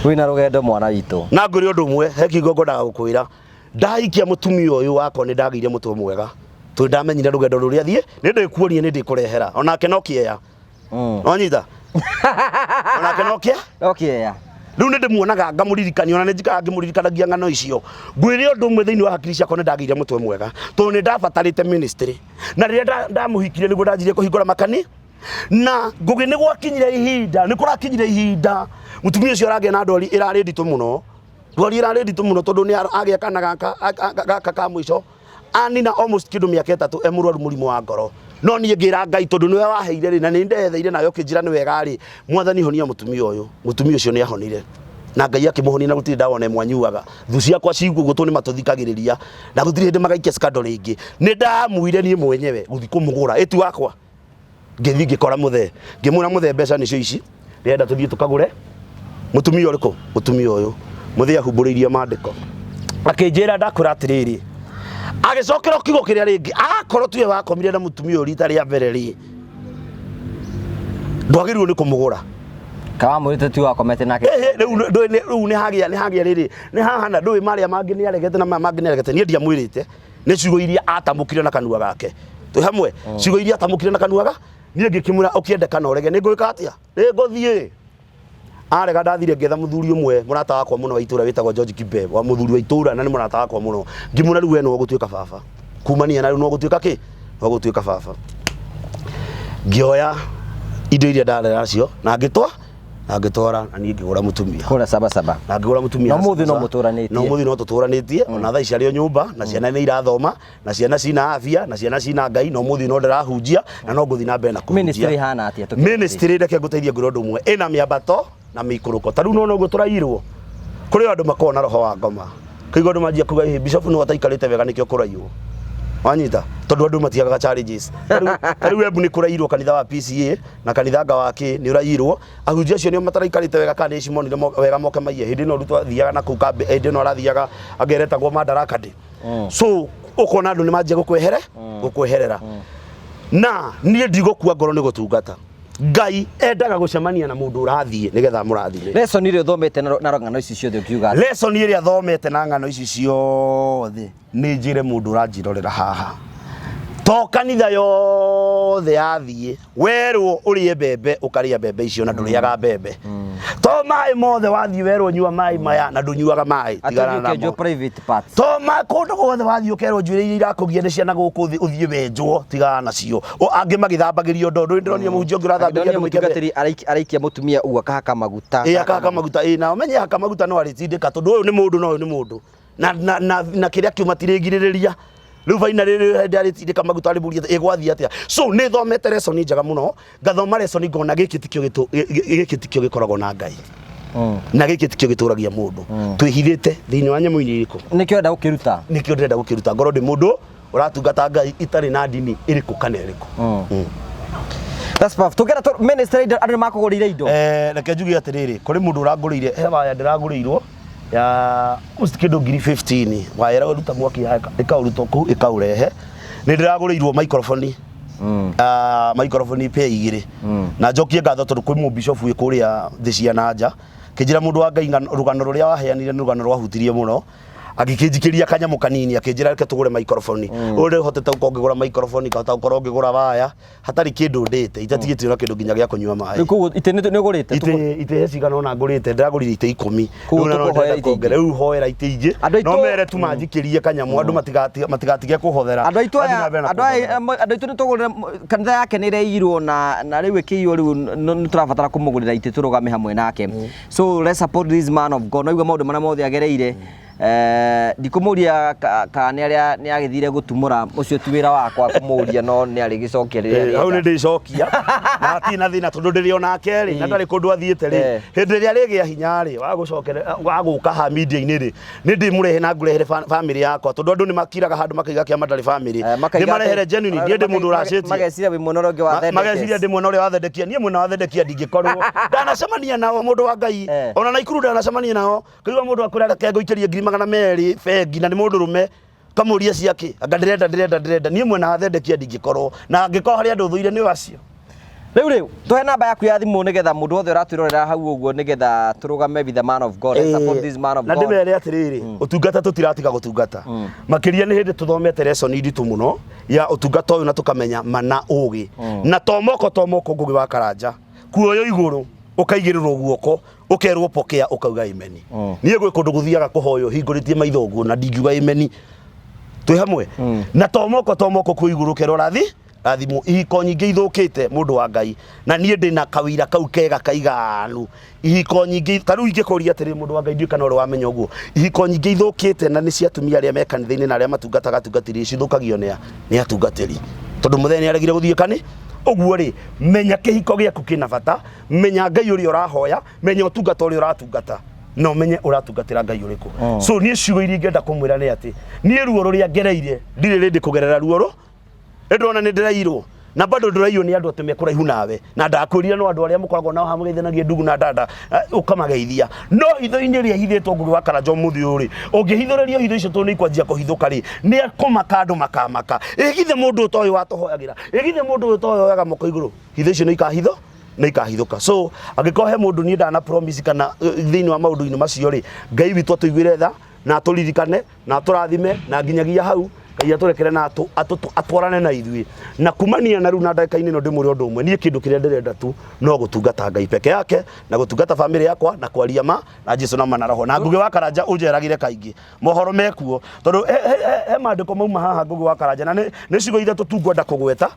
Wĩna rũgendo mwana witũ. Na ngwĩre ũndũ ũmwe, he kiugo ngwendaga gũkwĩra. Ndahikia mũtumia ũyũ wakwa nĩ ndagĩire mũtwe mwega. Tondũ ndamenyire rũgendo rũrĩa thiĩ, nĩ ndĩkuonia nĩ ndĩkũrehera. Onake no kĩeya. Wanyita? Onake no kĩa? No kĩeya. Rĩu nĩ ndĩmuonaga ngamũririkania, ona nĩ njikaraga ngĩmũririkanagia ng'ano icio. Ngwĩre ũndũ ũmwe thĩinĩ wa hakiri ciakwa nĩ ndagĩire mũtwe mwega. Tondũ nĩ ndabatarĩte ministry. Na rĩrĩa ndamũhikirie nĩguo ndanjirie kũhingũra makani. Na Ngũgĩ nĩ gwakinyire ihinda, nĩ kũrakinyire ihinda mũtumia ũcio aragĩa na ndwari ĩrarĩ nditũ mũno. Ndwari ĩrarĩ nditũ mũno tondũ nĩ agĩa kana gaka gaka ka mũico anina almost kĩndũ mĩaka 3 e mũrwaru mũrimũ wa ngoro. No niĩ ngĩra Ngai tondũ nĩwe waheire rĩ na nĩ ndetheire nawe ũkĩnjĩra nĩ wega rĩ, Mwathani honia mũtumia ũyũ. Mũtumia ũcio nĩ ahonire na Ngai akĩmũhonia na gũtirĩ ndawa ona ĩmwe anyuaga. Thu ciakwa ciguo gũtũ nĩ matũthikagĩrĩria na gũtirĩ hĩndĩ magaikia scandal rĩngĩ. Nĩ ndamuire niĩ mwenyewe gũthiĩ kũmũgũra ĩtu wakwa. Ngĩthiĩ ngĩkora mũthee, ngĩmwĩra mũthee mbeca nĩcio ici, ndĩrenda tũthiĩ tũkagũre mũtumia ũrĩkũ? Mũtumia ũyũ. Mũthee ahumbũrĩirie maandĩko. Akĩnjĩra ndakwĩra atĩrĩrĩ, agĩcokera kiugo kĩrĩa rĩngĩ, akorwo tiwe wakomire na mũtumia ũyũ rita rĩa mbere rĩ, ndwagĩrĩirwo nĩ kũmũgũra. Kawamwĩrĩte ti wakomete nake. Rĩu rĩu nĩ hagĩa nĩ hagĩa rĩrĩ nĩ hahana ndũĩ marĩa mangĩ nĩ aregete na maya mangĩ nĩ aregete niĩ ndiamwĩrĩte nĩ ciugo iria atamũkire na kanua gake twĩ hamwe ciugo iria atamũkire na kanua ga niĩ ngĩkĩmwĩra ũkĩende kana ũrege nĩ ngwĩka atĩa nĩ ngũthiĩ arega ndathire ngĩetha mũthuri ũmwe mũrata wakwa mũno wa itũra wĩtagwo George Kibe wa mũthuri wa itũra na nĩ mũrata wakwa mũno ngĩmwĩra rĩu we nĩwe ũgũtuĩka baba kumania na rĩu nĩwe ũgũtuĩka kĩ nĩwe ũgũtuĩka baba ngĩoya indo iria ndarĩ nacio na ngĩtwa na ngĩtwara na niĩ ngĩgũra mũtumia Kũrĩa saba saba. Na ngĩgũra mũtumia Na ũmũthĩ no mũtũranĩtie. Na ũmũthĩ no tũtũranĩtie ona thaa ici arĩ o nyũmba na ciana nĩ irathoma na ciana cina afya na ciana cina Ngai na ũmũthĩ no ndĩrahunjia na no ngũthiĩ na mbere na kũhunjia. Ministry ĩhana atĩa tũkĩrĩkia? Ministry reke ngũteithie ngwĩre ũndũ ũmwe ĩna mĩambato na mĩikũrũko ta rĩu nona ũguo tũrairwo kũrĩ andũ makoragwo na roho wa ngoma kũigua andũ manjia kuga ĩ bishop nĩwe ataikarĩte wega nĩkĩo kũraiywo wanyita tondũ andũ matiagaga challenges ta rĩu Embu nĩ kũrairwo kanitha wa PCA na kanitha anga wa kĩ nĩ ũraiyirwo ahunjia acio nĩo mataraikarĩte wega kana nĩ cimonire wega moke maiye hĩndĩ ĩno Ruto athiaga na kũu kambĩ hĩndĩ ĩno arathiaga anga ĩretagwo Madaraka Day so ũkona andũ nĩ manjia gũkwehere gũkweherera na niĩ ndigũkua ngoro nĩ gũtungata Ngai endaga gũcemania na mũndũ ũrathiĩ nĩgetha amũrathime. Lesson ĩrĩa ũthomete na ng'ano ici ciothe ũkiuga atĩa? Lesson ĩrĩa thomete na ng'ano ici ciothe nĩ njĩre mũndũ ũranjĩrorera haha to kanitha yothe yathiĩ werwo ũrĩe mbembe ũkarĩa mbembe icio na ndũrĩaga mbembe to maĩ mothe wathiĩ werwo nyua maĩ maya na ndũnyuaga maĩ tigana Atĩ ũkenjwo namo private parts. to ma kũndũ guothe wathiĩ ũkerwo njuĩrĩ iria irakũgia nĩ ciana gũkũ thĩ ũthiĩ wenjwo tigana nacio O, angĩ magĩthambagĩrio ndoo ndũĩ ndĩronire mũhunjia ũngĩ ũrathambĩria Ndonire andũ mĩkebe mũtungatĩri araikia mũtumia ũguo akahaka maguta. ĩ akahaka maguta ĩ na ũmenye haka maguta no arĩtindĩka tondũ ũyũ nĩ mũndũ na ũyũ nĩ mũndũ na na na, na kĩrĩa kiuma tirĩgirĩrĩria rĩu baina rĩrĩ hĩndĩ arĩtindĩka maguta arĩmũria ĩgwathiĩ atĩa so nĩ thomete lesson njega mũno ngathoma lesson ngona gĩkĩ tikĩo gĩkĩ tikĩo gĩkoragwo na Ngai na gĩkĩ tikĩo gĩtũragia mũndũ twĩhithĩte thĩinĩ wa nyamũ-inĩ irĩkũ Nĩkĩo enda gũkĩruta. Nĩkĩo ndĩrenda gũkĩruta ngorwo ndĩ mũndũ ũratungata Ngai itarĩ na ndini ĩrĩkũ kana ĩrĩkũ. That's powerful. Tũngĩenda ministry indo andũ nĩ makũgũrĩire indo. Eh, reke njuge atĩrĩrĩ kũrĩ mũndũ ũrangũrĩire he waya ndĩragũrĩirwo ya almost kĩndũ ngiri 15 waya ĩraruta mwaki ĩkaũruta kũu ĩkaũrehe nĩ ndĩragũrĩirwo microphone Ah, microphone pair igĩrĩ na njokie ngatho tondũ kwĩ mũbishofu wĩ kũrĩa thĩ cia na nja kĩnjĩra mũndũ wa Ngai rũgano rũrĩa waheanire nĩ rũgano rwahutirie mũno agĩkĩnjikĩria kanyamũ kanini akĩnjĩra reke tũgũre microphone ũrĩa hotete gũkorwo ngĩgũra microphone ngahota gũkorwo ngĩgũra waya hatarĩ kĩndũ ndĩte itatigĩtie ona kĩndũ nginya gĩa kũnyua maĩ Rĩu koguo itĩ nĩ ũgũrĩte. Itĩ itĩ he cigana ona ngũrĩte ndĩragũrire itĩ ikũmi. Koguo Rĩu na no tũkũhoera ndĩrenda itĩ ingĩ. kuongerera. Rĩu hoera itĩ ingĩ Andũ aitũ- no mere tu manjikĩrie kanyamũ andũ matigatige kũhothera Andũ aitũ Mathiĩ aya na mbere na andũ aya kũhothera. andũ aitũ nĩ tũgũrĩre kanitha yake nĩ ĩreirwo na rĩu ĩkĩiywo rĩu nĩ tũrabatara kũmũgũrĩra itĩ tũrũgame hamwe nake. So let's support this man of God. Naigua maũndũ marĩa mothe agereire. Eh, ndikũmũria kana nĩ arĩa nĩ agĩthire gũtumũra ũcio ti wĩra wakwa kũmũria no nĩ arĩgĩcokia rĩrĩa Eh, hau nĩ arĩenda. ndĩcokia na hatirĩ na thĩna tondũ ndĩrĩ onake rĩ na ndarĩ kũndũ athiĩte rĩ Eh. hĩndĩ ĩrĩa arĩgĩa hinya rĩ wa gũcokera wa gũka ha media-inĩ rĩ nĩ ndĩmũrehe na ngũrehere family yakwa tondũ andũ nĩ makiraga handũ makaiga kĩama ndarĩ family Eh, makaiga ndĩmarehere atĩ- genuine niĩ ndĩ mũndũ ũracĩtie mageciria wĩ mwena ũrĩa ũngĩ wa Thendekes. Mageciria ndĩ mwena ũrĩa wathendekia niĩ mwena wa thendekia ndingĩkorwo ndanacemania nao mũndũ wa Ngai Eh. ona Naikuru ndanacemania nao Kũigua mũndũ akwĩra reke ngũikĩrie 200,000 bengi na nĩ mũndũ rũme kamũria ciake anga ndĩrenda ndĩrenda ndĩrenda niĩ mwena wa thendekia ndingĩkorwo na angĩkorwo harĩ andũ thũire nĩ acio. Rĩu rĩ tũhe namba yaku ya thimũ nĩgetha mũndũ wothe ũratwĩrorera hau ũguo nĩgetha tũrũgame with the man of God. Let's support this man of na God. ndĩmere atĩrĩrĩ ũtungata tũtiratiga gũtungata makĩria nĩ hĩndĩ tũthomete lesson nditũ mũno ya ũtungata ũyũ na tũkamenya mana ũgĩ na to moko to moko Ngũgĩ wa Karanja kuoywo igũrũ ũkaigĩrĩrwo guoko ũkerwo pokea ũkauga imeni niĩ gwĩ kũndũ gũthiaga kũhoywo hingũrĩtie maitho ũguo na ndingiuga imeni twĩ hamwe na to moko to moko kwĩ igũrũ ũkerwo rathi Rathimwo. Ihiko nyingĩ ithũkĩte, mũndũ wa Ngai, na niĩ ndĩna kawĩira kau kega kaiganu. Ihiko nyingĩ, ta rĩu ingĩkũria atĩrĩrĩ, mũndũ wa Ngai, ndiũĩ kana ũrĩ wamenya ũguo, ihiko nyingĩ ithũkĩte na nĩ cia atumia arĩa me kanitha-inĩ na arĩa matungataga atungatĩri, cithũkagio nĩ a? Nĩ atungatĩri. Tondũ mũthee nĩ aregire gũthiĩ kani. Ũguo rĩ, menya kĩhiko gĩaku kĩna bata, menya Ngai ũrĩa ũrahoya, menya ũtungata ũrĩa ũratungata, na ũmenye ũratungatĩra Ngai ũrĩkũ. So niĩ ciugo iria ingĩenda kũmwĩra nĩ atĩ, niĩ ruo rũrĩa ngereire, ndirĩ rĩndĩ kũgerera ruo rũ, Nĩ ndĩrona nĩ ndĩrairwo na bado ndũraiywo nĩ andũ atĩ me kũraihu nawe, na ndakwĩrire no andũ arĩa mũkoragwo nao hamwe mũgeithanagie ndugu na dada, ũkamageithia, no hitho-inĩ ĩrĩa ĩhithĩtwo Ngũgĩ wa Karanja ũmũthĩ ũyũ rĩ, ũngĩhithũrĩrio hitho icio tondũ nĩ ikwanjia kũhithũka rĩ, nĩ akũmaka andũ makamaka. Ĩ githĩ mũndũ ũtoĩ watũhoyagĩra, ĩ githĩ mũndũ ũyũ ũtoĩ oyaga moko igũrũ, hitho icio nĩ ikahitho nĩ ikahithũka. So angĩkorwo he mũndũ niĩ ndana promise kana thĩinĩ wa maũndũ-inĩ macio rĩ, Ngai witũ atũiguĩre tha na atũririkane na atũrathime, na nginyagia hau Ngai atũrekere na atwarane na ithuĩ. Na kumania na rĩu na ndagĩka-inĩ ĩno ndĩmwĩre ũndũ ũmwe, niĩ kĩndũ kĩrĩa ndĩrenda tu no gũtungata Ngai peke yake na gũtungata bamĩrĩ yakwa na kwaria ma na Jesu na ma na roho. Na Ngũgĩ wa Karanja ũnjeragĩre kaingĩ mohoro mekuo, tondũ he maandĩko mauma haha Ngũgĩ wa Karanja, na nĩ ciugo ithatũ tu ngwenda kũgweta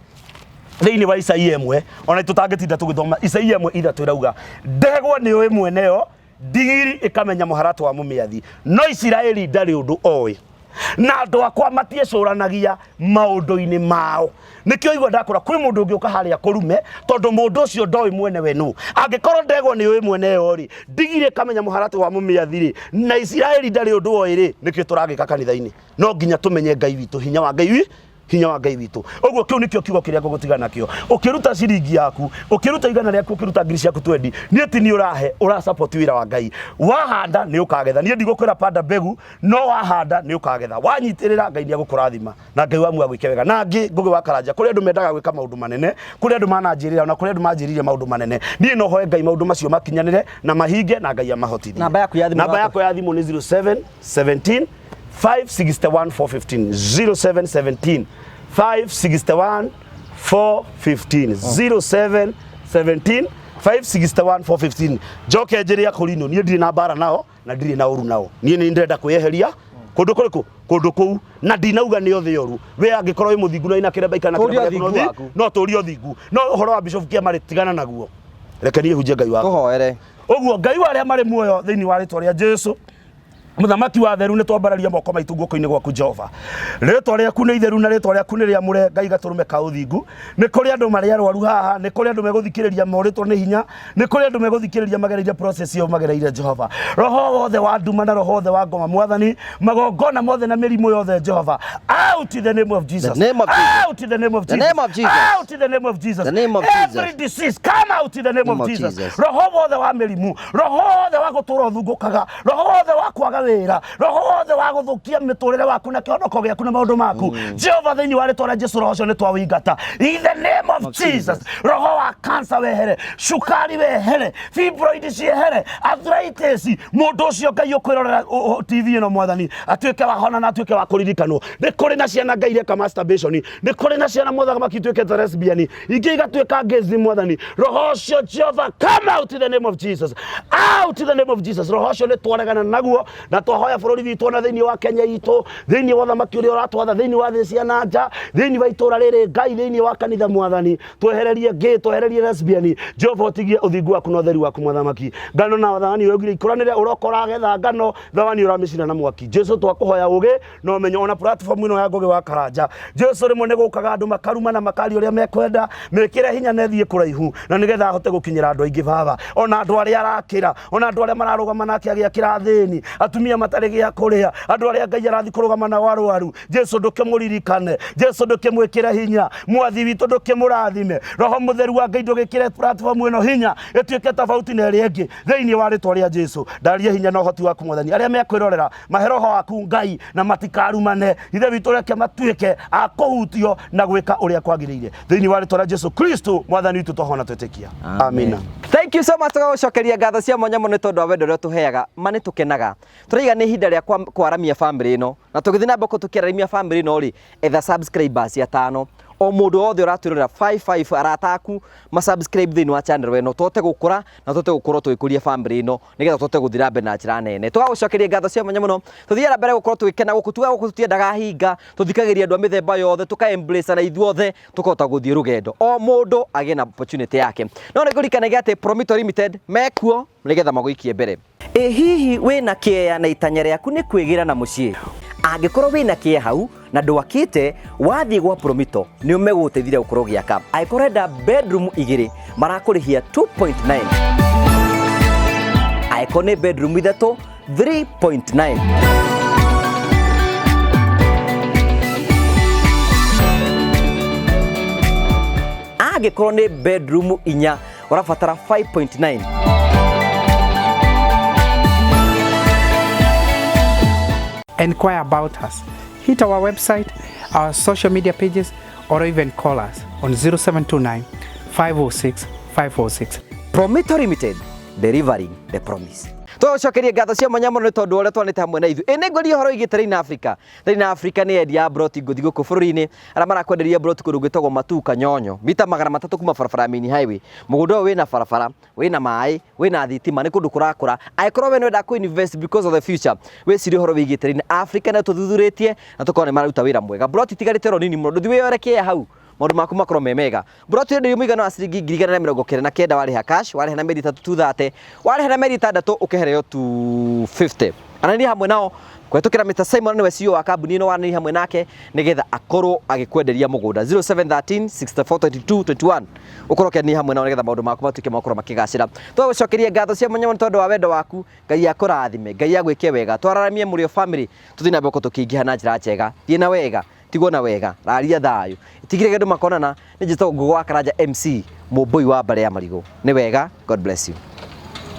thĩinĩ wa Isaia 1, ona tũtangĩtinda tũgĩthoma Isaia 1:3 ĩrauga ndegwa nĩ ũĩ mwene yo, ndigiri ĩkamenya mũharatũ wa mũmĩathi, no Isiraeli ndarĩ ũndũ oĩ, na andũ akwa matiecũranagia maũndũ-inĩ mao. Nĩkĩo igua ndakũra kwĩ mũndũ ũngĩũka harĩa kũrume, tondũ mũndũ ũcio ndoĩ mwene we nũ. Angĩkorwo ndegwa nĩ ũĩ mwene yo rĩ, ndigiri ĩkamenya mũharatĩ wa mũmĩathi rĩ, na Isiraeli ndarĩ ũndũ oĩ rĩ, nĩkĩo tũragĩka kanitha-inĩ. No nginya tũmenye Ngai witũ, hinya wa Ngai witũ, hinya wa Ngai witũ. Ũguo kĩu nĩkĩo kiugo kĩrĩa ngũgũtiga nakĩo. Ũkĩruta ciringi yaku, ũkĩruta igana rĩaku, ũkĩruta ngiri ciaku twendi, niĩ ti niĩ ũrahe, ũra support wĩra wa Ngai. Wahanda nĩ ũkagetha. Niĩ ndigũkwĩra panda mbegu, no wahanda nĩ ũkagetha. Wanyitĩrĩra Ngai nĩ egũkũrathima na Ngai wa muoyo agwĩke wega. Na ngĩ Ngũgĩ wa Karanja, kũrĩ andũ mendaga gwĩka maũndũ manene, kũrĩ andũ mananjĩrĩra, ona kũrĩ andũ manjĩrĩire maũndũ manene. Niĩ no hoe Ngai maũndũ macio makinyanĩre na mahinge na Ngai amahotithie. Namba yaku ya thimũ. Namba yakwa ya thimũ nĩ 07 17 561 415, 0717 561 415, 0717 561 415. Njoke njĩre akũrinũ, niĩ ndirĩ na mbara nao na ndirĩ na ũru nao. Niĩ nĩ ndĩrenda kwĩyeheria kũndũ kũrĩkũ, kũndũ kũu, na ndinauga nĩ othe oru. We angĩkorwo wĩ mũthingu na wĩna kĩremba ikara na Tũria kĩremba gĩaku na ũthingu ũthi- waku. no tũrie ũthingu, no ũhoro wa Bishop Kĩama tigana naguo, reke niĩ hunjie Ngai wakwa. Tũhoere. Ũguo Ngai wa arĩa marĩ muoyo, thĩinĩ wa rĩtwa rĩa Jesu, Mũthamaki wa theru, nĩ twambararia moko maitũ guoko-inĩ gwaku Jehova. Rĩtwa rĩaku nĩ itheru na rĩtwa rĩaku nĩ rĩamũre, Ngai gatũrũme ka ũthingu. Nĩ kũrĩ andũ marĩ arwaru haha, nĩ kũrĩ andũ megũthikĩrĩria morĩtwo nĩ hinya, nĩ kũrĩ andũ megũthikĩrĩria magereire process ĩyo magereire Jehova. Roho wothe wa nduma na roho wothe wa ngoma Mwathani, magongona mothe na mĩrimũ yothe Jehova, out in the name of Jesus. The name of Jesus. Out in the name of The Jesus. name of Jesus. Out in the name of Jesus. The name of Every Jesus. disease come out in the name of Jesus. Jesus. Roho wothe wa mĩrimũ, roho wothe wa gũtũra ũthungũkaga, roho wothe wa kwaga wĩra, roho wothe wa gũthũkia mĩtũrĩre waku na kĩhonoko gĩaku na maũndũ maku, Jehova, thĩinĩ wa rĩtwa rĩa Jesu, roho ũcio nĩ twawĩingata in the name of Jesus. Roho wa cancer wehere, cukari wehere, fibroid ciehere, arthritis, mũndũ ũcio Ngai ũkwĩrorera TV ĩno Mwathani atuĩke wa hona na atuĩke wa kũririkanwo. Nĩ kũrĩ na ciana Ngai ireka masturbation, nĩ kũrĩ na ciana mũthamaki ituĩkĩte lesbian, ingĩ igatuĩka gays. Mwathani, roho ũcio Jehova, come out in the name of Jesus, out in the name of Jesus. Roho ũcio nĩ twaregana naguo na twahoya bũrũri witũ, ona thĩinĩ wa Kenya itũ, thĩinĩ wa ũthamaki ũrĩa ũratwatha, thĩinĩ wa thĩ cia na nja, thĩinĩ wa itũra rĩrĩ Ngai, thĩinĩ wa kanitha Mwathani, twehererie gay, twehererie lesbian. Jehova, ũtigie ũthingu waku na ũtheri waku Mũthamaki. Ngano na thawani ũraugire ikũranĩre, ũroka ũragetha ngano, thawani ũramĩcina na mwaki. Jesu, twakũhoya ũgĩ na ũmenyo ona platform ĩno ya Ngũgĩ wa Karanja. Jesu, rĩmwe nĩ gũkaga andũ makaruma na makaria ũrĩa mekwenda, mĩkĩre hinya na ĩthiĩ kũraihu na nĩgetha ahote gũkinyĩra andũ aingĩ Baba, ona andũ arĩa arakĩra, ona andũ arĩa mararũgama nake agĩakĩra athĩni, atumia matarĩ gĩa kũrĩa, andũ arĩa Ngai arathiĩ kũrũgama nao arwaru. Jesu, ndũkĩmũririkane. Jesu, ndũkĩmwĩkĩre hinya. Mwathi witũ, ndũkĩmũrathime. Roho Mũtheru wa Ngai, ndũgĩkĩre platform ĩno hinya ĩtuĩke tofauti na ĩrĩa ĩngĩ thĩinĩ wa rĩtwa rĩa Jesu. Ndarie hinya na ũhoti waku Mwathani, arĩa mekwĩrorera mahe roho waku Ngai na matikarumane. Ithe witũ, reke matuĩke a kũhutio na gwĩka ũrĩa kwagĩrĩire thĩinĩ wa rĩtwa rĩa Jesu Kristo Mwathani witũ, twahona twĩtĩkia, amina. Thank you so much. Tũgagũcokeria ngatho cia mwanya mũno nĩ tondũ wa wendo ũrĩa ũtũheaga. Ma nĩ tũkenaga. Tũraiga nĩ ihinda rĩa kwaramia family ĩno. Na tũgĩthiĩ na mbere tũkĩaramia family ĩno rĩ, etha subscribers atano. O mũndũ wothe ũratwĩrorera 55 arata aku ma subscribe thĩinĩ wa channel ĩno, tũhote gũkũra na tũhote gũkorwo tũgĩkũria family ĩno nĩgetha tũhote gũthiĩ na mbere na njĩra nene. Tũgagũcokeria ngatho cia mwanya mũno. Tũthiaga na mbere gũkorwo tũgĩkena gũkũ, tugaga gũkũ tũtiendaga hinga, tũthikagĩrĩria andũ a mĩthemba yothe, tũka embrace na ithuothe tũkahota gũthiĩ rũgendo, o mũndũ agĩe na opportunity yake. No nĩ ngũririkanagia atĩ Promito Limited mekuo nĩgetha magũikie mbere. Ĩ hihi wĩna kĩeya na itanya rĩaku nĩ kwĩgĩra na mũciĩ? Angĩkorwo wĩna kĩeya hau na ndwakĩte, wathiĩ gwa Promito nĩo megũgũteithĩrĩria gũkorwo ũgĩaka. Angĩkorwo ũrenda bedroom igĩrĩ marakũrĩhia 2.9, angĩkorwo nĩ bedroom ithatũ 3.9. Angĩkorwo nĩ bedroom inya ũrabatara 5.9. Inquire about us. Hit our website, our social media pages, or even call us on 0729 506 506. Promito Limited, delivering the promise. Tũgũcokerie ngatho cia mwanya mũno nĩ tondũ ũrĩa twanĩte hamwe na ithuĩ. Ĩ nĩ ngũria ũhoro wĩgiĩ Terrain Africa. Terrain Africa nĩ endia a broti ngũthi gũkũ bũrũri-inĩ arĩa marakwenderia broti kũndũ gwĩtagwo Matuu Kanyonyo, mita 300 kuma barabara ya main highway. Mũgũnda ũyũ wĩna barabara, wĩna maĩ, wĩna thitima, nĩ kũndũ kũrakũra. Angĩkorwo we nĩũrenda kũ invest because of the future, wĩcirie ũhoro wĩgiĩ Terrain Africa na tũthuthurĩtie na tũkona nĩ mararuta wĩra mwega. Broti itigarĩte oro nini mũno, ndũthiĩ wĩyore kĩea hau maũndũ maku makorwo me mega. Broti yenderio mũigana wa ciringi 199,000 warĩha cash, warĩha na mĩeri 3 230, warĩha na mĩeri 6 ũkehereo 250. Aranĩria hamwe nao kũhetũkĩra Mr Simon, nĩwe CEO wa kambuni ĩno, waranĩria hamwe nake nĩgetha akorwo agĩkwenderia mũgũnda 0713 64 22 21, ũkorwo ũkĩaranĩria hamwe nao nĩgetha maũndũ maku matuĩke makorwo makĩgacĩra. Tũgagũcokeria ngatho cia mwanya mũno tondũ wa wendo waku. Ngai akũrathime, Ngai agwĩke wega, twararamie mũrĩ o family, tũthiĩ na mbere gũkorwo tũkĩingĩha na njĩra njega. Thiĩ na wega, tigwo na wega, raria thayũ, tigire andũ makonana. Nĩ njĩtagwo Ngũgũ wa Karanja MC, mũmbũi wa mbarĩ ya marigũ. Nĩ wega, God bless you.